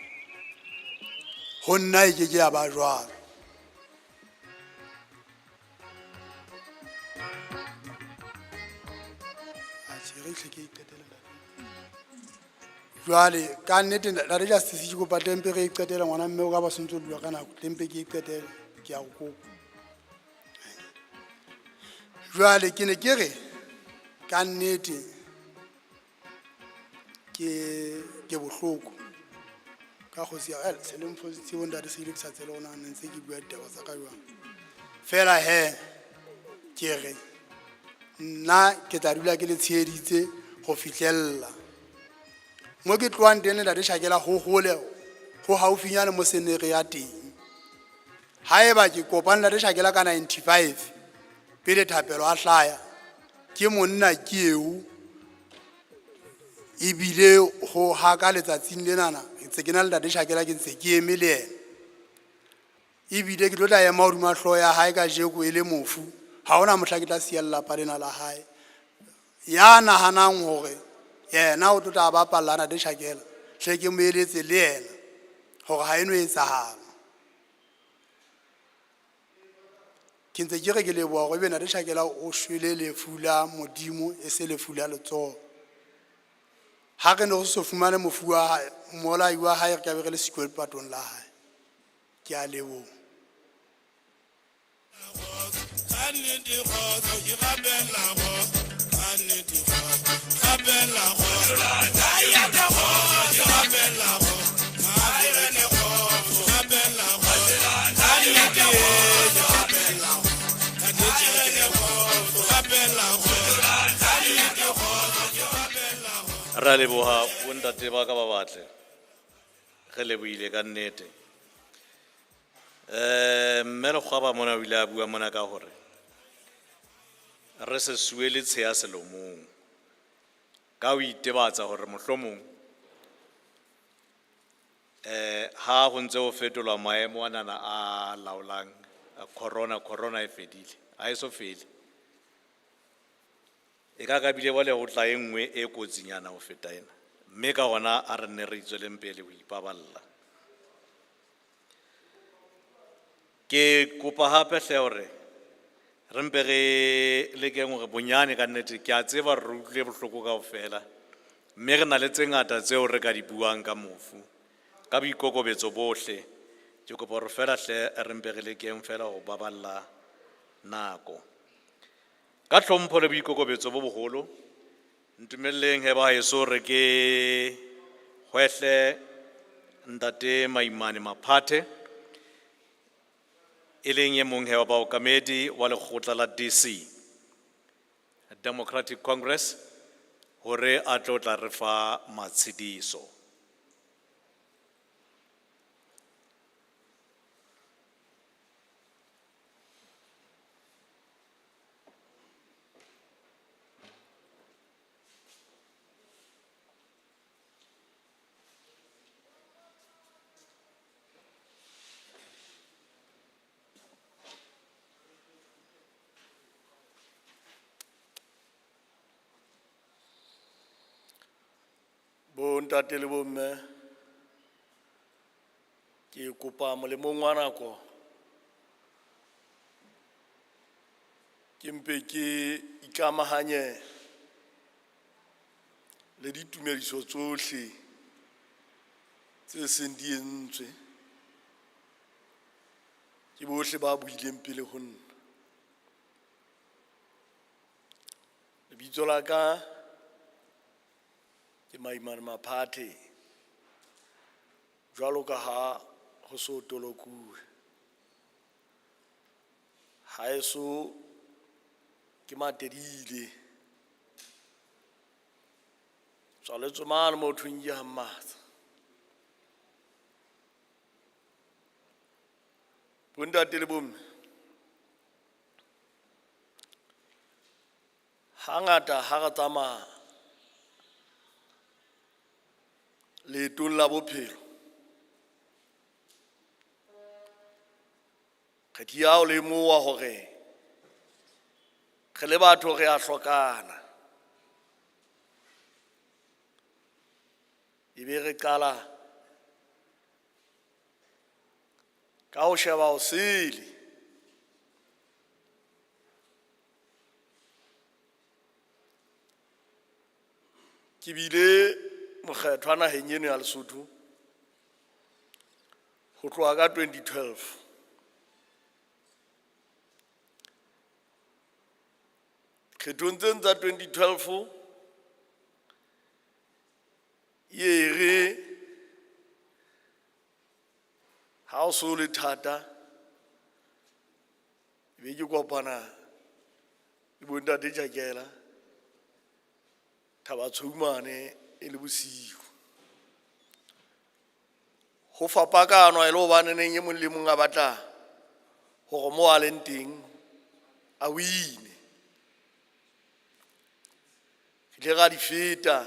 Speaker 14: Ho nna e ke ke ya ba jwalo. Atjhe, re hle ke e qetele ntate. Jwale ka nnete ntate Justice ke kopa tlempe re e qetele ngwana mme o ka ba sontso dula ka nako tlempe ke e qetele ke a o kopa. Jwale ke ne ke re ka nnete ke bohloko ka kgosi ya se le mfositse bo ntate se ile ke sa tsele hore na ne ntse ke bua ditaba tsa ka jwang. Fela he ke re nna ke tla dula ke le tsheheditse ho fihlella mo ke tlohang teng le ntate Tjhakela ho hole ho haufinyane mo senere ya teng. Haeba ke kopane le ntate Tjhakela ka 95 pele thapelo a hlaya ke monna ke eo ebile ho haka letsatsing lenana ntse ke na le ntate Tjhakela ke ntse ke eme le yena. Ebile ke tlo tla ema hodima hlooho ya hae kajeko e le mofu, ha hona mohla ke tla siya lelapa lena la hae. Ya nahanang hore yena o tlo tla bapalla ntate Tjhakela, hle ke mo eletse le yena hore ha eno etsahala. Ke ntse ke re ke leboha hore ebe ntate Tjhakela o shwele lefu la Modimo e se lefu la letsoho. Ha re ne re so fumane mofu wa hae, mmolai wa hae re ka be re le siko lepatong la hae. Ke a leboha.
Speaker 2: Ra leboha bontate ba ka ba batle. Re lebohile ka nnete. Mme Lekgwaba mona o ile a bua mona ka hore re se suwe le tsheya selomong ka ho itebatsa hore mohlomong ha ho ntse ho fetolwa maemo anana a laolang corona, corona e fedile, ha e so fele. E ka ka bile bole ho tla e nngwe e kotsinyana ho feta ena. Mme ka hona a re nne re itsweleng pele ho ipaballa. Ke kopa hape hle hore re mpe re lekeng hore bonyane ka nnete ke a tseba re utlwile bohloko kaofela, mme re na le tse ngata tseo re ka di buang ka mofu. Ka boikokobetso bohle, ke kopa hore fela hle re mpe re lekeng fela ho baballa nako. Ka hlompho le boikokobetso bo boholo, ntumelleng he ba heso re ke hwehle ntate Maimane Maphathe, e leng e mong he wa baokamedi wa lekgotla la DC, Democratic Congress, hore a tlo tla re fa matshediso.
Speaker 16: Bo ntate le bomme, ke kopa molemong wa nako. Ke mpe ke ikamahanye le ditumediso tsohle tse seng di entswe ke bohle ba buileng pele ho nna. Lebitso la ka ke Maimane Maphathe, jwalo ka ha ho so tolokuwe. Haeso ke Matedile, tswaletswe mane mo thweng ke ha Mmatsa. Bontate le bomme, hangata ha re tsamaya leetong la bophelo, re dia ho lemoha hore re le batho re a hlokana. Ebe re qala ka ho sheba ho sele. Ke bile mokgethwa naheng eno ya Lesotho ho tloha ka 2012. Kgethong tseno tsa 2012 e re ha o so le thata, be ke kopana le bontate Tjakela Thaba Tshoumane e le bosiu. Ho fapakanwa e le hobaneneng e mong le mong a batla hore mo a leng teng a wine. Re ile ra di feta,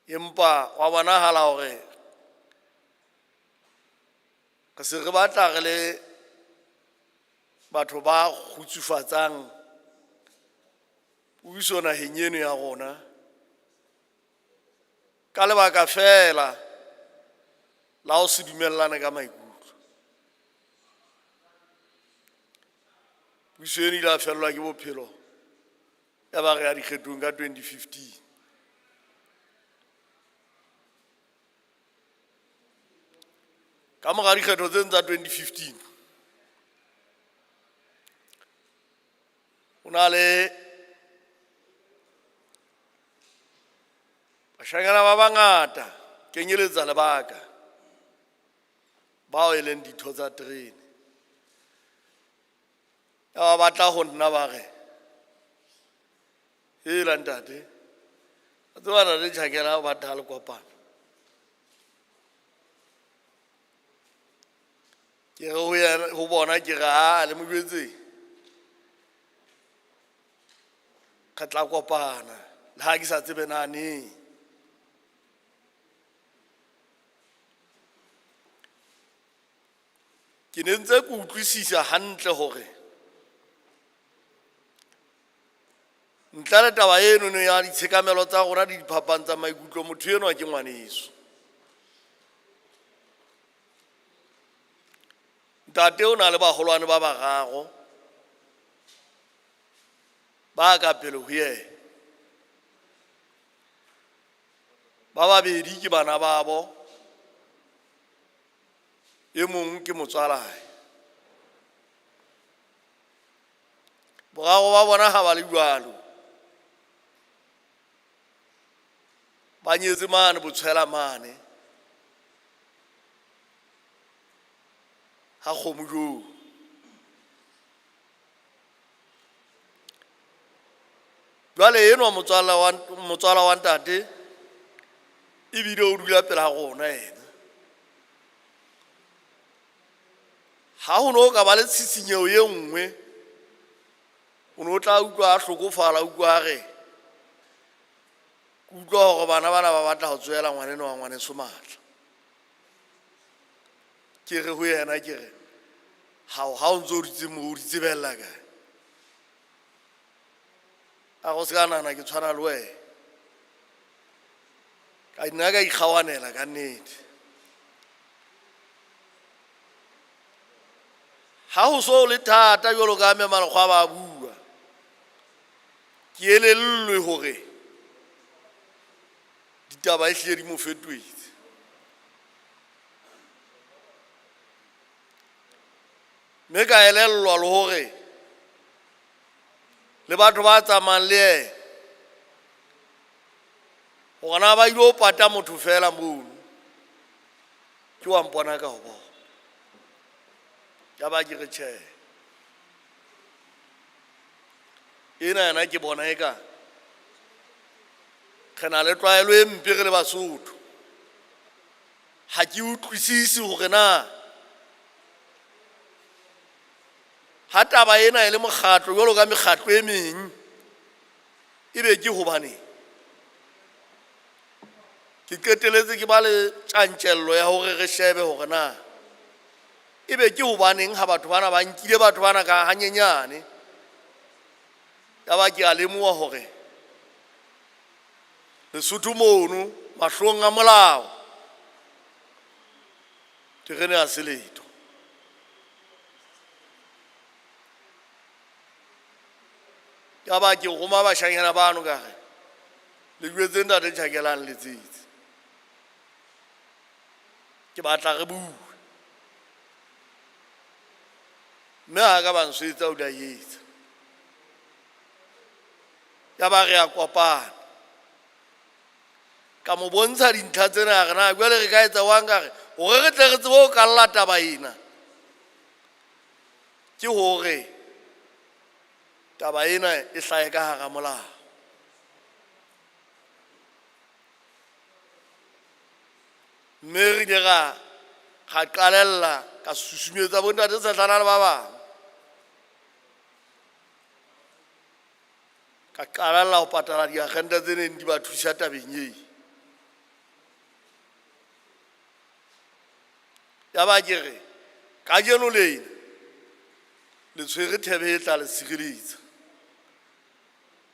Speaker 16: empa wa bonahala hore re se re batla re le batho ba kgutsufatsang puso naheng eno ya rona ka lebaka fela la ho se dumellane ka maikutlo. Puso eno ile ya fellwa ke bophelo ya ba re ya dikgethong ka 2015. Ka mora dikgetho tseno tsa 2015, ho na le bashanyana ba bangata kenyeletsa lebaka bao e leng ditho tsa terene. Ya ba batla ho nna ba re, hela ntate, wa tseba ntate Tjhakela o batla le kopano. Ke re ho yena, ho bona ke re, ha le mo jwetse, re tla kopana le ha ke sa tsebe na neng. Ke ne ntse ke utlwisisa hantle hore ntle le taba eno no ya ditshekamelo tsa rona le diphapang tsa maikutlo, motho enwa ke ngwaneso. Ntate o na le baholwane ba bararo ba ka pele ho yena. Ba babedi ke bana babo, e mong ke motswalae. Boraro ba bona ha ba le jwalo, ba nyetse mane botshwela mane ha kgomo joo. Jwale enwa motswala wa ntate ebile o dula pela rona yena. Ha ho no ka ba le tshisinyeho e nngwe, o no tla utlwa a hlokofala, utlwa a re, ke utlwa hore bana bana ba batla ho tsohela ngwaneno wa ngwaneso matla. Ke re ho yena, ke re, hao, ha o ntso o dutse moo, o di tsebella kae? A go se ka nahana ke tshwana le wena. Ka nna ka ikgawanela ka nnete. Ha ho so le thata jwalo ka mme Malekgwa ba bua, ke elellwe hore ditaba e hlile di mo fetohetse. Mme ka elellwa le hore le batho ba tsamayang le yena hore na ba ilo pata motho fela mono, ke wa mpona ka ho bona. Ya ba ke re tjhe, ena yena ke bona eka re na le tlwaelo e mpe re le Basotho. Ha ke utlwisise hore na ha taba ena e le mokgatlo jwalo ka mekgatlo e meng, ebe ke hobaneng ke qeteletse ke ba le tjantjello ya hore re shebe hore na ebe ke hobaneng ha batho bana ba nkile batho bana ka hanyenyane. Ya ba ke a lemoha hore Lesotho mono mahlong a molao terene ha se letho. Ya ba ke roma bashanyana bano ka re le jwetse ntate Tjhakelang letsetse, ke batla re bue. Mme ha ka ba nswetsa o di a etsa. Ya ba re a kopana, ka mo bontsha dintlha tsena, a re na jwale re ka etsa jwang, ka re hore re tle re tsebe ho kalla taba ena ke hore taba ena e hlahe ka hara molao. Mme re ile ra qalella ka susumetsa bontate Tshetlana le ba bang, ka qalella ho patala diagente tse neng di ba thusa tabeng eo. Ya ba ke re kajeno lena le tshwere thebe e tla le sireletsa,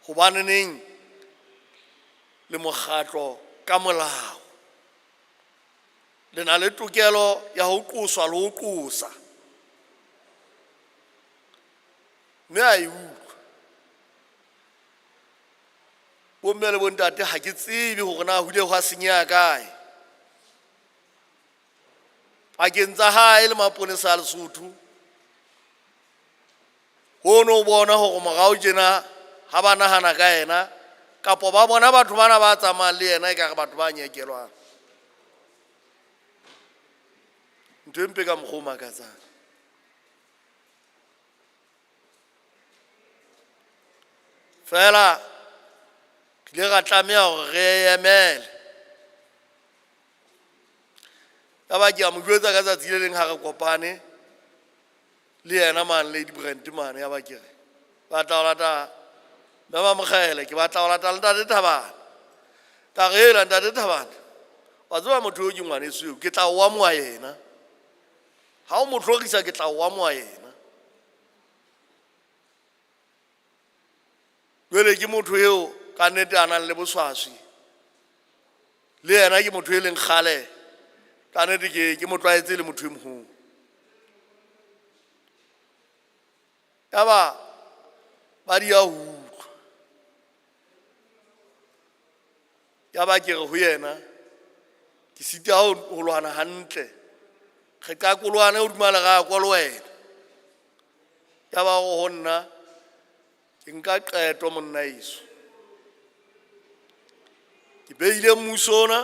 Speaker 16: hobaneneng le mokgatlo ka molao le na le tokelo ya ho qoswa le ho qosa. Mme a e utlwa. Bomme le bontate ha ke tsebe hore na ho ile hwa senyeha kae pakeng tsa hae le maponesa a Lesotho. Ho no bona hore morao tjena ha ba nahana ka yena kapo ba bona batho bana ba tsamayang le yena ekare batho ba nyekelwang. Ntho e mpe ka mokgwa o makatsang. Feela re ile ra tlameha hore re emele. Ya ba ke a mo jwetsa ka tsatsi le leng ha re kopane le yena mane Lady Brand mane, ya ba ke re batla ho lata mme ba Mokgele, ke batla ho lata le ntate Thabane. Ka re hela ntate Thabane, wa tseba motho eo ke ngwaneso eo, ke tla o amoha yena. Ha o mo hlorisa ke tla o amoha yena. Jwale ke motho eo ka nnete a nang le boswaswi, le yena ke motho e leng kgale ka nnete ke mo tlwaetse le motho e moholo. Ya ba ba di a utlwa. Ya ba ke re ho yena ke sita ho lwana hantle, re qakolwane hodima lerako le wena. Ya ba ho nna ke nka qeto monna heso, ke beile mmuso ona,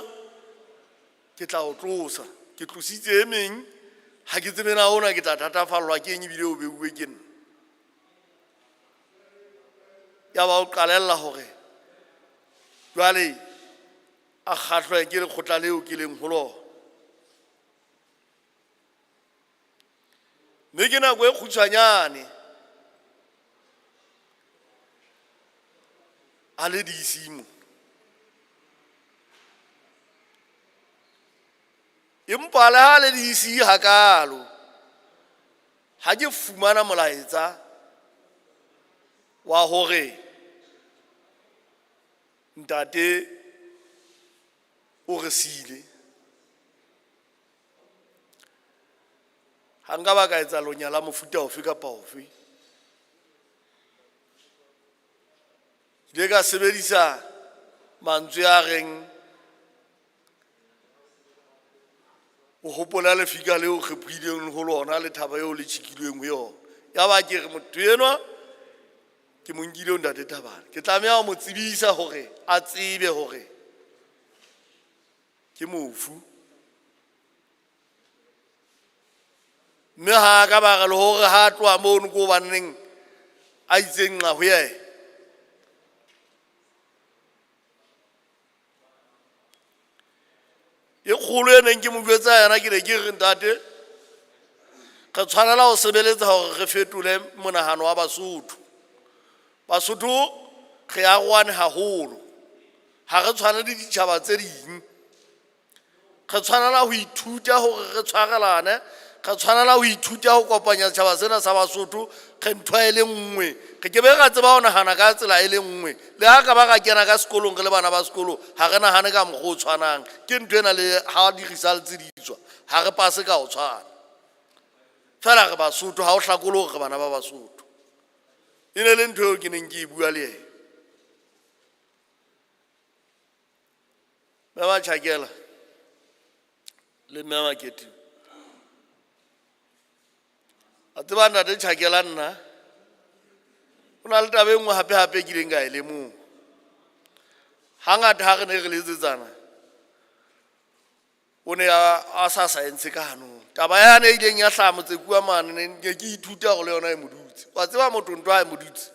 Speaker 16: ke tla o tlosa. Ke tlositse e meng, ha ke tsebe na ona ke tla thatafallwa ke eng ebile o beuwe ke nna. Ya ba o qalella hore jwale a kgahlwe ke lekgotla leo ke leng ho lona. Mme ke nako e kgutshwanyane a le DC mo. Empa le ha le DC hakalo, ha ke fumana molaetsa wa hore ntate o re siile, Ha nka ba ka etsa lonya la mofuta ofe kapa ofe. Ke ile ka sebedisa mantswe a reng o hopola lefika leo kgephoileng ho lona le thaba eo le tjhikilweng ho yona. Ya ba ke re motho enwa ke mo nkile ho ntate Thabane. Ke tlameha ho mo tsebisa hore a tsebe hore ke mofu. Mme ha ka ba re le hore ha a tloha mono ko hobaneng a itseng nqa ho yena. E kgolo e neng ke mo jwetsa yena ke ne ke re ntate re tshwanela ho sebeletsa hore re fetole monahano wa Basotho. Basotho re arohane haholo, ha re tshwane le ditjhaba tse ding. Re tshwanela ho ithuta hore re tshwarelane, re tshwanela ho ithuta ho kopanya setjhaba sena sa Basotho re ntho e le nngwe. Re ke be ra tseba ho nahana ka tsela e le nngwe. Le ha ka ba ra kena ka sekolong re le bana ba sekolo, ha re nahane ka mokgwa o tshwanang. Ke ntho ena le ha di-results di tswa, ha re pase ka ho tshwana. Feela re Basotho, ha o hlakole hore re bana ba Basotho. E ne le ntho eo ke neng ke e bua le yena. Mme Machakela le Mme Makete. A tseba ntate Chakela nna o na le taba e nngwe hape hape ke ileng ka e lemoha. Hangata ha re ne re letsetsana o ne a sa saense ka hanong. Taba yane e ileng ya hlaha Motsekua mane ne ke ithuta hore le yona e mo dutse. Wa tseba motho ntho ha e mo dutse.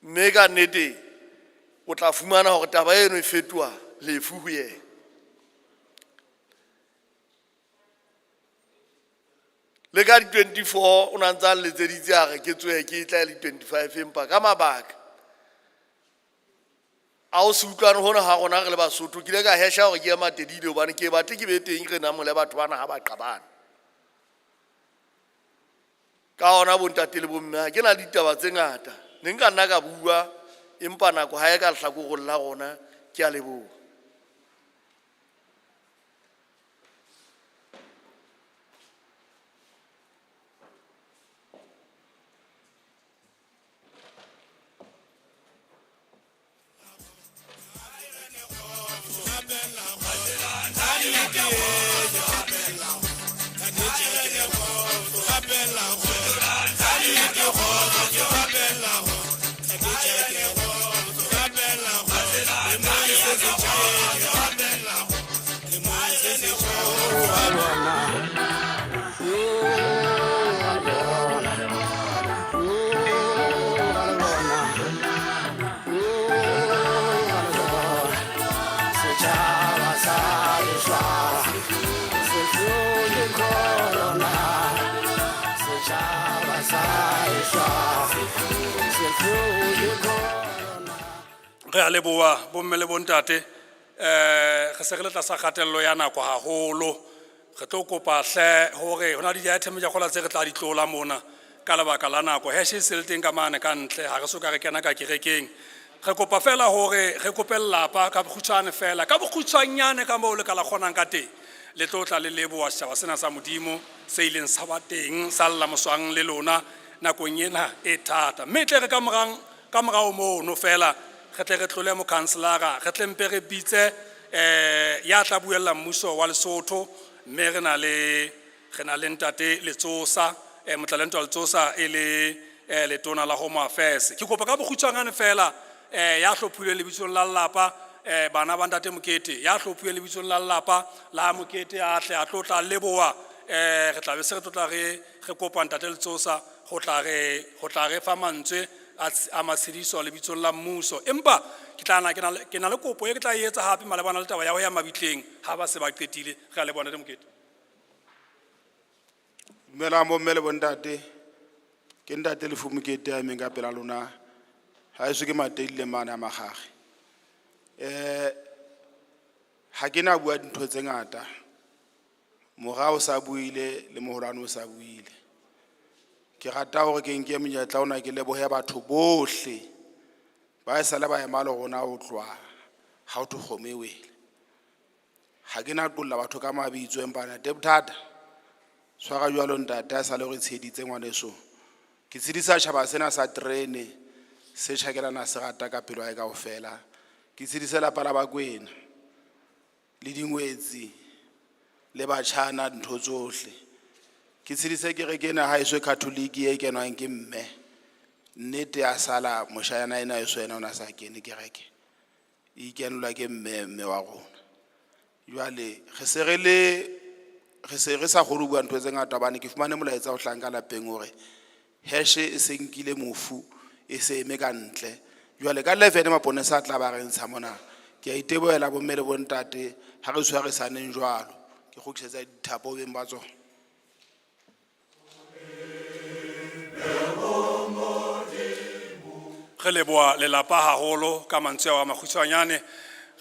Speaker 16: Mme ka nnete o tla fumana hore taba eno e fetoha lefu ho yena. Le ka di-24 o na ntse a letseditse a re ke tsohe ke tla le 25 empa ka mabaka a o se utlwane hona ha rona re le Basotho ke ile ka hesha hore ke ye Matedile hobane ke batle ke be teng re namole batho bana ha ba qabana. Ka hona bontate le bomme ha ke na le ditaba tse ngata ne nka nna ka bua empa nako ha e ka lehlakoreng la rona. Ke a leboha.
Speaker 5: Re a leboha bomme le bontate re se re le tlasa kgatello ya nako haholo. Re tlo kopa hle hore hona le di-item tsa kgola tse re tla di tlola mona ka lebaka la nako. Hash e se le teng ka mane ka ntle, ha re so ka re kena ka kerekeng. Re kopa fela hore re kope lelapa ka bokgutshwane fela, ka bokgutshwanyane ka moo le ka la kgonang ka teng. Le tlo tla le leboha setjhaba sena sa Modimo se ileng sa ba teng sa lla moswang le lona nakong ena e thata. Mme tle re ka morang ka morao mono fela re tle re tlole mokhanselara, re tle mpe re bitse ya tla buella mmuso wa Lesotho, mme re na le re na le ntate Letsosa, Motlalentwa Letsosa e le letona la Home Affairs. Ke kopa ka bokgutshwanyane fela ya hlophilweng lebitsong la lelapa bana ba ntate Mokete, ya hlophilweng lebitsong la lelapa la Mokete a tle a tlo tla leboha. Re tla be se re tlo tla re re kopa ntate Letsosa ho tla re ho tla re fa mantswe a matshediso lebitsong la mmuso. Empa ke tla na ke na le kopo e ke tla e etsa hape malebana le taba ya ho ya mabitleng ha ba se ba qetile. Re a leboha ntate Mokete.
Speaker 17: Dumelang bomme le bontate. Ke ntate Lefu Mokete a emeng ka pela lona. Ha eso ke Matedile mane a Magage. Ha ke na bua dintho tse ngata. Mora o sa buile le moholwane o sa buile. Ke rata hore ke nke monyetla ona ke lebohe batho bohle ba e sale ba ema le rona ho tloha ha ho thwe kgomo e wele. Ha ke na qolla batho ka mabitso empa ntate bothata Tshwara jwalo ntate a sale re tsheditse ngwaneso. Ke tshedisa tjhaba sena sa terene se tjhakelana se rata ka pelo ya hae kaofela. Ke tshedise lapa la Bakwena le dingwetsi le batjhana ntho tsohle. Ke tshedise kereke ena haeso Catholic e kenwang ke mme. Nnete ya sala moshanyana ena heso yena o na sa kene kereke. E ikenelwa ke mme mme wa rona. Jwale re se re le re se re sa kgone ho bua ntho tse ngata hobane ke fumane molaetsa o hlahang ka lapeng hore hearse e se nkile mofu e se eme ka ntle. Jwale ka 11 maponesa a tla ba re ntsha mona. Ke a itebohela bomme le bontate ha re tshwarisaneng jwalo. Ke kgutlisetsa dithapo beng ba tsona.
Speaker 5: Re leboha lelapa haholo ka mantswe ao a makgutshwanyane.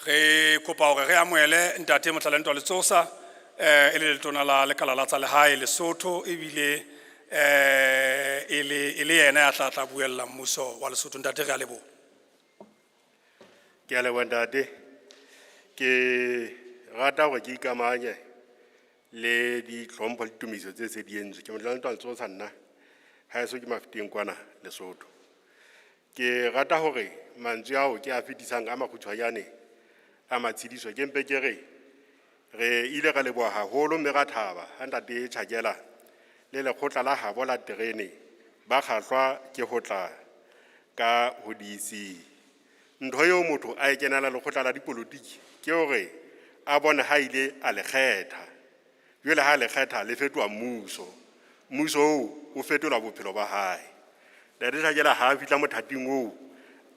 Speaker 5: Re kopa hore re amohele ntate Motlalentwa Letsosa e le letona la lekala la tsa lehae Lesotho ebile e le yena ya tla tla buella mmuso wa Lesotho. Ntate, re a leboha.
Speaker 18: Ke a leboha ntate. Ke rata hore ke ikamanye le ditlhompho le ditumiso tse se di entswe. Ke Motlalentwa Letsosa nna, haeso ke Mafeteng kwana Lesotho. Ke rata hore mantswe ao ke a fetisang a makgutshwanyane a matshediso ke mpe ke re re ile ra leboha haholo mme ra thaba ha ntate Tjhakela le lekgotla la habo la terene ba kgahlwa ke ho tla ka ho DC. Ntho eo motho a e kenela lekgotla la dipolotiki ke hore a bone ha ile a le kgetha. Jwale ha le kgetha le fetoha mmuso. Mmuso oo o fetola bophelo ba hae. Ntate Tjhakela ha a fihla mothating oo,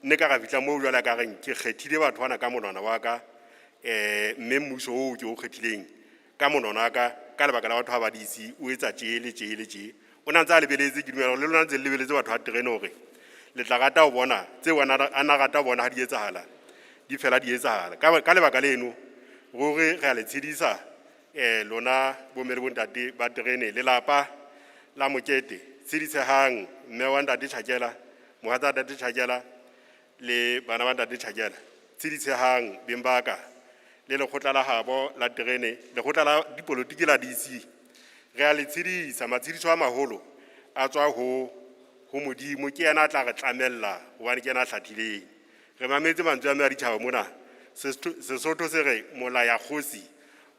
Speaker 18: nne ka ra fihla moo jwale a ka reng ke kgethile batho bana ka monwana wa ka, mme mmuso oo ke o kgethileng ka monwana wa ka, ka lebaka la batho ba ba DC, o etsa tje le tje le tje. O na ntse a lebeletse, ke dumela hore le lona ntse le lebeletse batho ba terene hore le tla rata ho bona tseo a na rata ho bona ha di etsahala, di fela di etsahala. Ka lebaka leno, ruri re a le tshedisa, lona bomme le bontate ba terene, lelapa la mokete, tshedisehang mme wa ntate Tjhakela, mohatsa ntate Tjhakela le bana ba ntate Tjhakela. Tshedisehang beng ba ka le lekgotla la habo la terene, lekgotla la dipolotiki la DC. Re a le tshedisa, matshediso a maholo a tswa ho Modimo, ke yena a tla re tlamella hobane ke yena a hlathileng. Re mametse mantswe a mme a ditjhaba mona. Sesotho se re molaya kgosi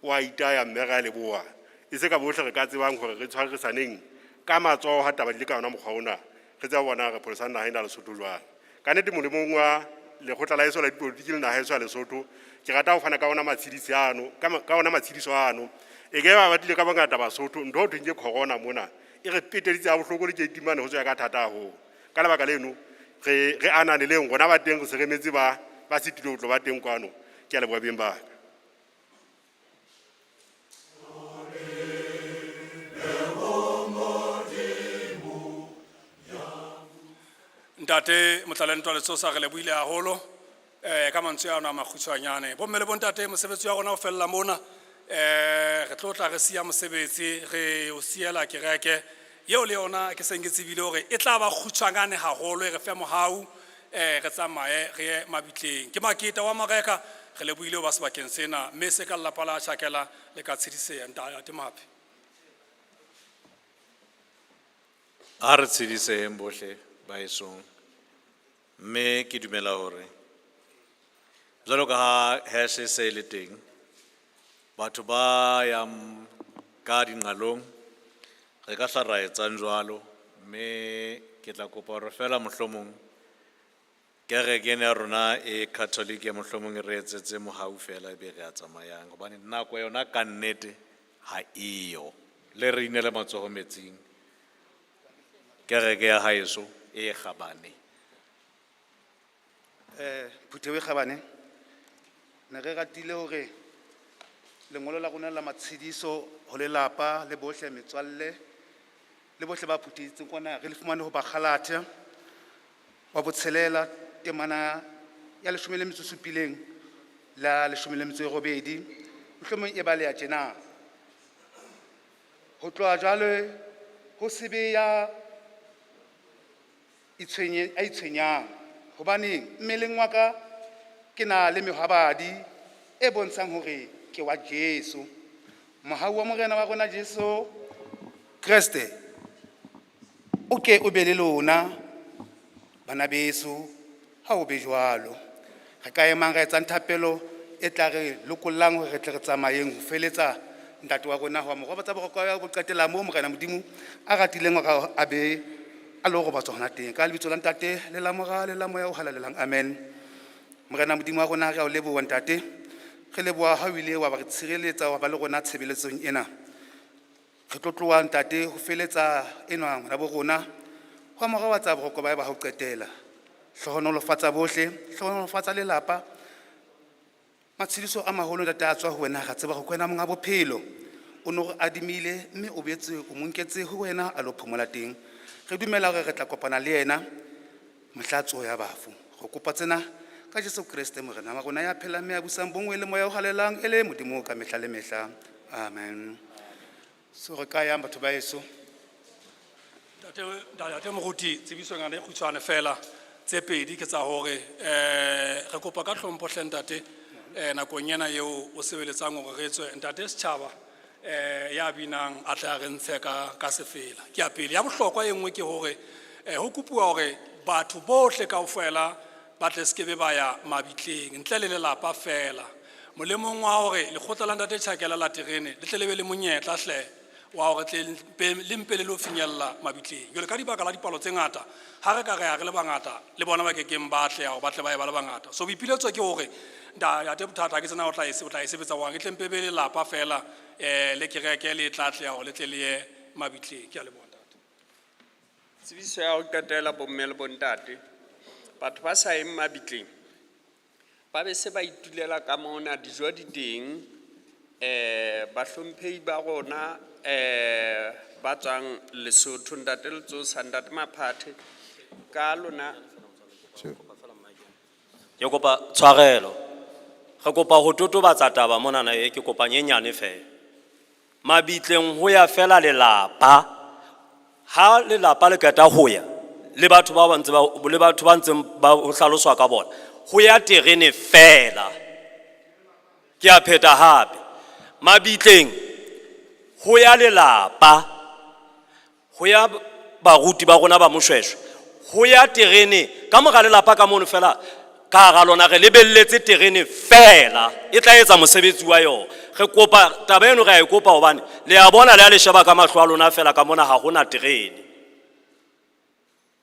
Speaker 18: o a itaya mme re a leboha. E se ka bohle re ka tsebang hore re tshwarisaneng ka matsoho ha taba di le ka yona mokgwa ona, re tsebe bona re pholosang naha ena ya Lesotho jwang. Ka nnete molemong wa lekgotla la heso la dipolotiki le naha heso ya Lesotho, ke rata ho fana ka ona matshediso ano, ka ma-, ka ona matshediso ano. E ke ba batlile ka bongata Basotho, ntho ho thweng ke corona mona, e re peteditse ha bohloko le keiting mane ho tswa ka thata haholo. Ka lebaka leno, re ananeleng rona ba teng, re se re emetse ba setilwe ho tlo ba teng kwano. Ke a leboha beng ba ka.
Speaker 5: Ntate Motlalentwa Letsosa, re lebohile haholo ka mantswe ano a makgutshwanyane. Bomme le bontate, mosebetsi wa rona o fella mona. Re tlo tla re siya mosebetsi, re o siela kereke eo le yona ke seng ke tsebile hore e tla ba kgutshwanyane haholo, e re fe mohau, re tsamaye re ye mabitleng. Ke Maketa wa Mareka, re lebohile ho ba sebakeng sena, mme se ka lelapa la Tjhakela le ka tshediseha. Ntate Mohapi.
Speaker 2: A re tshediseheng bohle ba hesong, mme ke dumela hore jwalo ka ha hearse e se e le teng, batho ba yang ka dinqalong re ka hla ra etsang jwalo, mme ke tla kopa hore feela mohlomong kereke ena ya rona e Catholic ya mohlomong e re etsetse mohau feela ebe re a tsamayang, hobane nako yona ka nnete ha eyo. Le re inele matsoho metsing. Kereke ya haeso e kgabane.
Speaker 4: Phutheho e kgabane, ne re ratile hore lengolo la rona la matshediso ho lelapa le bohle metswalle le bohle ba phuthehetseng kwana re le fumane ho Bagalatia wa botshelela temana ya leshome le metso e supileng la leshome le metso e robedi, mohlomong e baleha tjena. Ho tloha jwale ho se be ya a itshwenyang, hobane mmeleng wa ka ke na le mehwabadi e bontshang hore ke wa Jesu. Mohau wa Morena wa rona Jesu Kreste o ke o be le lona bana beso ha o be jwalo. Re ka emang ra etsang thapelo e tla re lokollang hore re tle re tsamayeng ho feletsa ntate wa rona ho mo robatsa boroko ya bo qetela moo Morena Modimo a ratileng hore a be a lo robatswa hona teng. Ka lebitso la Ntate le la Mora le la Moya o Halalelang, amen. Morena Modimo wa rona re a o leboha ntate. Re leboha ha o ile wa ba re tshireletsa wa ba le rona tshebeletsong ena. Re tlo tloha ntate ho feletsa enwa ngwana bo rona ho mo robatsa boroko ba hae ba ho qetela. Hlohonolofatsa bohle, hlohonolofatsa lelapa. Matshediso a maholo ntate a tswa ho wena, ra tseba hore ke wena monga bophelo. O no re adimile mme o boetse o mo nketse ho wena a lo phomola teng. Re dumela hore re tla kopana le yena mohla tsoho ya bafu. Re kopa tsena ka Jesu Kreste Morena wa rona ya phelang mme a busang bonngwe le Moya o Halalelang e le Modimo ka mehla le mehla. Amen. So re ka yang batho ba heso?
Speaker 5: Ntate, ntate Moruti, tsebisonyana e kgutshwane fela tse pedi ke tsa hore re kopa ka hlompho hle ntate nakong ena eo o sebeletsang hore re tswe ntate setjhaba ya binang a tle a re ntshe ka sefela. Ke ya pele. Ya bohlokwa e nngwe ke hore ho kopuwa hore batho bohle kaofela ba tle sekebe ba ya mabitleng ntle le lelapa fela. Molemong wa hore lekgotla la ntate Tjhakela la terene le tle le be le monyetla hle wa hore tle le mpe le lo finyella mabitleng. Jwale ka dibaka la dipalo tse ngata, ha re ka re ya re le bangata, le bona ba kekeng ba atleha hore ba tle ba ye ba le bangata. So boipiletso ke hore ntate bothata ke tsena o tla e o tla e sebetsa jwang, e tle mpe be lelapa fela le kereke le tla atleha hore le tle le ye mabitleng. Ke a leboha ntate.
Speaker 12: Tsebiso ya ho qetela bomme le bontate, batho ba sa yeng mabitleng ba be se ba itulela ka mona, dijo di teng, bahlomphehi ba rona ba tswang Lesotho, ntate Letsosa, ntate Maphathe, ka lona.
Speaker 19: Ke kopa tshwarelo. Re kopa ho totobatsa taba monana e ke kopa nyenyane fela. Mabitleng ho ya fela lelapa. Ha lelapa le qeta ho ya, le batho ba ba ntse ba, le batho ba ntseng ba ho hlaloswa ka bona, ho ya terene fela. Ke a pheta hape. Mabitleng ho ya lelapa, ho ya baruti ba rona ba Moshweshwe, ho ya terene ka mora lelapa ka mono fela, ka hara lona re lebelletse terene fela e tla etsa mosebetsi wa yona. Re kopa taba eno, re a e kopa hobane le a bona le a le sheba ka mahlo a lona fela ka mona ha hona terene.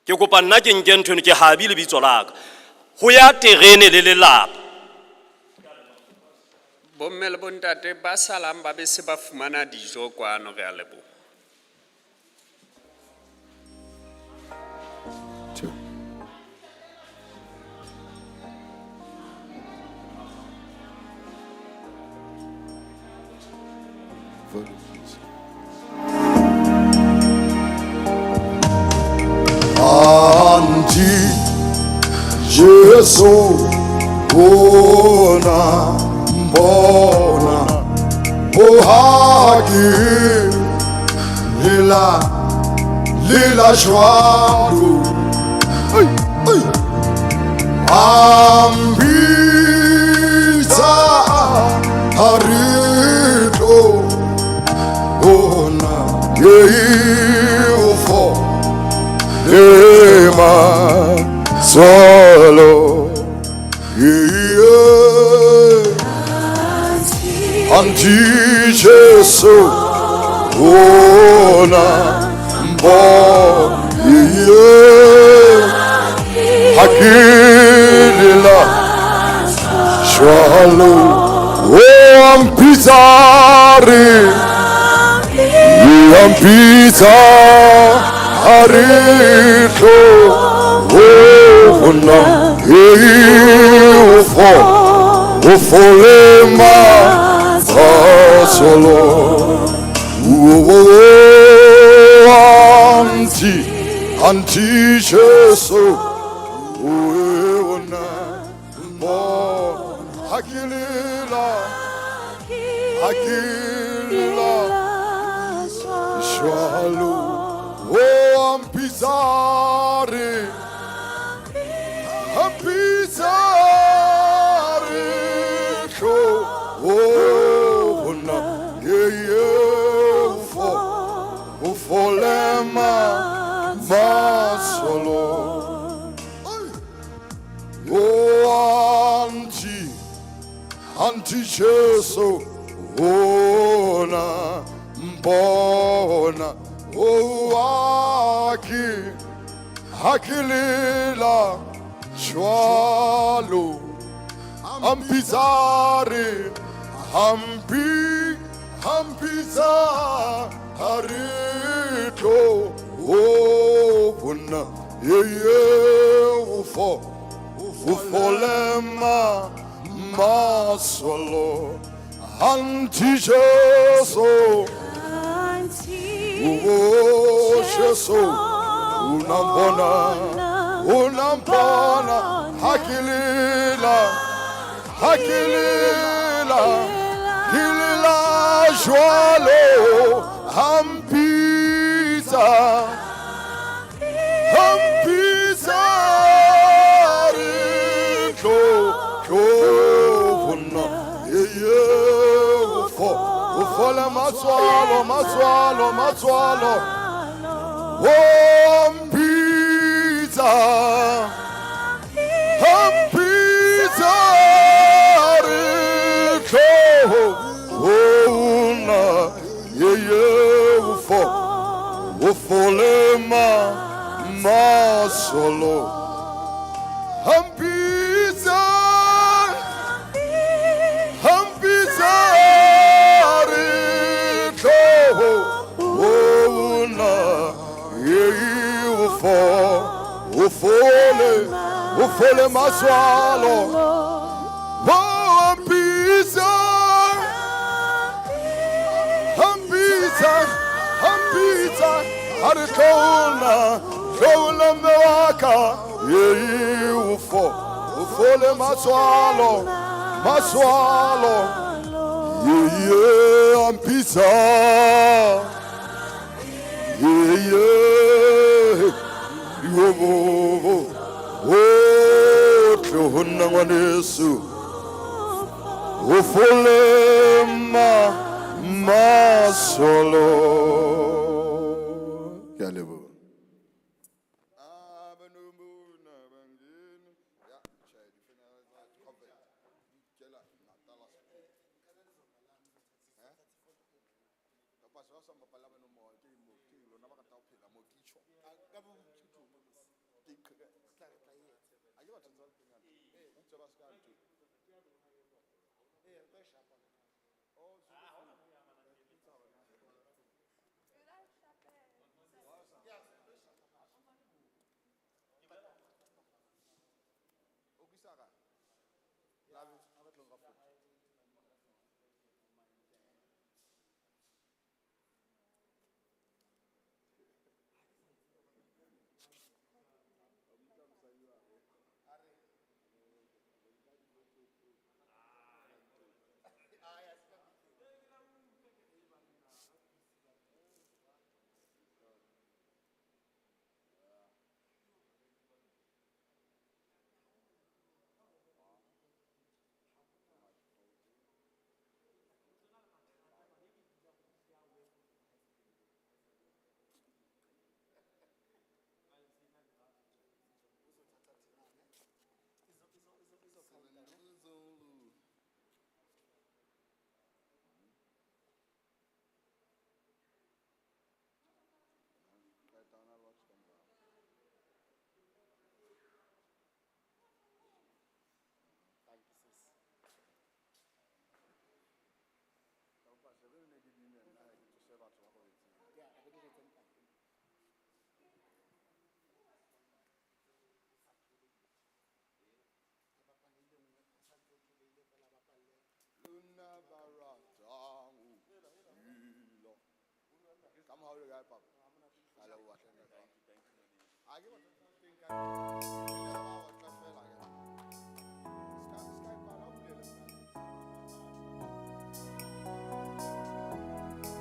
Speaker 19: Ke kopa nna ke nke ntho eno, ke habi lebitso la ka. Ho ya terene le lelapa.
Speaker 12: Bomme le bontate ba salang ba be se ba fumana dijo kwano, re a leboha.
Speaker 15: Anti Jesu ona mbona bohaki lila lila jwalo ay ay ambitsa haritlo ona yeufo lema solo yeah. Anti Jesu ona mbo yeah. Hakilila shwalo o ampizari ampizari aritlo ona eufo ufolema solo anti anti Jesu ona mo hakilila hakilila shwalo o ampizari ampizari tlo ona ye ufo ufo Anti Jesu ona mbona o aki hakilila jwalo ampizare hampi hampiza haritlo o bona ye ufo ufolema masolo anti Jesu o Jesu unampona unampona hakilila hakilila kilila jwalo hampisa hampisa ritlo tlo ye ufo ufola matswalo matswalo matswalo Hampisa hampisa ritlo ona ye ufo ufolema masolo hampisa hampisa ritlo ona ye ufo ufole ufole maswalo hampisa hampisa hampisa haritona tona mewaka ye ufo ufole maswalo maswalo ye hampisa ye yo o tlohonna ngwaneso ufole ma masolo ke a leboha.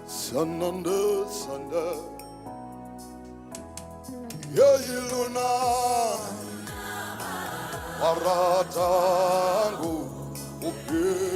Speaker 15: Sananda, sanda, yayiluna, waratangu, upila.